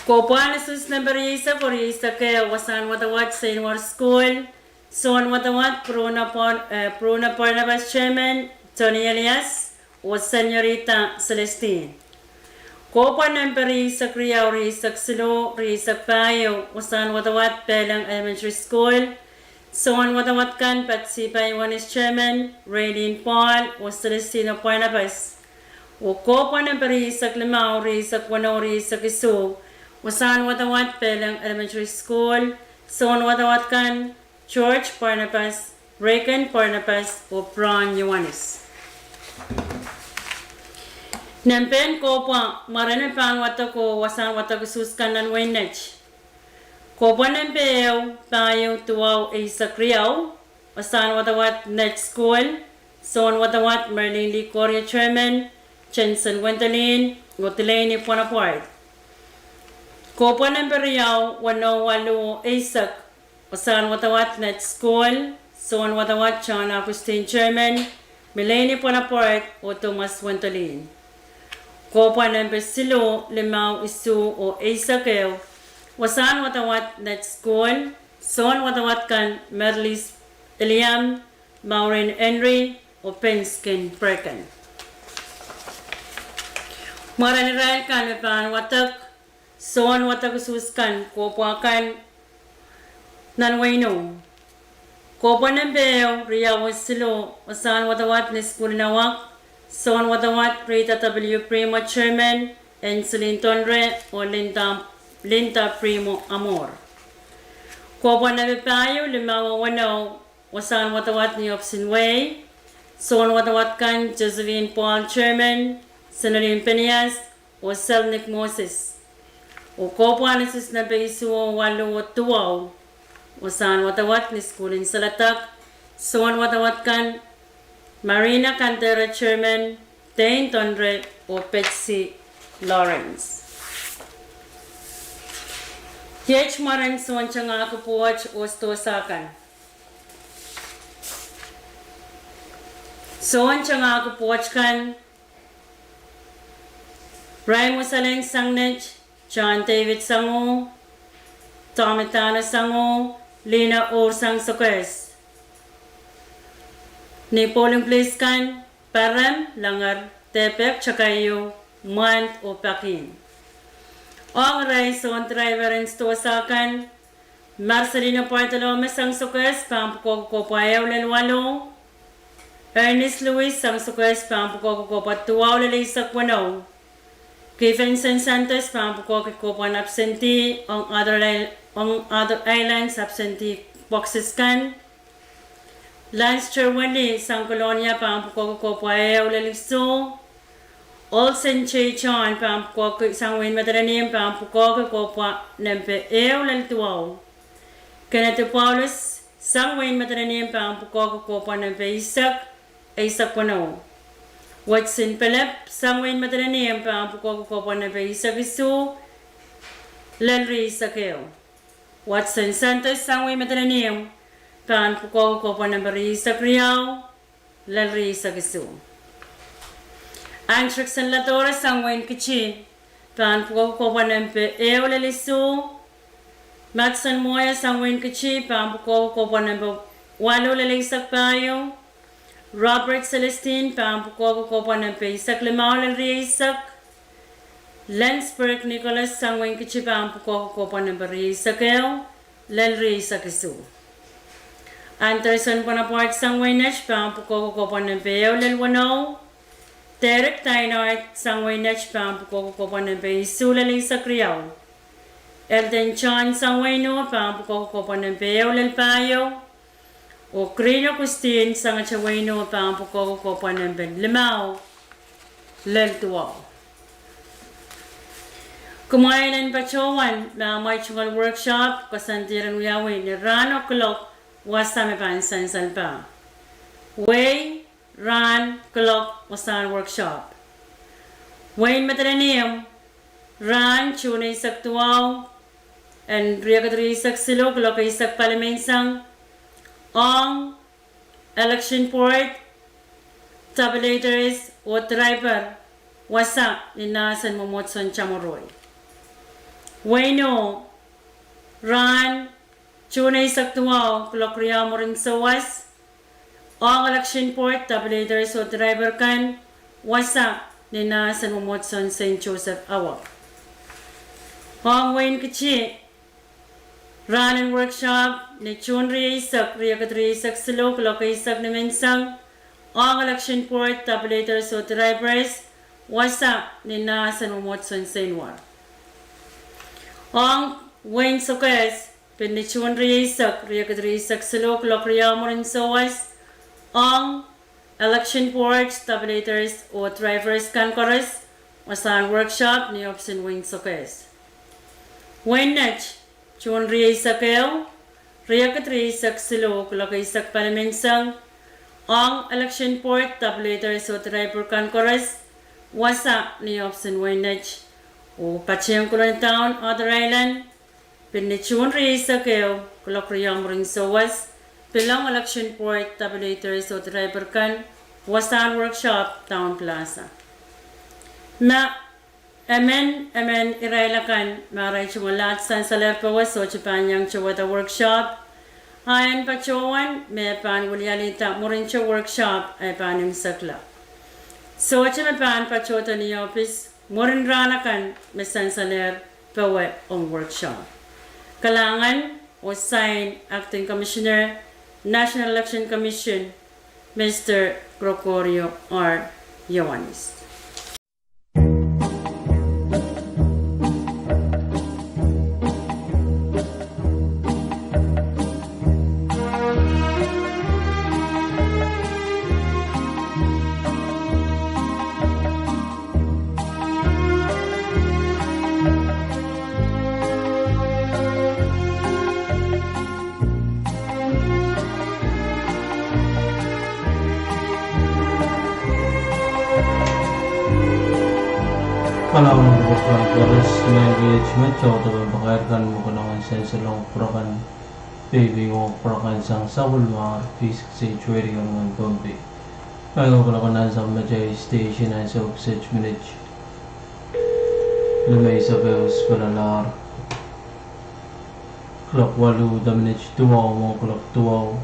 Kohpwa en usus nempe rieisek oh rieisek ehu, wasahn wadawad Seinwar School. Soun wadawad Bruno Bar- eh, Bruno Barnabas, Chairman; Tony Elias; oh Senorita Celestine. Kohpwa nempe rieisek riau, rieisek siluh, rieisek pahieu, wasahn wadawad Pehleng Elementary School. Soun wadawad kan: Patsy Paiwanis, Chairman; Raylene Paul; oh Celestino Barnabas. Oh kohpwa nempe rieisek limau, rieisek weneu, rieisek isuh, wasahn wadawad Pehleng Elementary School. Soun wadawad kan: George Barnabas, Reagan Barnabas; oh Brown Ioanis. Nempehn kohpwa mwaren me pahn wadek oh wasahn wadek usuhs kan nan wehin Net. Kohpwa nempe ehu, pahieu, duwau, eisek riau, wasahn wadawad Net School. Soun wadawad Merlin Likoria, Chairman; Jensen Wendelin; oh Delaney Bonaparte. Kohpwa nempe riau, weneu, waluh oh eisek, wasahn wadawad Net School. Soun wadawad John Augustine, Chairman; Melanie Bonaparte; oh Thomas Wendelin. Kohpwa nempe siluh, limau, isuh oh eisek ehu, wasahn wadawad Net School. Soun wadawad kan: Merlis Eliam, Maureen Henry; oh Penskin Bergen. Mwaren irail kan me pahn wadek soun wadek usuhs kan, kohpwa kan nan wehin Naboo. Kohpwa nempe ehu, riau oh siluh, wasahn wadawad ni sukuhl en Awak. Soun wadawad Rita W. Primo, Chairman; Angeline Tonre; oh Linda, Linda Primo Amor. Kohpwa nempe pahieu, limau oh weneu, wasahn wadawad ni ohpis en wehi. Soun wadawad kan: Josephine Paul, Chairman; Senolin Penias; oh Selnik Moses. Oh kohpwa en usus nempe isuh oh waluh oh duwau, wasahn wadawad ni sukuhl en Saladek. Soun wadawad kan: Marina Kandera, Chairman; Dane Tonre; oh Betsy Lawrence. Iet mwaren soun tengahki pwoht oh sidohsa kan. Soun tengahki pwoht kan: Raimo Saleng Sangnet, John David Sango, Tommy Dano Sango, Lina Orsang Sokes. Ni polling place kan: Parem, Langer, Depek, Takaio, Mwand oh Pakin. Ong irail soun driver en sidohsa kan: Marcelino Bartolome Sang Sokes, pahn pwukoahki kohpwa ehu lel waluh. Ernest Louis Sang Sokes, pahn pwukoahki kohpwa duwau lel eisek weneu. Givenson Santos, pahn pwukoahki kohpwa en absentee ong other, ong other islands absentee boxes kan. Lance Terwilliger Sang Kolonia, pahn pwukoahki kohpwa ehu lel isuh. Olsen J. John, pahn pwukoahki, sang wehin Madolenihmw, pahn pwukoahki kohpwa nempe ehu lel duwau. Kennedy Paulus sang wehin Madolenihmw, pahn pwukoahki kohpwa nempe eisek, eisek weneu. Watson Philip sang wehin Madolenihmw, pahn pwukoahki kohpwa nempe eisek isuh lel rieisek ehu. Watson Santos sang wehin Madolenihmw, pahn pwukoahki kohpwa nempe rieisek riau lel rieisek isuh. Antriksen Ladora sang wehin Kiti pahn pwukoa kohpwa nempe ehu lel isuh. Matson Moya sang wehin Kiti pahn pwukoa kohpwa nempe waluh lel eisek pahieu. Robert Celestine pahn pwukoa kohpwa nempe eisek limau lel rieisek. Lensburg Nicholas sang wehin Kiti pahn pwukoa kohpwa nempe rieisek ehu lel rieisek isuh. Anderson Bonaparte sang wehin Net pahn pwukoa kohpwa nempe ehu lel weneu. Derek Tainard sang wehin Net pahn pwukoa kohpwa nempe isuh lel eisek riau. Elden John sang wehin Nuh pahn pwukoa kohpwa nempe ehu lel pahieu. Oh Krino Christine sangete wehin Nuh pahn pwukoa kohpwa nempe limau lel duwau. Kumwail en patohwan me amwail tungoal workshop koasoandi en wiawi ni rahno kuloak wasa me pahn sansal pah. Wehi, rahn kuloak wasahn workshop. Wehin Madolenihmw, rahn June eisek duwau, en riekid rieisek siluh kuloak eisek palimen sang, ong election board, tabulators oh driver wasa ni nahsen mwomwohdiso en Chamoroi. Wehin Nuh, rahn June eisek duwau kuloak riau mwurin souwas, ong election board, tabulators oh driver kan wasa ni nahsen mwomwohdiso en Saint Joseph Awak. Ong wehin Kiti, rahn en workshop ni June rieisek, riekid rieisek siluh kuloak eisek nimenseng, ong election board, tabulators oh drivers wasa ni nahsen mwomwohdiso en Seinwar. Ong wehin Sokehs, pil ni June rieisek, riekid rieisek siluh kuloak riau mwurin souwas, ong election board, tabulators oh drivers kan koaros wasahn workshop ni ohpis en wehin Sokehs. Wehin Net, June rieisek ehu, riekid rieisek siluh kuloak eisek palimen sang, ong election board, tabulators oh driver kan koaros wasa ni ohpis en wehin Net, oh patehng kuloak ni Town Outer Island, pil ni June rieisek ehu, kuloak riau mwurin souwas, pil ong election board, tabulators oh driver kan wasahn workshop Town Plaza. Ma emen emen irail akan me arail tungoal ahd sansalehr powe sohte pahn iang towehda workshop, a en patohwan me pahn wilialihda mwurinte workshop e pahn imwisekla. Sohte me pahn patohdo ni ohpis mwurin rahn akan me sansalehr powe ong workshop. Kalahngan, oh sain Acting Commissioner, National Election Commission, Mister Gregorio R. Ioannis. Kalahngan pwukat koaros, me iet me tohto me pakair kan me konehng en sansalong program, peipein ong program sang Sapwellime R P six eight radio en Pohnpei. Ahi kuloak nan sang mehte station ansou kiset minit limeisek ehu spelalahr kuloak waluh de minit duwau mwohn kuloak duwau.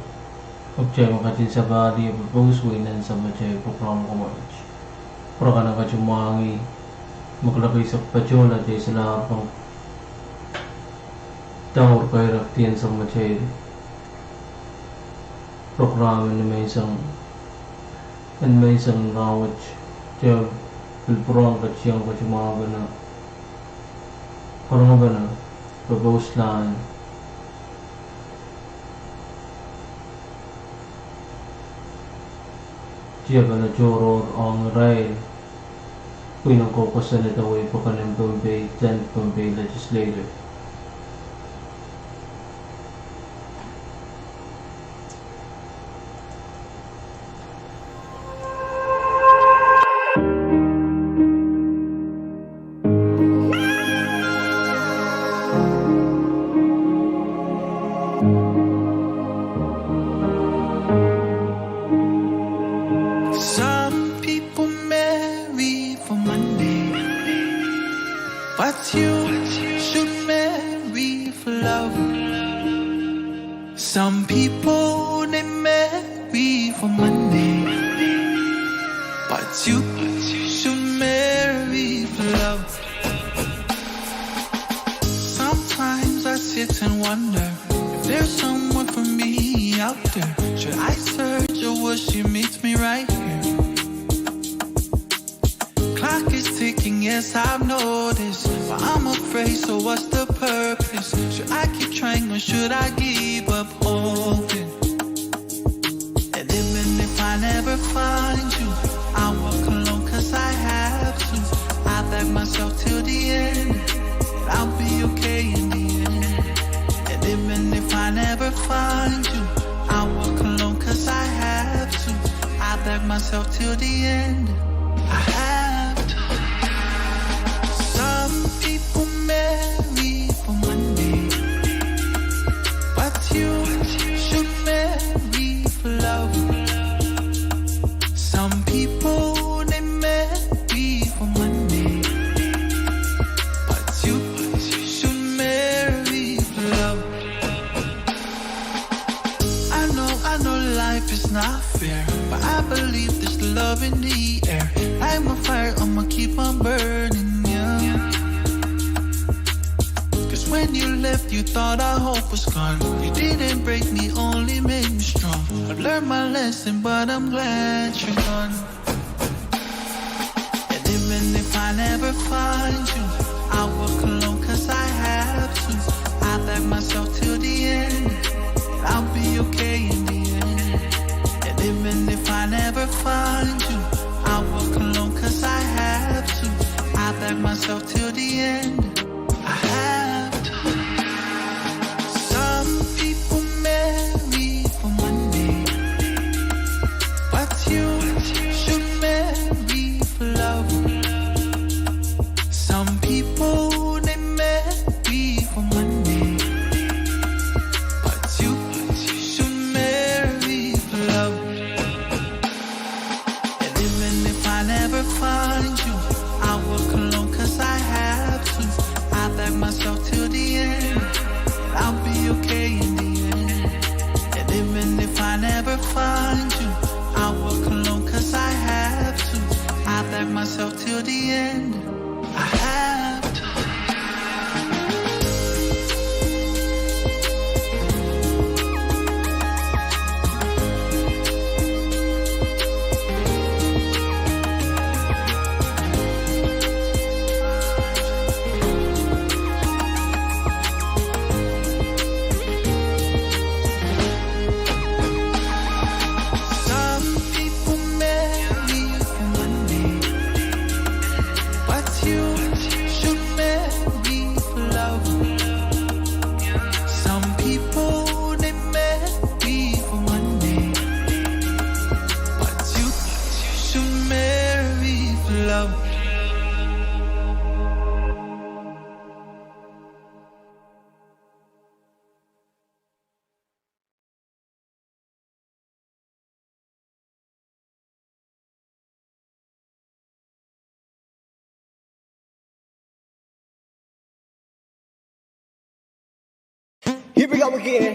Oktail me kaidehn sapahl ie pepous wehi nan sang mehte program komoit. Program akan mwahngih me kuloak eisek patohla de solahr pahn daur kairekdi en sang mehte program en menseng, en menseng rahnwet, de pil pwurehng kationg kationg mwahu pene, pwurehng pene, pepous lahn, tiepene tohrohr ong irail pwihn en kou kosonned en wehi pokon en Pohnpei, tenth Pohnpei Legislature. Some people marry You should marry for love. Some people, they marry for money, but you should marry for love. Sometimes I sit and wonder if there's someone for me out there. Should I search, or will she meet me right here? Clock is ticking, yes, I've noticed, but I'm afraid, so what's the purpose? Should I keep trying, or should I give up hoping? And even if I never find you, I walk alone 'cause I have to. I bag myself till the end, and I'll be okay in the end. And even if I never find you, I walk alone 'cause I have to. I bag myself till the end. I have to. Some people marry for money, but you should marry for love. Some people, they marry for money, but you should marry for love. I know, I know life is not fair, but I believe there's love in the air. Light my fire, I'ma keep on burning, yeah. 'Cause when you left, you thought our hope was gone. You didn't break me, only made me strong. I've learned my lesson, but I'm glad you're gone. And even if I never find you, I walk alone 'cause I have to. I bag myself till the end, and I'll be okay in the end. And even if I never find you, I walk alone 'cause I have to. I bag myself till the end. I have to. Some people marry for money, but you should marry for love. Some people, they marry for money, but you should marry for love. And even if I never find you, I walk alone 'cause I have to. I bag myself till the end, and I'll be okay in the end. And even if I never find you, I walk alone 'cause I have to. I bag myself till the end. I have to. Some people marry for money, but you should marry for love. Some people, they marry for money, but you should marry for love. Here we go again.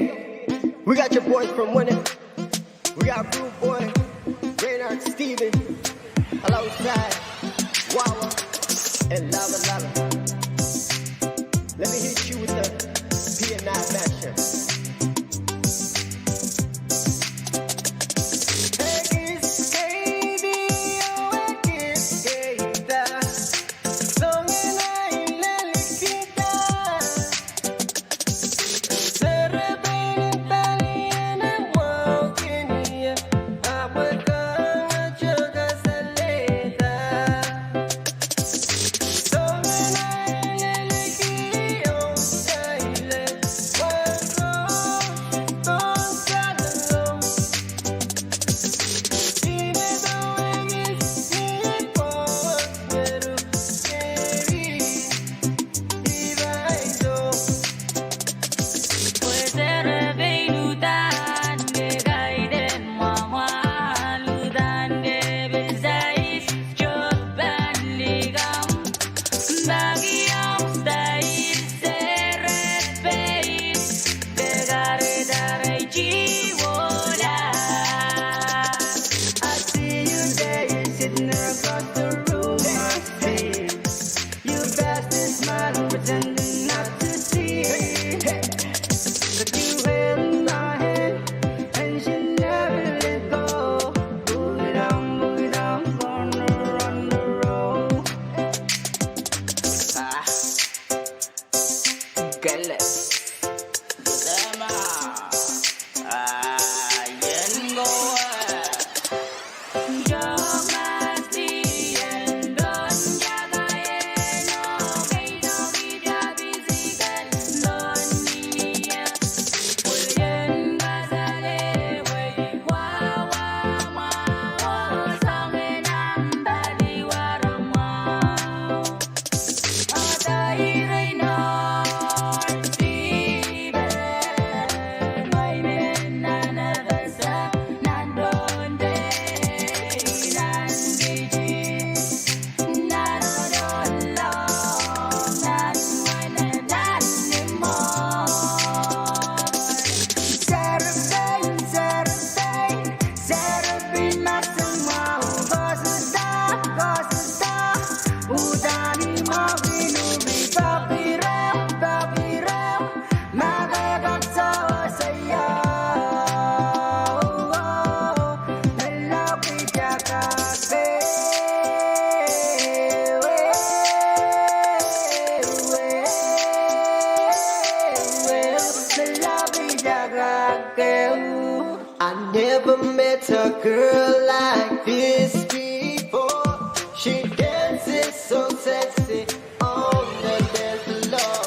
We got your boys from Winner. We got Rude Boy, Reynard Stephens, alongside Wawa and Lava Lava. Let me hit you with the P N I mashup. girl like this before. She dances so sexy on the dance floor.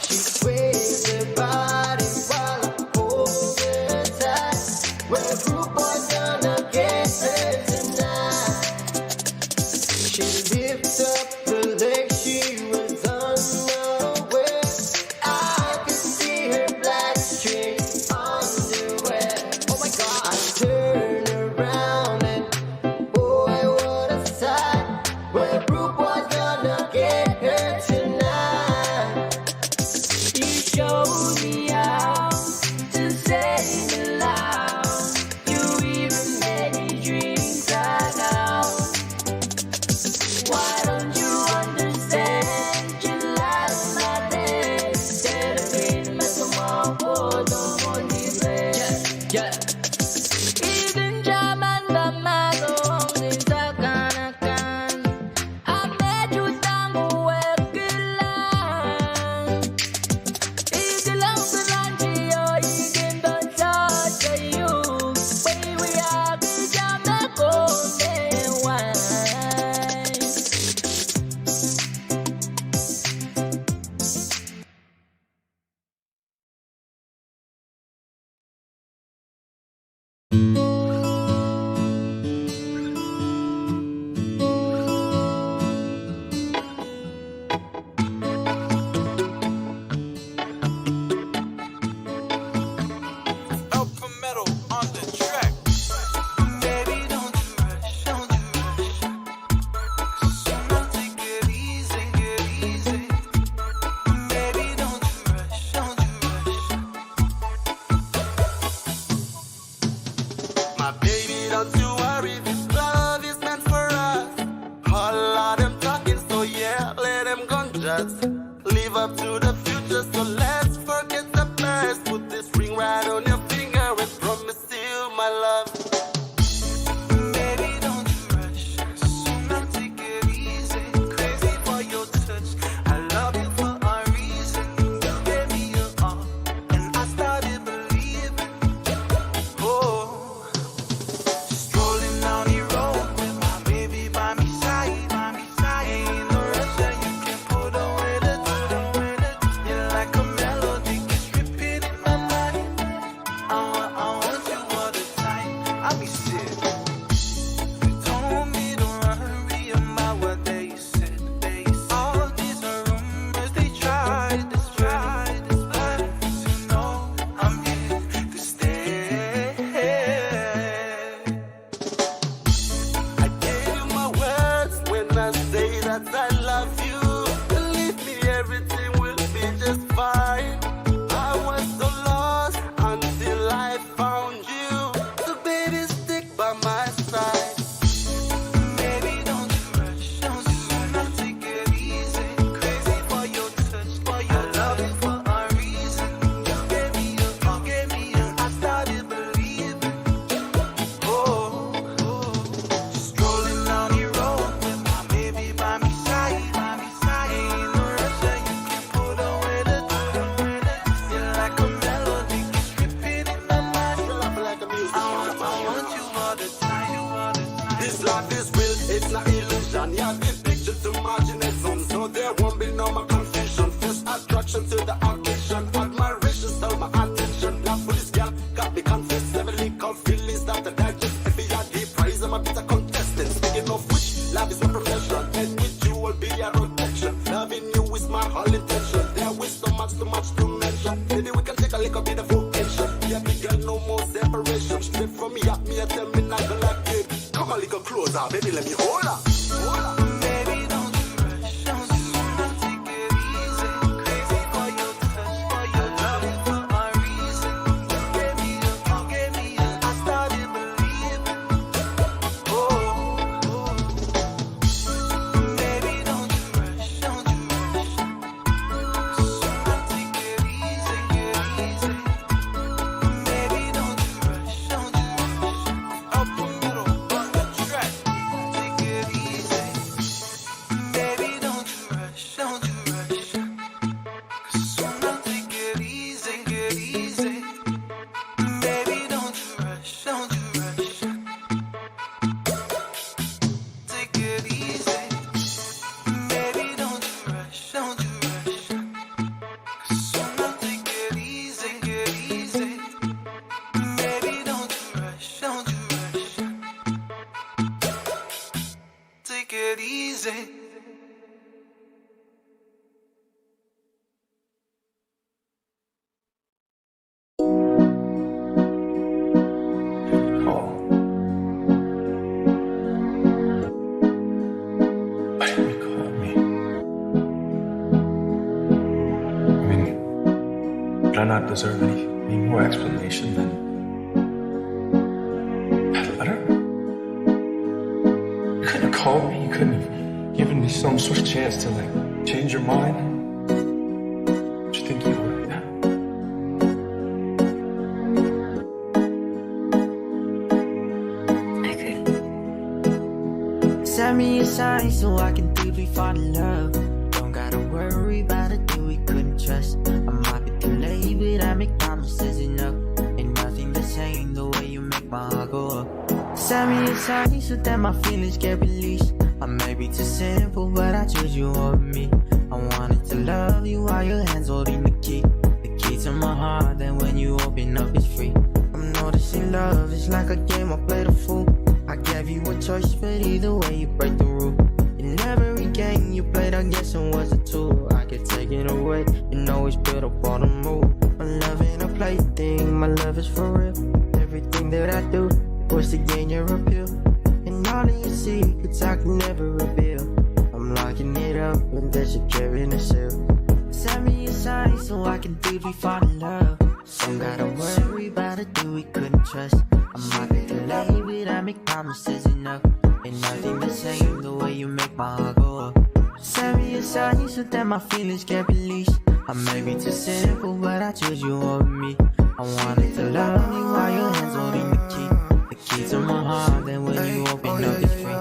She sways her body while I hold her tight. Well, rude boys gonna get her tonight. She lifts up her legs, she was unaware. I could see her black string underwear. Oh my God. I turn around and boy, what a sight. Well, rude boys gonna get her tonight. You showed me how to say me loud. You even made me drink that out. Why don't you understand? You light my day. Instead of being my tomorrow, don't want me there. Yeah, yeah. Even German, the mother, only talk on a can. Baby, don't you rush, don't you rush. Slow down, take it easy, take it easy. Baby, don't you rush, don't you rush. My baby, don't you worry, this love is meant for us. All of them talking, so yeah, let them gon' just live up to the future, so let's forget the past. Put this ring right on your finger and promise you my love. Baby, don't you rush. Soon I'll take it easy. Crazy for your touch. I love you for a reason. You gave me your all, and I started believing. Oh, strolling down the road with my baby by my side, by my side. Ain't no rush, and you can put away the, put away the. You're like a melody, just repeat in my mind. I wa-, I want you all the time. I be sick. You told me don't worry about what they said, they said. All these are rumors, they tried to spread, but you know I'm here to stay. I gave you my words when I say that I love you. Believe me, everything will be just fine. I was so lost until I found you. So baby, stick by my side. Baby, don't you rush, don't you rush. Take it easy. Crazy for your touch, for your love is for a reason. You gave me your, you gave me your, I started believing. Oh, oh. Strolling down the road with my baby by my side, by my side. Ain't no rush, you can put away the, put away the. You're like a melody, just repeat in my mind. I want, I want you all the time, you all the time. This life is real, it's not illusion. Yeah, this picture to imagination, so there won't be no more confusion. First attraction to the occasion, admiration stole my attention. Love for this girl got me confused. Seven little feelings that I digest. If you are deep, praise, I'm a bitter contestant. Speaking of which, love is my profession. And with you will be a protection. Loving you is my whole intention. There is so much, too much to mention. Maybe we can take a little bit of vacation. Yeah, big girl, no more separation. Straight from me, up me, I tell me not gonna like it. Come a little closer, baby, let me hold up. Hold up. Baby, don't you rush, don't you rush. Take it easy. Crazy for your touch, for your love is for a reason. You gave me your, you gave me your, I started believing. Oh, oh. Baby, don't you rush, don't you rush. Take it easy, take it easy. Baby, don't you rush, don't you rush. Up the middle, on the track. Take it easy. day. Call. Why didn't you call me? I mean, did I not deserve any, any more explanation than that letter? You couldn't have called me. You couldn't have given me some sort of chance to, like, change your mind. Did you think you were that? Send me a sign so I can deeply fall in love. Don't gotta worry about a thing we couldn't trust. I might be too late, but I make promises enough. Ain't nothing the same the way you make my heart go up. Send me a sign so that my feelings get released. I may be too simple, but I choose you over me. I wanted to love you while your hands holding the key. The key to my heart, then when you open up, it's free. I'm noticing love is like a game, I play the fool. I gave you a choice, but either way, you break the rule. In every game you played, I guess it was a tool. I could take it away, you know it's built upon a move. My love ain't a plaything, my love is for real. Everything that I do was to gain your appeal. And all of your secrets I can never reveal. I'm locking it up and then securing the seal. Send me a sign so I can deeply fall in love. Don't gotta worry about a thing we couldn't trust. I might be too late, but I make promises enough. Ain't nothing the same the way you make my heart go up. Send me a sign so that my feelings get released. I may be too simple, but I choose you over me. I wanted to love you while your hands holding the key. The key to my heart, then when you open up, it's free.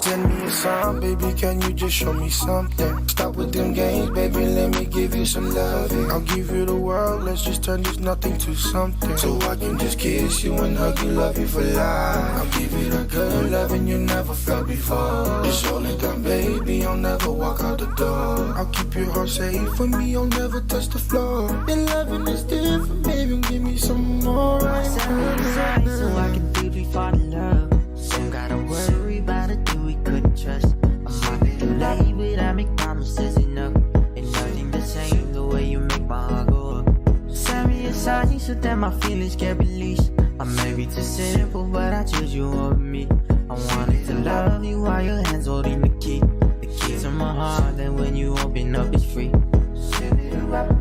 Send me a sign, baby, can you just show me something? Stop with them games, baby, let me give you some loving. I'll give you the world, let's just turn this nothing to something. So I can just kiss you and hug you, love you for life. I'll give you the good loving you never felt before. It's only time, baby, I'll never walk out the door. I'll keep your heart safe for me, I'll never touch the floor. Your loving is different, baby, give me some more. Send me a sign so I can deeply fall in love. Don't gotta worry about a thing we couldn't trust. I might be too late, but I make promises enough. Ain't nothing the same the way you make my heart go up. Send me a sign so that my feelings get released. I may be too simple, but I choose you over me. I wanted to love you while your hands holding the key. The key to my heart, then when you open up, it's free.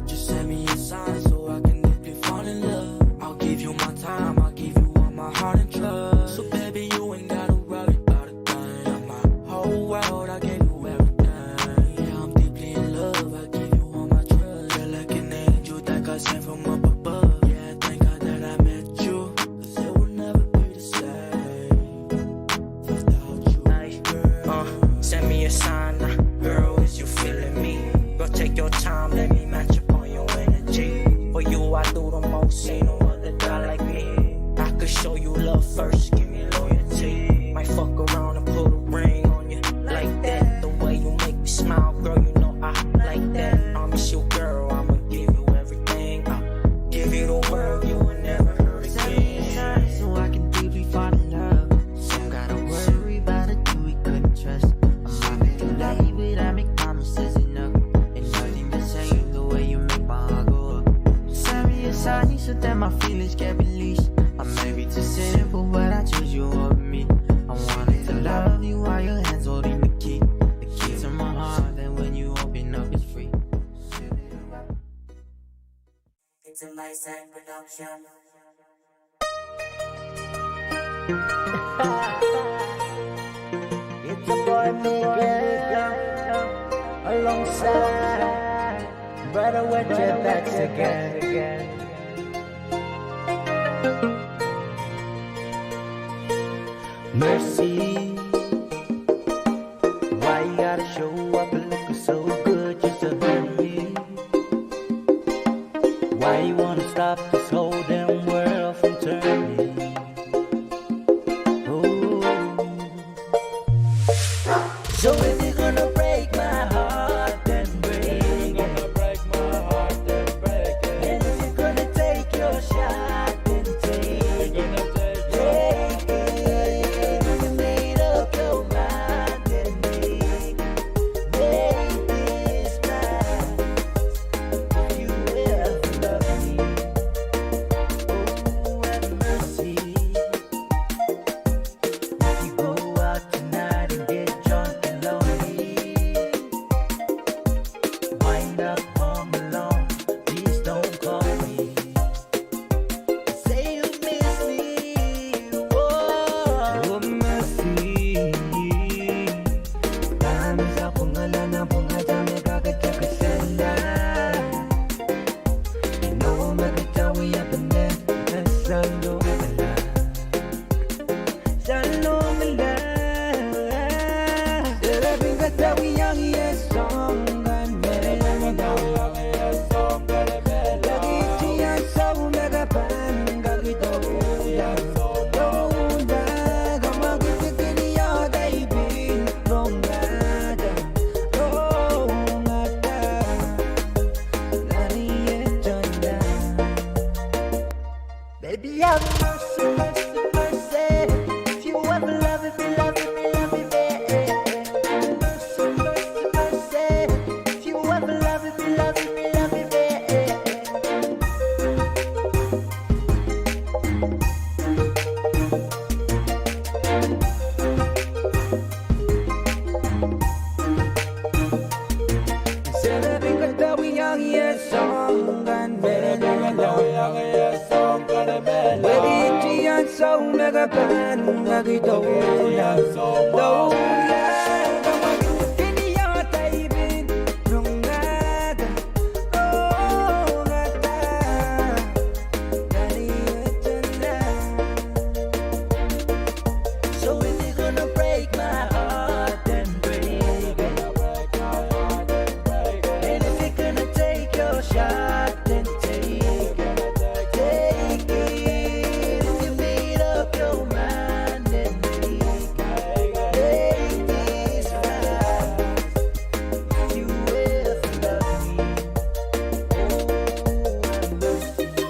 Just send me a sign so I can deeply fall in love. I'll give you my time, I'll give you all my heart and trust. So baby, you ain't gotta worry about a thing. You're my whole world, I gave you everything. Yeah, I'm deeply in love, I give you all my trust. You're like an angel that got sent from up above. Yeah, thank God that I met you. 'Cause it would never be the same. Uh, send me a sign now, girl, is you feeling me? Go take your time, let me match up on your energy. For you, I do the most, ain't no other guy like me. I could show you love first, give me loyalty. Might fuck around and put a ring on you like that. The way you make me smile, girl, you know I like that. Promise you, girl, I'ma give you everything. I'll give you the world, you will never hurt again. So I can deeply fall in love. Don't gotta worry about a thing we couldn't trust. I might be too late, but I make promises enough. Ain't nothing the same the way you make my heart go up. Send me a sign so that my feelings get released. I may be too simple, but I choose you over me. I wanted to love you while your hands holding the key. The key to my heart, then when you open up, it's free. It's a Nice Act production. It's a boy Miguel alongside Brother Wedget, that's again. Mercy, why you gotta show up and look so good just to hurt me? Why you wanna stop this whole damn world from turning? Ooh. So if you're gonna break my heart, then break it. And if you're gonna take your shot, then take it. Take it. If you made up your mind, then make it. Baby, have mercy, mercy, mercy. If you ever love me, love me, love me, babe. Mercy, mercy, mercy. If you ever love me, love me, love me, babe. So if you're gonna break my heart, then break it. And if you're gonna take your shot, then take it. Take it. If you made up your mind, then make it. Take this ride. You will love me. Oh, I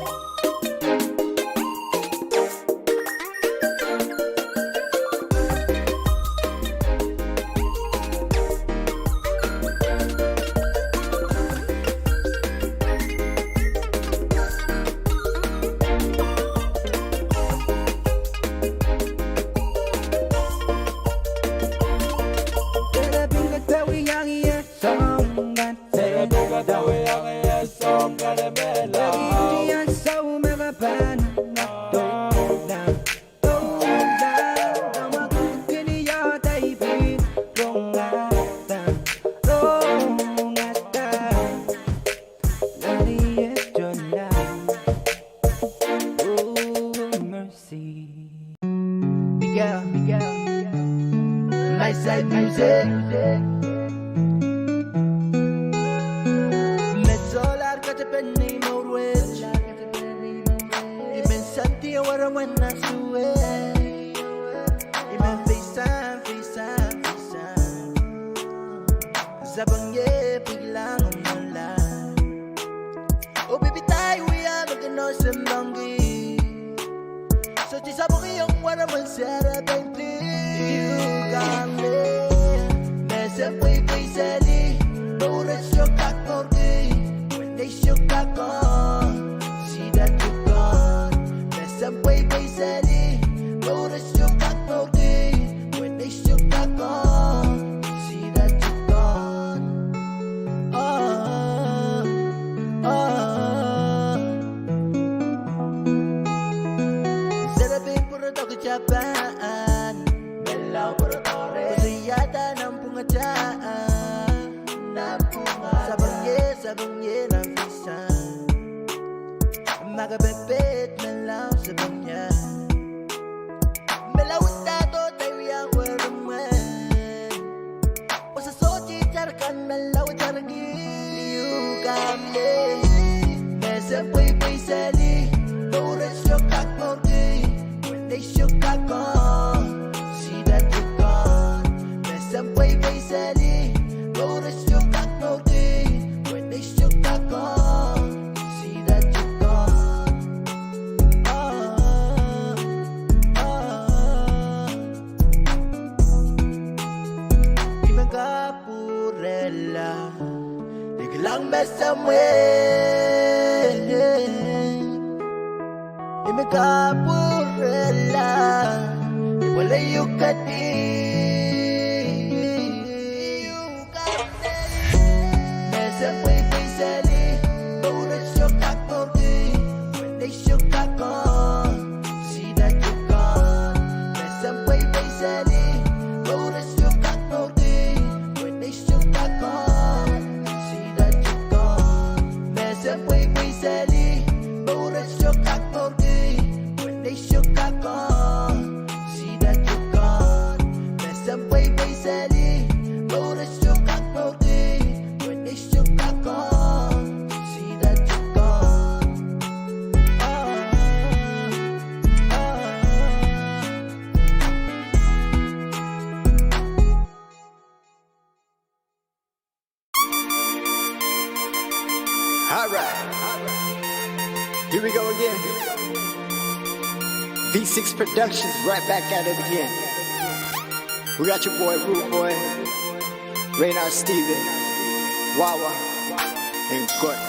love you. Mercy. Big girl, big girl. My side music. Met solar katepen ni morwet. I men santi awara mwen na suwe. I men fisa, fisa, fisa. Sapeng ie pil lang omw la. Oh baby, tai wia me kino semangki. Sohte sapeng iong wara mwen sere peng pli. You got me. Me sempwei pwei seli. Bore sio kak morki. When they sio kak on. See that you gone. Me sempwei pwei seli. Bore sio kak morki. When they sio kak on. See that you gone. Ah, ah. Sere pin puro dok Japan. Mela puro tore. Siyata nam pungata. Nam punga. Sapeng ie, sapeng ie nam fisa. Maka pepet mela sapeng ie. Mela uta to te wia were mwen. Wasa sohte tar kan mela uta ragi. You got me. Me sempwei pwei seli. Bore sio kak morki. When they sio kak on. See that you gone. Me sempwei pwei seli. Bore sio kak morki. When they sio kak on. See that you gone. Ah, ah. I men kapwurehla. I kilang me semwei. I men kapwurehla. I pwele iukadi. Me sempwei pwei seli. Bore sio kak morki. When they sio kak on. See that you gone. Me sempwei pwei seli. Bore sio kak morki. When they sio kak on. See that you gone. Me sempwei pwei seli. Bore sio kak morki. When they sio kak on. See that you gone. All right. Here we go again. V six Productions right back at it again. We got your boy Rude Boy, Raynard Steven, Wawa, and Gordon.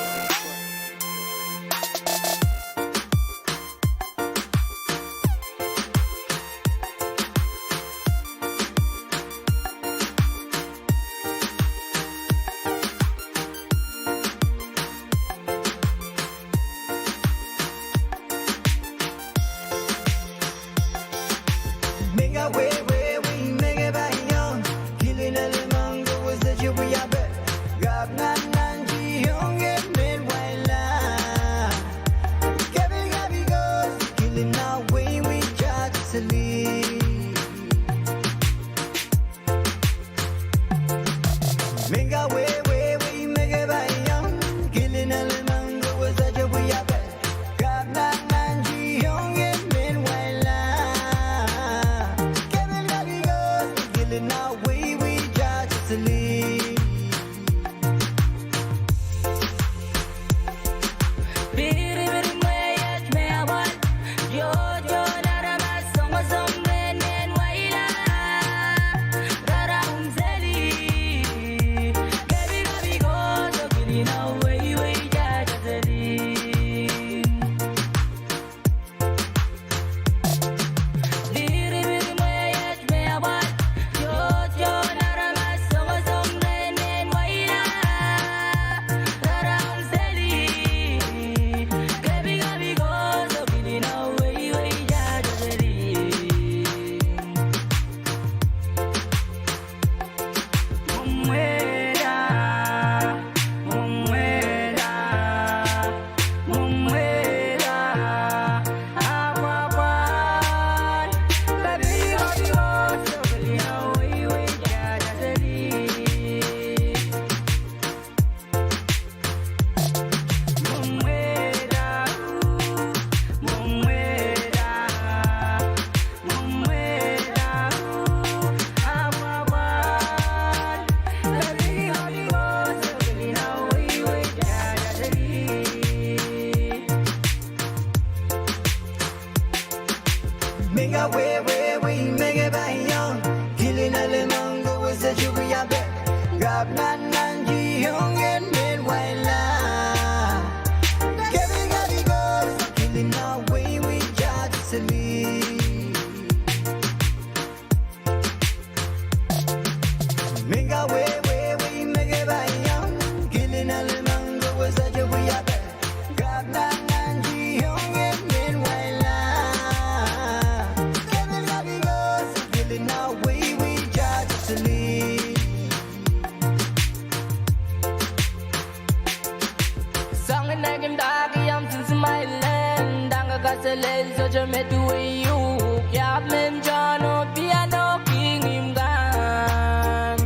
Sang en ekim dahki omw sinsmailen, dang kaselel sohte met wei uhk, iahpw men John oh piano king imw kan.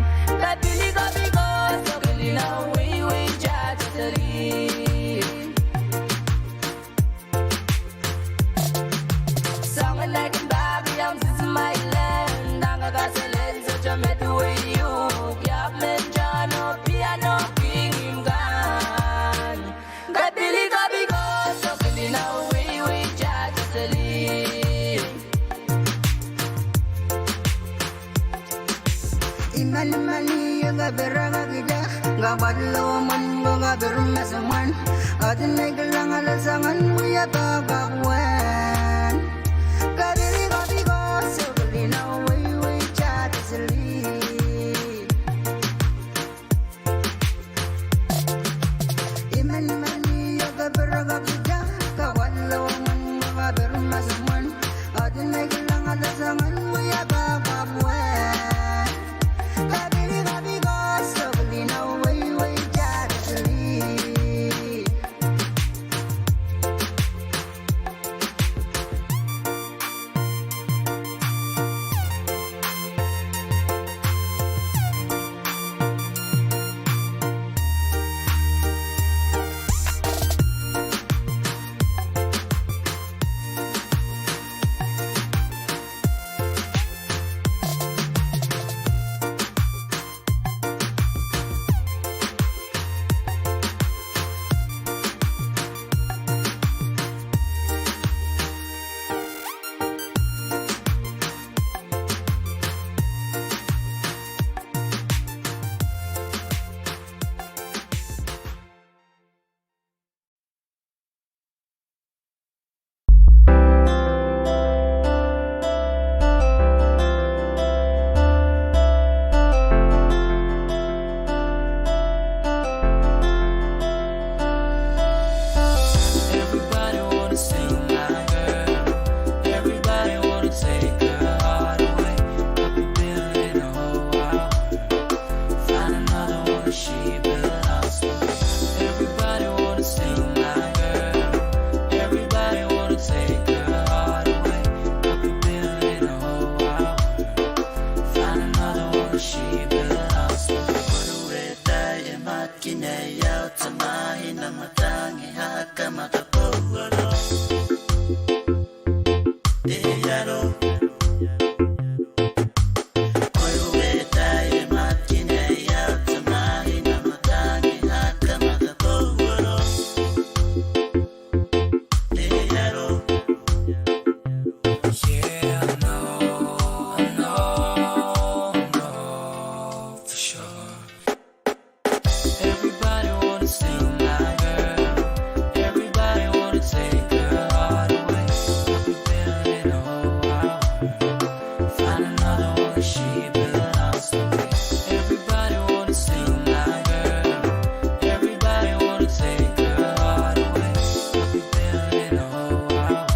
Kapili kapiko sokilina wei wei judge seli. Sang en ekim dahki omw sinsmailen, dang kaselel sohte met wei uhk, iahpw men John oh piano king imw kan. Kapili kapiko sokilina wei wei judge seli. Imani mani io kapir akakida, kapwad lowomwen ko kapir mesomwen. Aden me kilang ale sangen wia pahpa wen. Kapili kapiko sokilina wei wei judge seli. Imani mani io kapir akakida, kapwad lowomwen ko kapir mesomwen. Aden me kilang ale sangen wia pahpa wen. Kapili kapiko sokilina wei wei judge seli. Everybody wanna steal my girl. Everybody wanna take her heart away. I've been building a whole world. Find another one, she belongs to me. Everybody wanna steal my girl. Everybody wanna take her heart away. I've been building a whole world.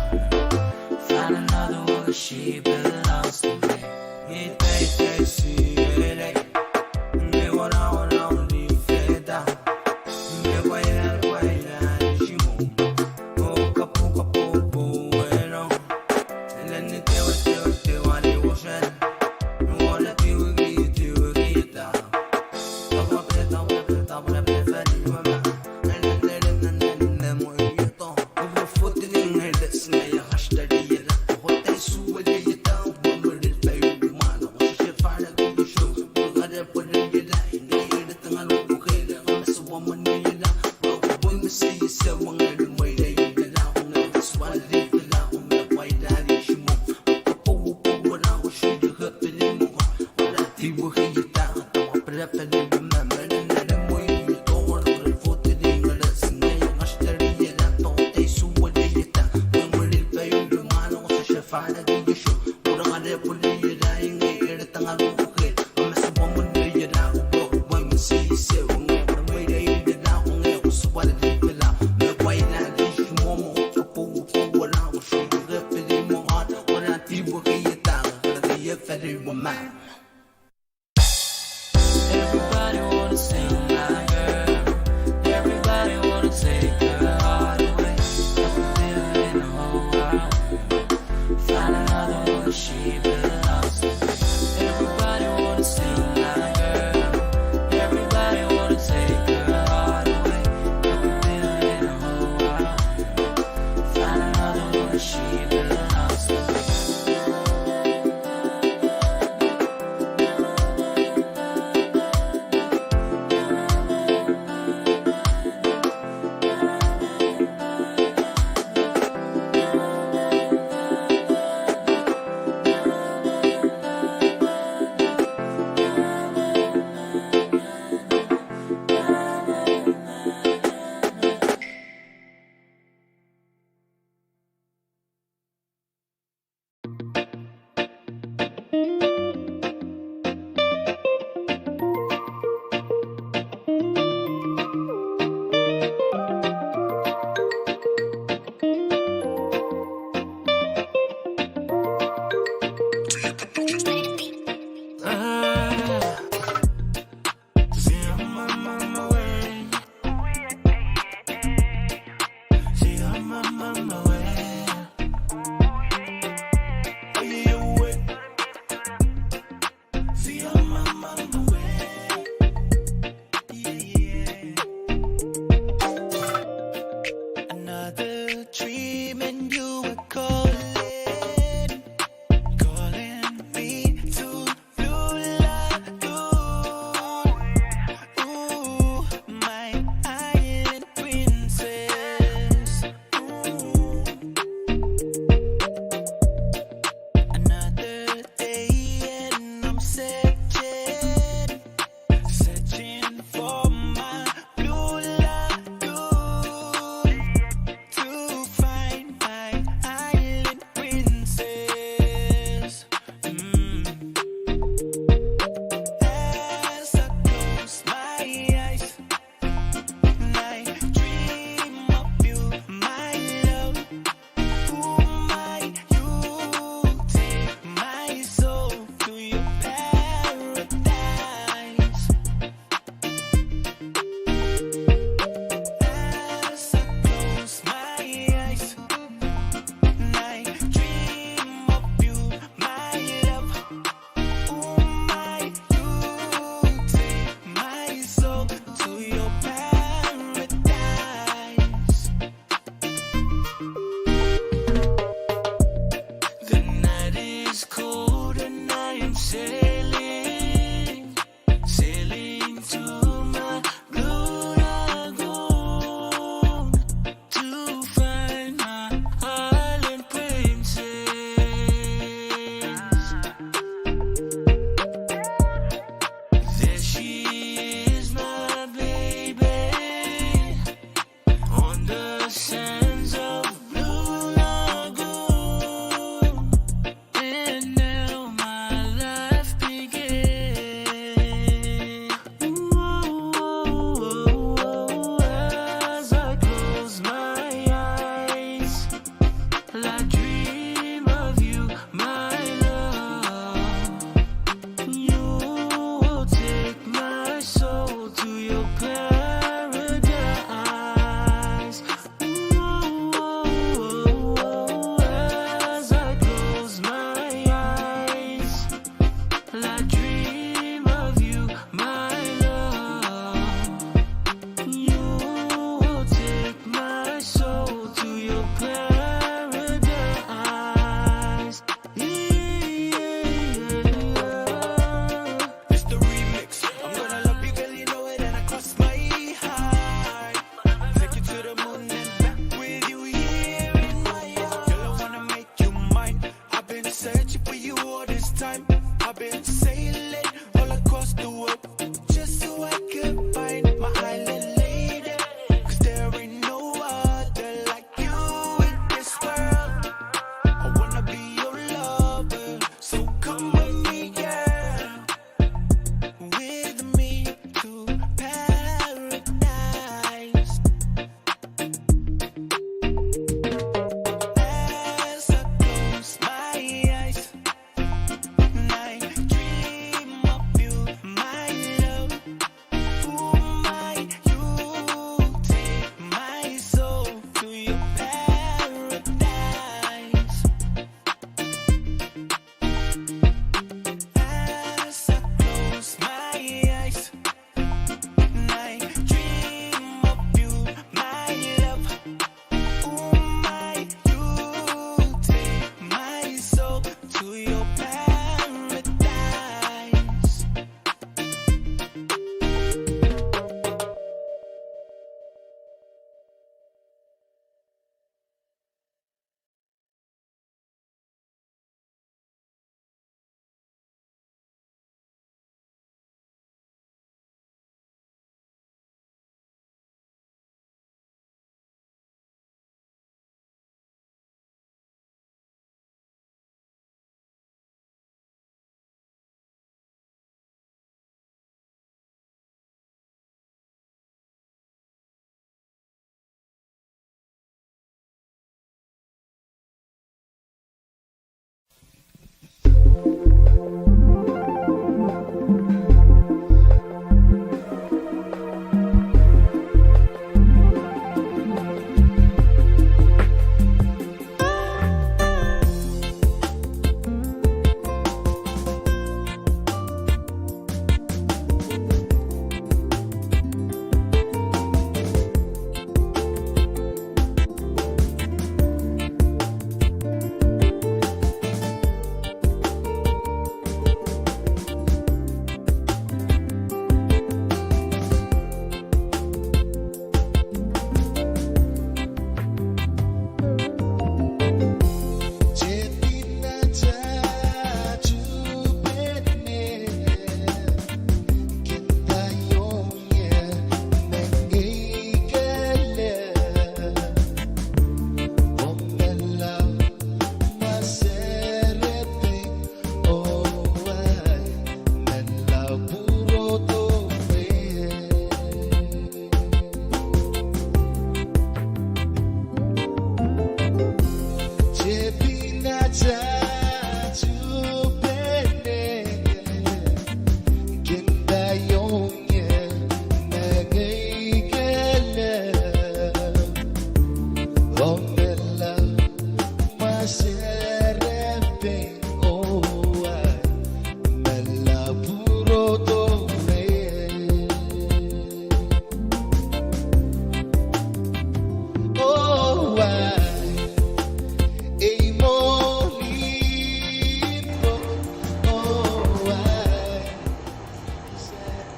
Find another one, she belongs to me.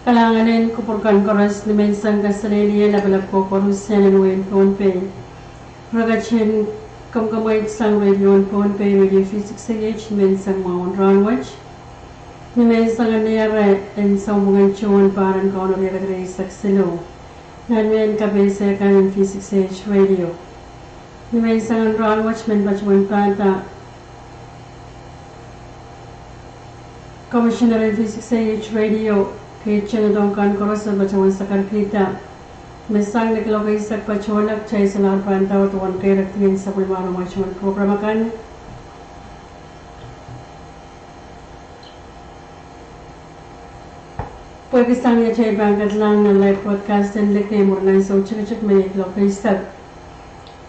Kalahngan en kupwur kan koaros. Nimenseng kaselehlie lapalap koaros sang nan wehin Pohnpei. Re ketin kamwakamweit sang radio en Pohnpei, radio V six A H, nimenseng mwahu en rahnwet. Nimenseng en ire en sounpwong en June, pahr en Kauno riekid rieisek siluh. Nan mehn kapehse kan en V six A H radio. Nimenseng en rahnwet men patohwan pahn nda Commissioner en V six A H radio, ketin doadoahk kan koaros patohwan sakarkihda. Me sang ni kuloak eisek patohla, kitail solahr pahn ndaudohng keirekdien sapwellimomwi tohn program akan. Pwehki sang ni atail pahn ketilahng nan live broadcast en liki mwurin ansou tikitik me iei kuloak eisek.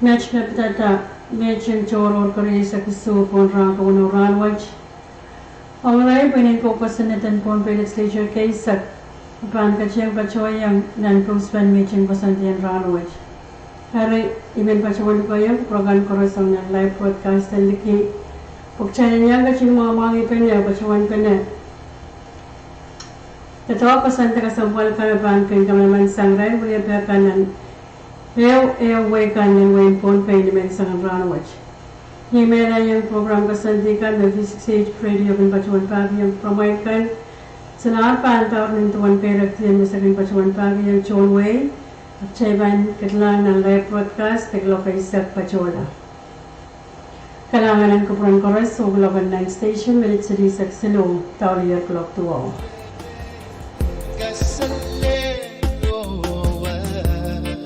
Met me pidada, mehn tohrohr kerieisek isuh pohn rahn kaweneisek rahnwet. Ong irail pwihn en kou kosonned en Pohnpei Legislature keisek, pahn ketin patohieng nan pouswen mehn koasoandi en rahnwet. Eri, I men patohwan kohieng kupwur kan koaros ong nan live broadcast en liki, pwe kitail en iang ketin mwahngih pene, patohwan pene doadoahk koasoandi kesempwal kan me pahn kin kamanaman sang irail wiepe kan nan ehu ehu wehi kan nan wehin Pohnpei nimenseng en rahnwet. Ni mehla iang program koasoandi kan me V six A H radio kin patohwan pahkihong kupwuramwail kan, solahr pahn ndaudohng nin duwen keirekdien me se kin patohwan pahkihong tohn wehi, ahpw kitail pahn ketilahng nan live broadcast ni kuloak eisek patohla. Kalahngan en kupwur kan koaros, oh kuloak en nan station minit silihsek siluh, daulier kuloak duwau.